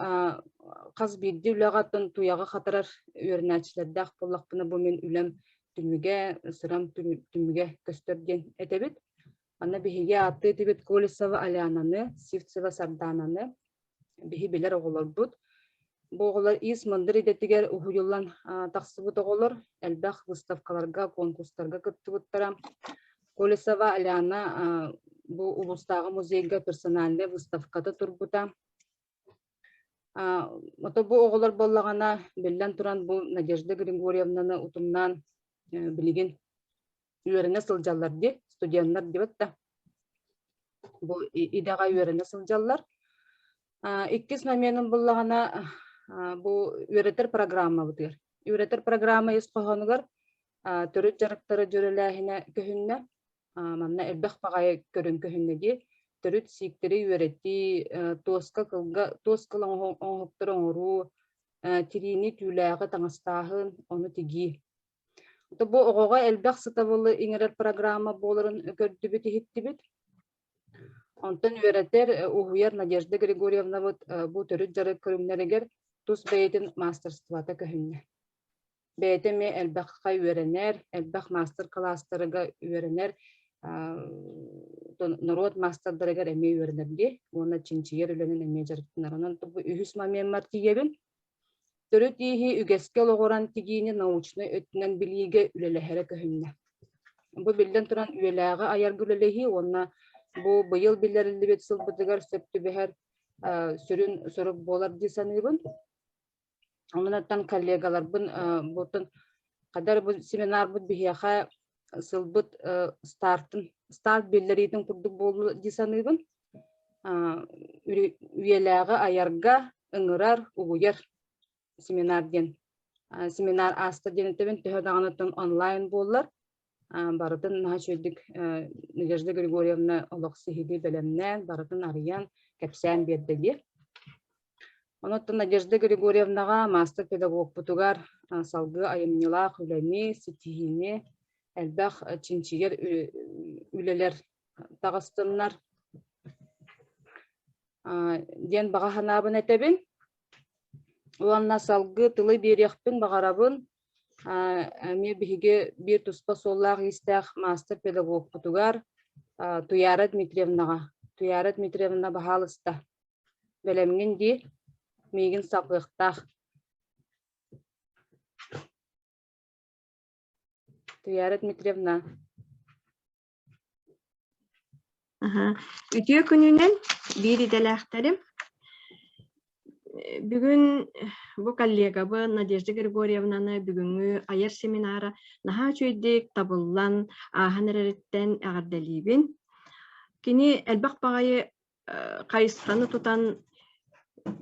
хас биирдии үлэҕэ оттон туйаҕы хатарар үөрэнээччилэрдээх буоллахпына, бу мин үлэм түмүгэ, сырам түмүгэ көстөр диэн этэбит. Аны биһиги ааттыы этибит Колесова Алянаны, Сивцева Сардаананы, биһи билэр оҕолорбут. Бу оҕолор ис мындыр идэтигэр уһуйуллан тахсыбыт оҕолор элбэх выставкаларга, конкурстарга кыттыбыттара. Колесова Аляна бу улуустааҕы музейга персональнай выставката турбута. Ото бу оҕолор буоллаҕына, биллэн туран, бу Надежда Григорьевнаны утумнаан билигин үөрэнэ сылдьаллар дии, студеннар диэбит да. Бу идэҕэ үөрэнэ сылдьаллар. Иккис моменым буллаҕына бу үөрэтэр программабытыгар. Үөрэтэр программа ис хоһоонугар төрүт дьарыктары дьүөрэлээһинэ көһүннэ. Манна элбэх баҕайы көрүҥ көһүннэ дии. Төрүт сииктэри үөрэтии, туоска кылга туос кыл оҥоһуктары оҥоруу, тириини түүлээҕи таҥастааһын, ону тигии. Бу оҕоҕо элбэх сатабылы иҥэрэр программа буоларын көрдүбүт-иһиттибит. Онтон үөрэтэр, уһуйар Надежда Григорьевнабыт бу төрүт дьарык көрүҥнэригэр тус бэйэтин маастарствота көһүннэ. Бэйэтэ эмиэ элбэххэ үөрэнэр, элбэх маастар-кылаастарга үөрэнэр, норуот маастардарыгар эмиэ үөрэнэр дии уонна чинчийэр үлэнэн эмиэ дьарыктанар. Онон бу үһүс момеммар тиийэбин. Төрүт ииһи үгэскэ олоҕуран тигиини научнай өттүнэн билиигэ үлэлэһэрэ көһүннэ. Бу биллэн туран үйэлээҕи айарга үлэлэһии уонна бу быйыл биллэриллибит сылбытыгар сөп түбэһэр сүрүн сорук буолар дии саныыбын. Онон коллегаларбын бутун хадар бу семинарбыт биһиэхэ сылбыт стартын старт биллэриитин курдук буолла дии саныыбын. Үйэлээҕи айарга ыҥырар, угуйар семинар диэн семинар ааста диэн этэбин төһө даҕаныттан онлайн буоллар барытын наһаа үчүгэйдик Надежда Григорьевна олох сиһилии бэлэмнээн барытын арыйан кэпсээн биэрдэ диир. Онон Надежда Григорьевнаҕа маастар-педагогпутугар салгыы айымньылаах үлэни, ситиһиини, элбэх чинчийэр үлэлэр таҕыстыннар диэн баҕа санаабын этэбин. Уонна салгыы тылы биэриэхпин баҕарабын. Эмиэ биһиги биир туспа суоллаах-иистээх маастар-педагогпутугар Туяра Дмитриевнаҕа. Туяра Дмитриевна, баһаалыста, бэлэмҥин дии, миигин салҕыахтаах. Туяра Дмитриевна. Үтүө күнүнэн биир идэлээхтэрим. Бүгүн бу коллегабын Надежда Григорьевнаны бүгүҥҥү айар семинара наһаа үчүгэйдик табыллан ааһан эрэриттэн эҕэрдэлиибин. Кини элбэх баҕайы хайысханы тутан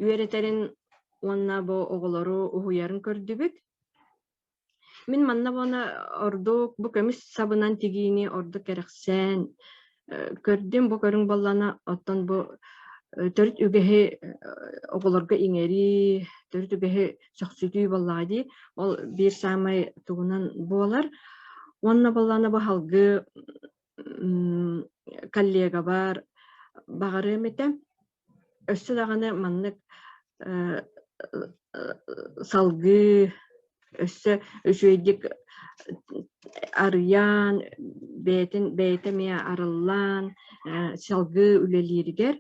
үөрэтэрин уонна бу оҕолору уһуйарын көрдүбүт. Мин манна буона ордук бу көмүс сабынан тигиини ордук кэрэхсээн көрдүм. Бу көрүҥ буоллаҕына оттон бу төрүт үгэһи оҕолорго иҥэрии, төрүт үгэһи сөхсүтүү буоллаҕа дии. Ол биир саамай тугунан буолар. Уонна буоллаҕына бу салгыы коллегабар баҕарыам этэ. Өссө даҕаны маннык салгыы өссө үчүгэйдик арыйан, бэйэтин бэйэтэ эмиэ арыллан салгыы үлэлииригэр.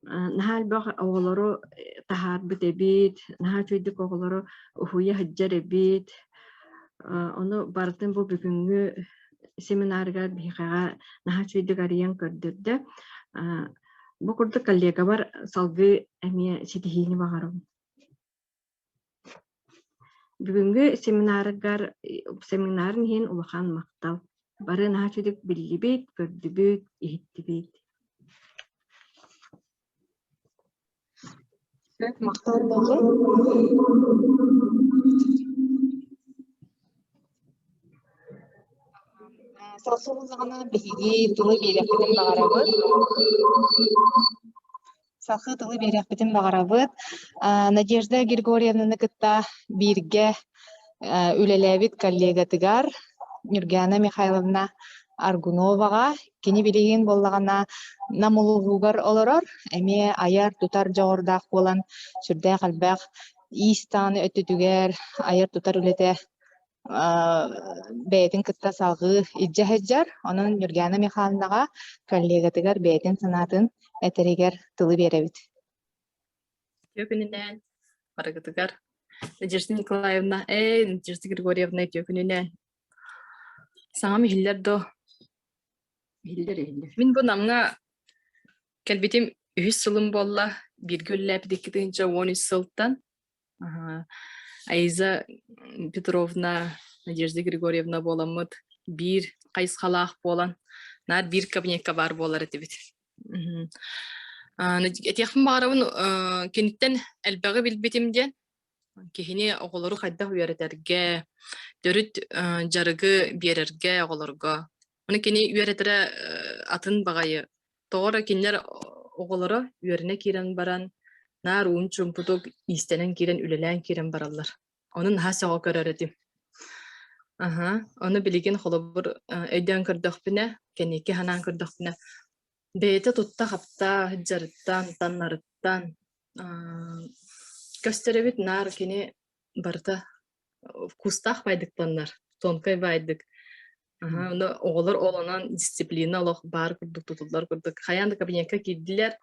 Наһаа элбэх оҕолору таһаарбыт эбит, наһаа үчүгэйдик оҕолору уһуйа сылдьар эбит. Ону барытын бу бүгүҥҥү семинарыгар биһиэхэҕэ наһаа үчүгэйдик арыйан көрдөрдө. Бу курдук коллегабар салгыы эмиэ ситиһиини баҕарабын. Бүгүҥҥү семинарыгар семинарын иһин улахан махтал. Бары наһаа үчүгүйдүк биллибит, көрдүбүт, иһиттибит. Сөп, махтал буоллун. Салсыы буоллаҕына биһиги тылы биэриэхпитин баҕарабыт. Салхыы тылы биэриэхпитин баҕарабыт. Надежда Григорьевнаны кытта бииргэ үлэлээбит коллегатыгар Нюргиана Михайловна Аргуноваҕа кини билигин буоллаҕына Нам улууһугар олорор, эмиэ айар-тутар дьоҕурдаах буолан сүрдээх элбэх иис даҕаны өттүтүгэр айар-тутар үлэтэ бэйэтин кытта салҕыы илдьэ сылдьар. Онон Нюргиана Михайловнаҕа коллегатыгар бэйэтин санаатын этэригэр тылы биэрэбит. Үтүө күнүнэн барыгытыгар Надежда Николаевна, ээ, Надежда Григорьевна үтүө күнүнэн. Саҥам иһиллэр дуо? Иһиллэр, иһиллэр. Мин бу Намҥа кэлбитим үһүс сылым буолла. Бииргэ үлэлээбит 2013 сылтан. Аиза Петровна, Надежда Григорьевна буоламмыт биир хайысхалаах буолан, наар биир кабинекка баар буолар этибит. Этиэхпин баҕарабын, киниттэн элбэҕи билбитим диэн, киһини оҕолору хайдах үөрэтэргэ, төрүт дьарыгы биэрэргэ оҕолорго. Ону кини үөрэтэрэ атын баҕайы Тоҕо эрэ кинилэр оҕолоро үөрэнэ киирэн баран, наар уун чуумпутук иистэнэн киирэн, үлэлээн киирэн бараллар. Ону наһаа сөҕө көрөр этим. Аһа, ону билигин холобур өйдөөн көрдөхпүнэ, кэнники санаан көрдөхпүнэ, бэйэтэ тутта-хапта сылдьарыттан, таннарыттан көстөр эбит наар кини барыта вкустаах байдыктаннар, тонкай байдык. Аха, ону оҕолор ол онон дисциплина олох баар курдук тутуллар курдук. Хайаан да кабинекка киирдилэр,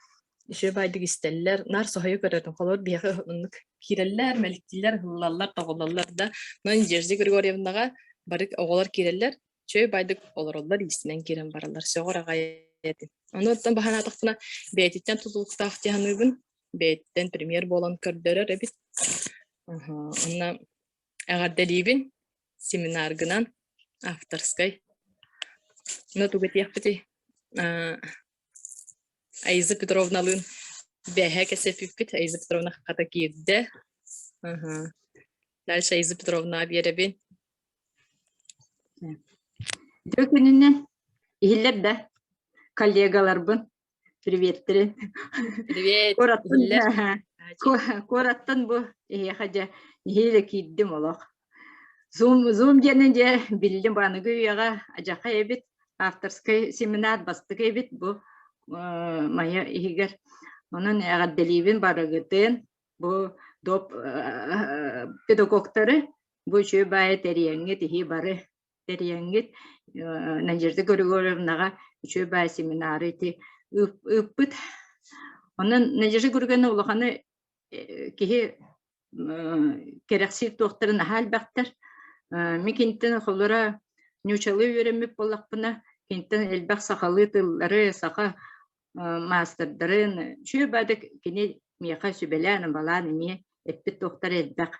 үчүгэй байдык истэллэр, наар соһуйа көрөтүм. Холобур, биһиэхэ оннук киирэллэр, мэликтииллэр, ыһыллаллар, тоҕуллаллар да. Но Надежда Григорьевнаҕа бары оҕолор киирэллэр, үчүгэй байдык олороллор, иистэнэн киирэн бараллар. Сөҕөр аҕай этим. Ону оттон баһанаатахпына, бэйэтиттэн тутулуктаах дии саныыбын. Бэйэтиттэн премьер буолан көрдөрөр эбит. Онно эҕэрдэлиибин семинаргынан авторскай. Ну тугу этиэхпитий? Аиза Петровналыын бэһэ кэсэппиппит. Аиза Петровна хата киирдэ. Дальше Аиза Петровна биэрэбин. Үтүө күнүнэн иһиллэр да коллегаларбын Приветтерин. Привет. Куораттан, куораттан бу эһиэхэ дьэ нэһиилэ киирдим олох. Zoom, Zoom диэнин дьэ биллим бу аныгы үйэҕэ адьаха эбит, авторскай семинар бастакы эбит бу Майа иһигэр. Онон эҕэрдэлиибин барыгытын бу доп педагогтары бу үчүгэй баайы тэрийэҥҥит иһи бары тэрийэҥҥит Надежда Григорьевнаҕа үчүгэй баай семинары ити ыыппыт. Онон Надежда Григорьевна улаханы киһи кэрэхсиир туохтара наһаа элбэхтэр. Мин киниттэн холура ньуучалыы үөрэммит буоллахпына, киниттэн элбэх сахалыы тыллары, саха маастардарын үчүгэй баайдык кини миэхэ сүбэлээн-абалаан эмиэ эппит туохтара элбэх.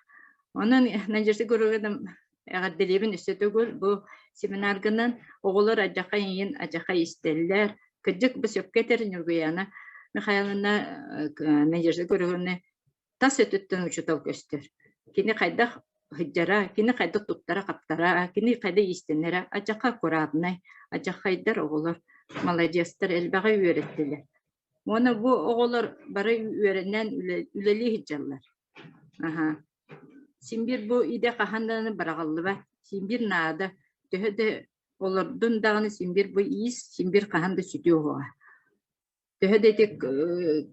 Онон Надежда Григорьевна эҕэрдэлиибин өссө төгүл бу семинаргынан оҕолор адьаха иин адьаха истэллэр. Кырдьык бу сөпкө этэр Ньургуяна Михайловна Надежда Григорьевна тас өттүттэн учуутал көстөр. Кини хайдах сылдьара, кини хайдах туттара-хаптара, кини хайдах иистэнэрэ адьаха аккуратнай, адьахайдар оҕолор маладьыастар элбэҕи үөрэттилэр. Уонна бу оҕолор бары үөрэнэн үлэлии сылдьаллар. Аһа. Син биир бу идэ хаһан даҕаны быраҕыллыбат, син биир наада. Төһө да олордун даҕаны син биир бу иис син биир хаһан да сүтүө суоҕа. Төһө да ити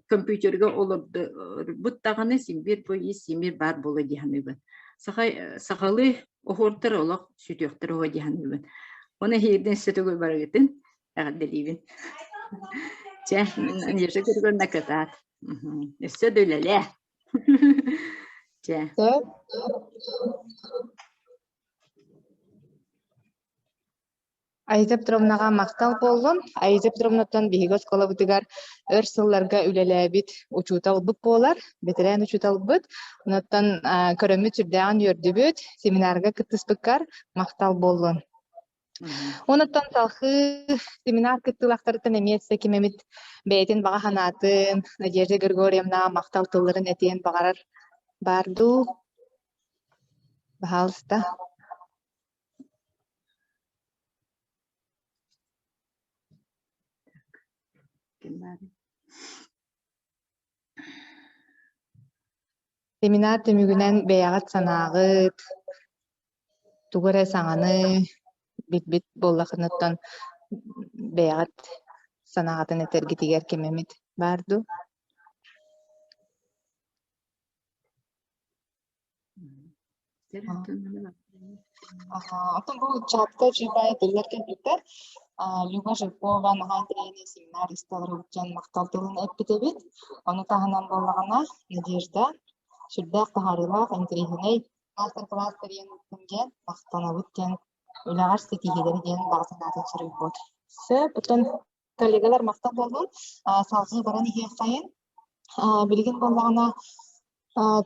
компьютерга олордорбут даҕаны син биир бу ис син биир баар буолуо дии саныыбын. Саха сахалыы оһуортар олох сүтүөхтэр оһо дии саныыбын. Оны эһиирдэн өссө төгүл барыгытын эҕэрдэлиибин. Чэ, Надежда Григорьевна кытаат. Өссө да үлэлээ. Чэ. Аиза Петровнаҕа махтал буоллун. Аиза Петровнаттан биһиги оскуолабытыгар өр сылларга үлэлээбит учууталбыт буолар, бэтэрээн учууталбыт. Онуттан көрөммүт сүрдээҕин үөрдүбүт, семинарга кыттыспыккар махтал буоллун. Онуттан салхыы семинар кыттыылаахтарыттан эмиэ өссө ким эмит бэйэтин баҕа санаатын Надежда Григорьевна махтал тылларын этиэн баҕарар баар дуу? Баһаалыста. Семинар түмүгүнэн бэйэҕит санааҕыт, тугу эрэ саҥаны билбит буоллаххытыттан бэйэҕит санааҕытын этэргитигэр ким эмит баар дуу? Оттон бу чатка үчүгэй этиллэр кэлбиттэр. Люба Жиркова наһаа интэриэһинэй семинар истэлэр махтал тылын эппит эбит. Ону таһынан буоллаҕына Надежда сүрдээх таһаарыылаах интэриэһинэй маастар-кылаас тэрийэн ыыттым диэн махтанабыт диэн үлэҕэр ситиһиилэри диэн баҕа санаатын суруйбут. Сөп, оттон коллегалар махтал буоллун. Салгыы баран иһиэххэйин. Билигин буоллаҕына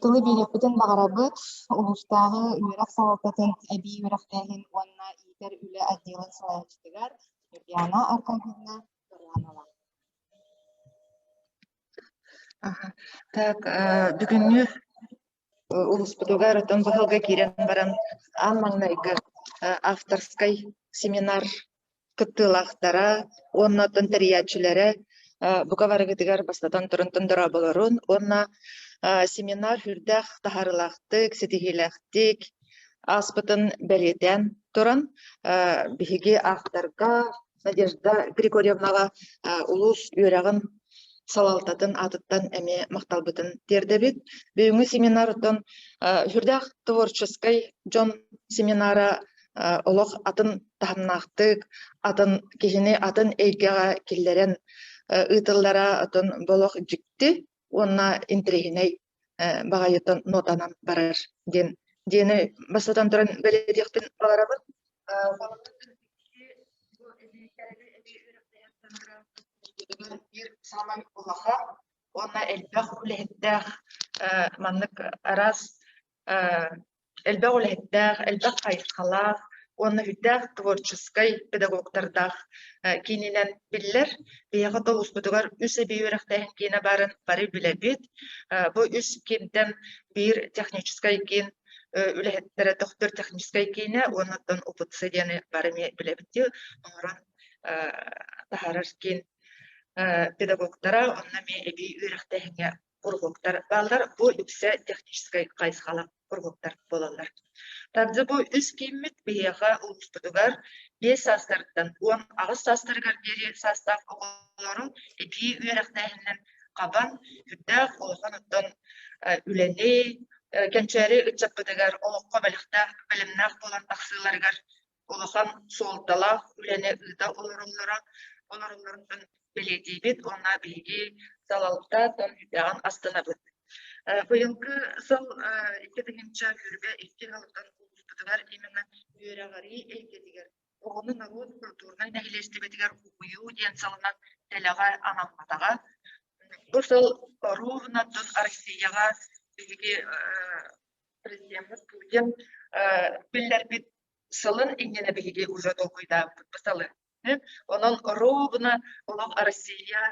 тылы биэриэхпитин баҕарабыт. Улуустааҕы үөрэх салалтатын эбии үөрэхтээһин уонна иитэр үлэ отделын салайааччытыгар Нюргиана Аркадьевна Баранова. Так, бүгүҥҥү улууспутугар оттон быһылга киирэн баран аан маҥнайгы авторскай семинар кыттыылаахтара уонна оттон тэрийээччилэрэ бука барыгытыгар бастатан туран дорооболорун уонна семинар үрдээх таһаарыылаахтык, ситиһиилээхтик ааспытын бэлиэтээн туран биһиги авторга Надежда Григорьевнаҕа улуус үөрэҕин салалтатын аатыттан эмиэ махталбытын тиэрдэбит. Бүгүҥҥү семинар оттон сүрдээх творческай дьон семинара олох атын таһымнаахтык, атын киһини атын эйгэҕэ киллэрэн ыытыллара оттон болох дьикти уонна интэриэһинэй баҕайытын нотанан барар диэн диэни бастатан туран бэлиэтиэхпин баҕарабын. Биир саамай улахан уонна элбэх үлэһиттээх маннык араас элбэх үлэһиттээх, элбэх хайысхалаах уонна үрдээх творческай педагогтардаах киининэн биллэр. Биһиэхэ улууспутугар үс эбии үөрэхтээһин киинэ баарын бары билэбит. Бу үс киинтэн биир техническай киин үлэһиттэрэ Төхтүр техническай киинэ уонна оттон УПЦ диэни бары эмиэ билэбит дии оҥорон таһаарар киин педагогтара онно эмиэ эбии үөрэхтээһиҥҥэ куруһуоктар бааллар. Бу үксэ техническай хайысхалаах куруһуоктар буолаллар. Также бу үс кииммит биһиэхэ улууспутугар 5 саастарыттан 18 саастарыгар диэри саастаах оҕолору эбии үөрэхтээһининэн хабан, үрдээх улахан оттон үлэни кэнчээри ыччаппытыгар олоххо бэлэхтээх, бэлэмнээх буолан тахсыыларыгар улахан суолталаах үлэни ыыта олороллоро олороллоруттан бэлиэтиибит уонна биһиги салалта үрдээҕин астынабыт. Быйылгы сыл 2022 сылыттан улууспутугар именно үөрэҕирии эйгэтигэр оҕону норуот культурнай нэһилиэстибэтигэр угуйуу диэн сылынан дэлэҕэ анамматаҕа. Бу сыл ровно Россияҕа биһиги президеммит Путин биллэрбит сылын иннинэ биһиги уже толкуйдаабыппыт бу сылы. Онон ровно олох Россия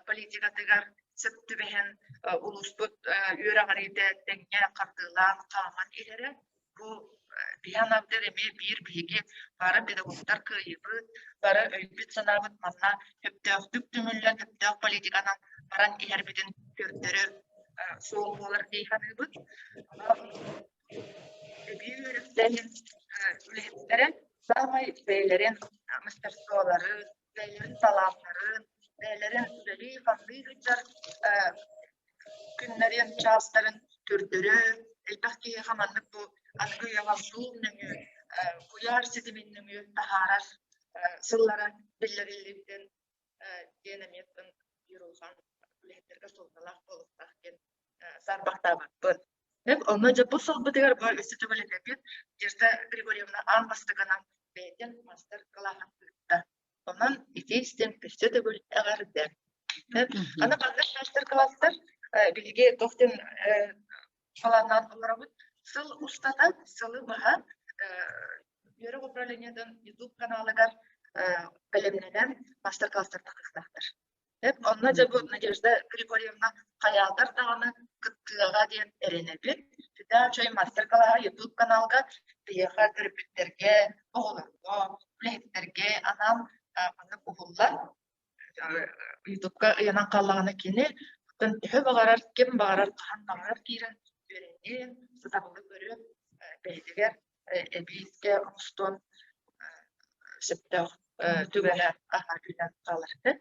политикатыгар сөп түбэһэн улууспут үөрэҕириитэ тэҥҥэ хардыылаан хааман иһэрэ. Бу биһи анаабытыгар эмиэ биир биһиги бары педагогтар кыайыыбыт, бары өйбүт-санаабыт манна сөптөөхтүк түмүллэн, сөптөөх политиканан баран иһэрбитин көрдөрөр суол буолар дии саныыбыт. Эбии үөрэхтээһин үлэһиттэрэ саамай бэйэлэрин мастерстволарын, бэйэлэрин талааннарын, бэйэлэрин үлэлии-хамныы сылдьар күннэрин, чаастарын көрдөрөр, элбэх киһиэхэ маннык бу аныгы үйэҕэ Zoom нөҥүө, куйаар ситимин нөҥүө таһаарар сыллара биллэриллибитин диэн эмиэ. биир улахан үлэһиттэргэ суолталаах буолуохтаах диэн саарбахтаабаппын. Онно дьэ бу сылбытыгар бу өссө төгүлэтэбит Надежда Григорьевна аан бастакынан бэйэтин мастер-кылааһын ыытта. Онон ити истэн өссө төгүл эҕэрдэ. Аны ханнык мастер-класстар биһиги туох диэн халааннаан олоробут. Сыл устата, сылы быһа үөрэх управлениетын YouTube каналыгар бэлэмнэнэн мастер-класстар тахсыахтаахтар. Онно дьэ бу Надежда Григорьевна хайаатар даҕаны кыттыаҕа диэн эрэнэбит. Сүрдээх үчүгэй мастер-класс YouTube каналга биһиэхэ төрөппүттэргэ, оҕолорго, үлэһиттэргэ анаан маннык уһуллар. Ютубка ыйанан хааллаҕына кини оттон төһө баҕарар, ким баҕарар, хаһан баҕарар киирэн үөрэниэн, сатабылы көрүөн, бэйэтигэр эбиискэ оҥостуон сөптөөх түгэнэ аһа үүнэн хаалар этэ.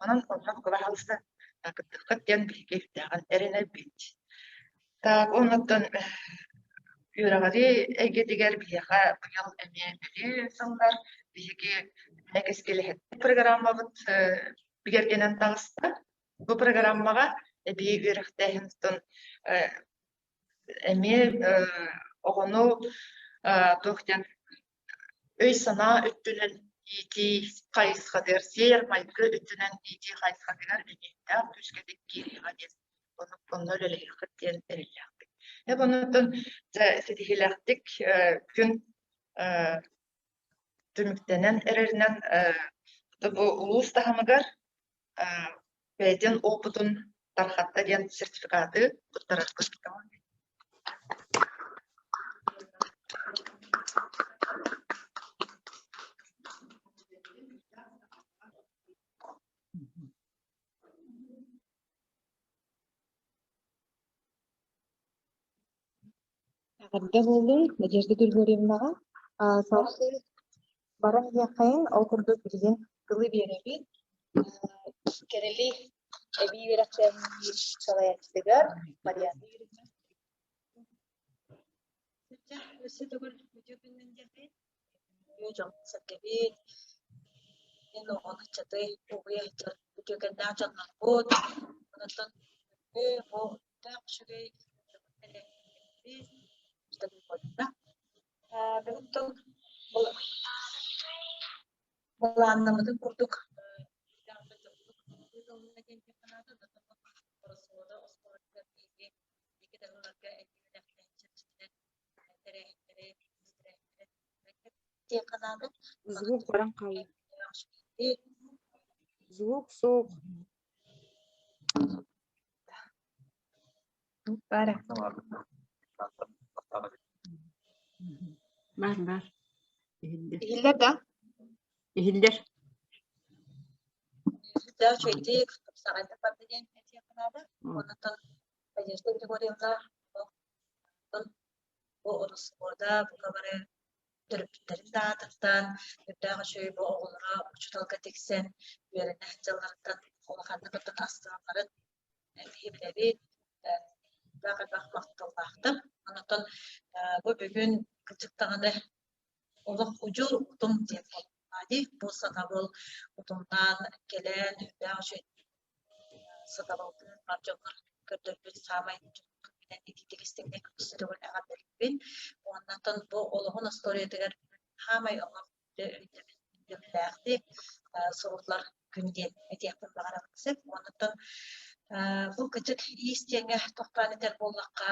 Онон онно баһаалыста кыттыаххыт диэн биһиги үрдээҕин эрэнэбит. Так, оннуттан үөрэҕирии эйгэтигэр биһиэхэ быйыл эмиэ бэлиэ сыллар биһиги кэскилэһит программабыт бигэргэнэн таҕыста. Бу программаҕа эбии үөрэхтээһин эмиэ оҕону туох диэн өй-санаа өттүнэн иитии хайысхатыгар, сиэр-майгы өттүнэн иитии хайысхатыгар эмиэхтээх күүскэтик киириэҕэ диэн онно үлэлэһиэххит диэн эрэллээхпит. Эп оннуттан ситиһиилээхтик күн түмүктэнэн эрэринэн бу улуус таһымыгар бэйэтин опытун тархатта диэн сертификаты туттарарбыт. Эҕэрдэ буоллун Надежда Григорьевнаҕа. Салгыы баран иһиэххэйин, ол курдук билигин тылы биэрэбит. Кэрэли эбии үөрэхтээһин салайааччытыгар Марианна Юрьевна. Өссө төгүл үтүө күнүнэн диэххин. Үтүө дьон-сэргэбит, эн оҕону ыччаты угуйа сылдьар үтүөкэннээх дьоннорбут. Онон бу Таах үчүгэй Бүгүн тыл былааннаммытын курдук Звук баран хаалла. Звук суох. Баар. Бар, бар. Иһиллэр. Иһиллэр да? Иһиллэр. Сүрдээх үчүгэйдик, тупсаҕайдык барда диэн этиэххэ наада. Оннуттан Надежда Григорьевна бу Ороссолуода бука бары төрөппүттэрин да аатыттан үрдээх үчүгэй бу оҕолоро учууталга тиксэн үөрэнэ сылдьалларыттан улаханнык оттон астыналларын биһи билэбит, элбэх элбэх махталлаахтар. Онтон бу бүгүн кырдьык даҕаны олох удьуор утум диэн буолла дии. Бу сатабыл утумнаан кэлэн үрдээх үчүгэй сатабылтын бар дьоннор көрдөрбүт саамай итиитик истиҥник өссө эҕэрдэлиибин. Уоннатан бу олоҕун остуоруйатыгар хаамай олох өйдөбүллээхтик суруллар күн диэн этиэхпин баҕарабын сөп. Оннуттан бу кычык иис диэҥҥэ тохтоон этэр буоллахха,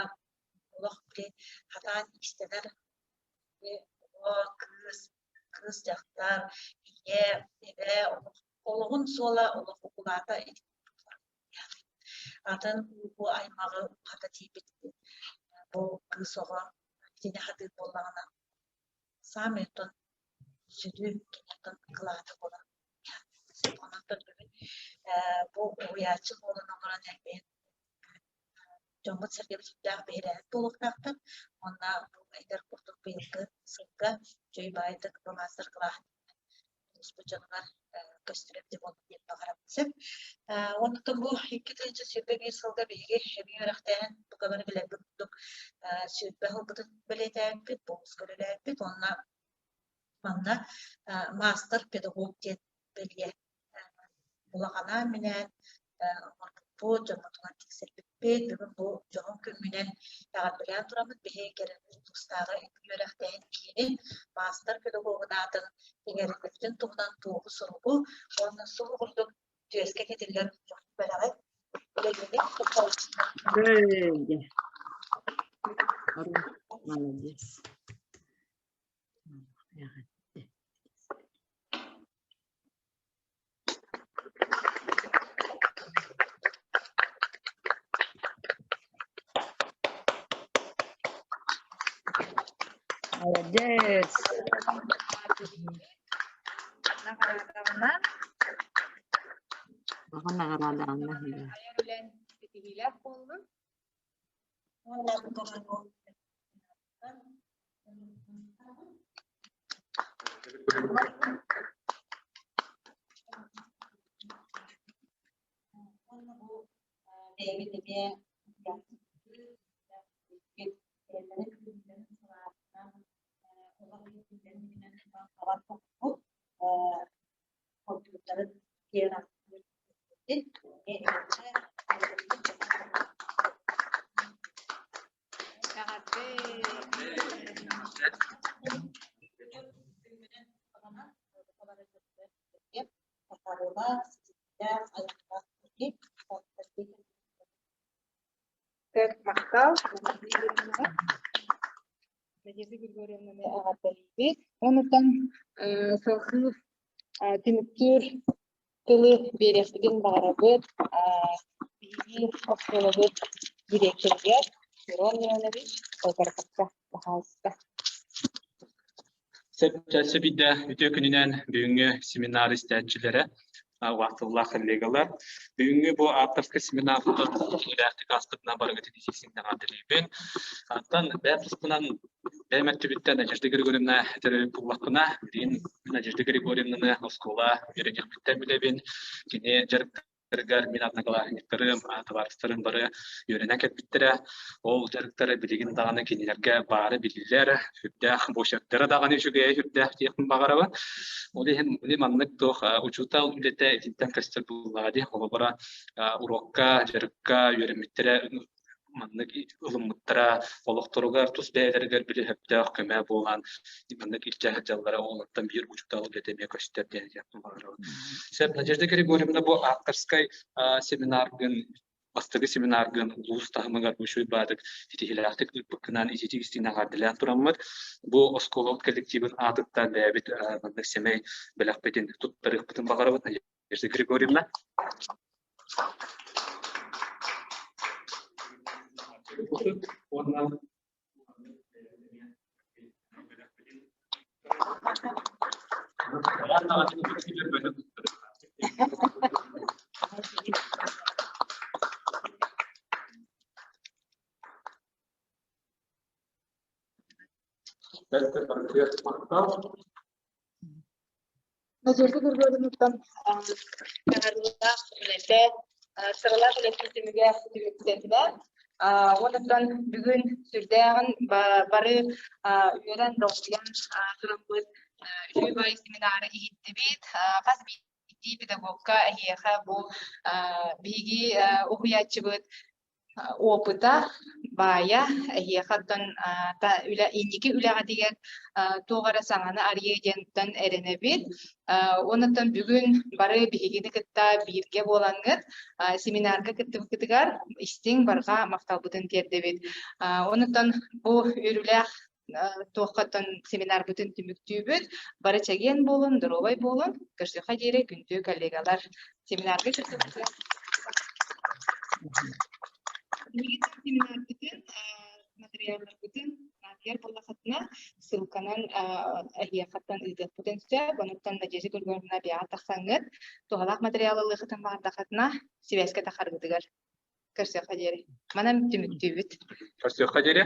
олох били хатаан иистэнэр оҕо, кыыс, кыыс дьахтар, ийэ, эбээ олоҕун суола, олох укулаата атын бу аймаҕы хата тиийбит бу кыыс оҕо итини хатыыр буоллаҕына саамай оттон сүдү киниэхтэн кылаата буолар. Онон бүгүн бу уһуйааччы буолан олорон элбээн дьоммут-сэргэбит сүрдээх биһирээбит буолуохтаахтар. Уонна бу этэр курдук быйылгы сылга үчүгэй баайдык бу маастар-кылааһын улууспут дьонугар көстөр эбитэ буоллун диэн баҕарабын сөп. Оннуктан бу 2021 сылга биһиги эбии үөрэхтээһин бука бары билэрбит курдук 20 сылбытын бэлиэтээбиппит, бу улууска үлэлээбиппит уонна манна маастар-педагог диэн бэлиэ улахана минээн оҥорбуппут, дьоммутугар тиксэрбиппит. Бүгүн бу дьоһун күҥҥүнэн эҕэрдэлээн тураммыт биһиги кэлэн улуустааҕы үөрэхтээһин киинин маастар педагогун аатын иҥэриллибитин туһунан туоһу суругу уонна субу курдук түөскэ кэтиллэр бэлэҕи Молодец. Молодец. Наҕараадаланан Аҕа наҕараадаланна. айар үлэн ситиһиилээх буоллун. Уонна бу бэйэбит эмиэ компьютерын Махтал. Надежда Григорьевнаны эҕэрдэлиибит. Онуттан салгыы түмүктүүр тылы биэриэхпитин баҕарабыт. Биһиги оскуолабыт дириэктэригэр Мирон Миронович Окорокопка, пожалуйста. Сөп үтүө күнүнэн бүгүҥҥү семинар истээччилэрэ, убаастабыллаах коллегалар. Бүгүҥҥү бу авторскай семинар үөрээхтик ааспытынан барыгытын исиисиннэҕэ тэрийбин. Антон бэйэм туспунан бэйэм өттүбүттэн Надежда Григорьевна этэр буллахпына, билигин Надежда Григорьевнаны оскуола үөрэниэхпиттэн билэбин. Кини дьарыктар мин одноклассниктарым, табаарыстарым бары үөрэнэн кэлбиттэрэ. Ол дьарыктара билигин даҕаны кинилэргэ баара биллэр, сүрдээх буочардара даҕаны үчүгэйэ сүрдээх диэхпин баҕарабын. Ол иһин били маннык туох учуутал үлэтэ итинтэн көстөр буоллаҕа дии. Холобура, уруокка, дьарыкка үөрэммиттэрэ маннык ылыммыттара олохторугар тус бэйэлэригэр били сөптөөх көмө буолан маннык илдьэ сылдьаллара олортон биир учуутал үлэтэ эмиэ көстөр диэн этиэхпин баҕарабын. Сөп, Надежда Григорьевна бу авторскай семинаргын бастакы семинаргын улуус таһымыгар үчүгэй баадык ситиһиилээхтик ыыппыккынан ититик истиҥ эҕэрдэлээн тураммыт бу оскуолабыт коллективын аатыттан бэйэбит маннык сэмэй бэлэхпитин туттарыахпытын баҕарабыт Надежда Григорьевна. Уонна Надежда Григорьевнаттан таһаарыылаах үлэтэ, сыралаах үлэтин түмүгэ түмүктэннэ. Онуттан бүгүн сүрдээҕин бары үөрэн, долгуйан тураммыт үчүгэй баай семинары иһиттибит. Хас биирдии педагогка эһиэхэ бу биһиги уһуйааччыбыт опыта баайа эһиэхэ оттон үлэ инники үлэҕитигэр туох эрэ саҥаны арыйыа диэнтэн эрэнэбит. Онуттан бүгүн бары биһигини кытта бииргэ буолаҥҥыт семинарга кыттыбыккытыгар истиҥ барҕа махталбытын тиэрдэбит. Онуттан бу үөрүүлээх туоххаттан семинарбытын түмүктүүбүт. Бары чэгиэн буолун, доруобай буолун. Көрсүөххэ диэри күндү коллегалар. Семинарга кыттыбытыгар Биһиги семинарбытын материалларбытын наадыйар буоллаххытына ссылканан эһиэхэттэн ыытыахпытын сөп. Онуттан Надежда Григорьевна биэҕэ тахсаҥҥыт туһалаах материал ылыаххытын баҕардаххытына сибээскэ тахаргытыгар көрсүөххэ диэри. Манан түмүктүүбүт. Көрсүөххэ диэри.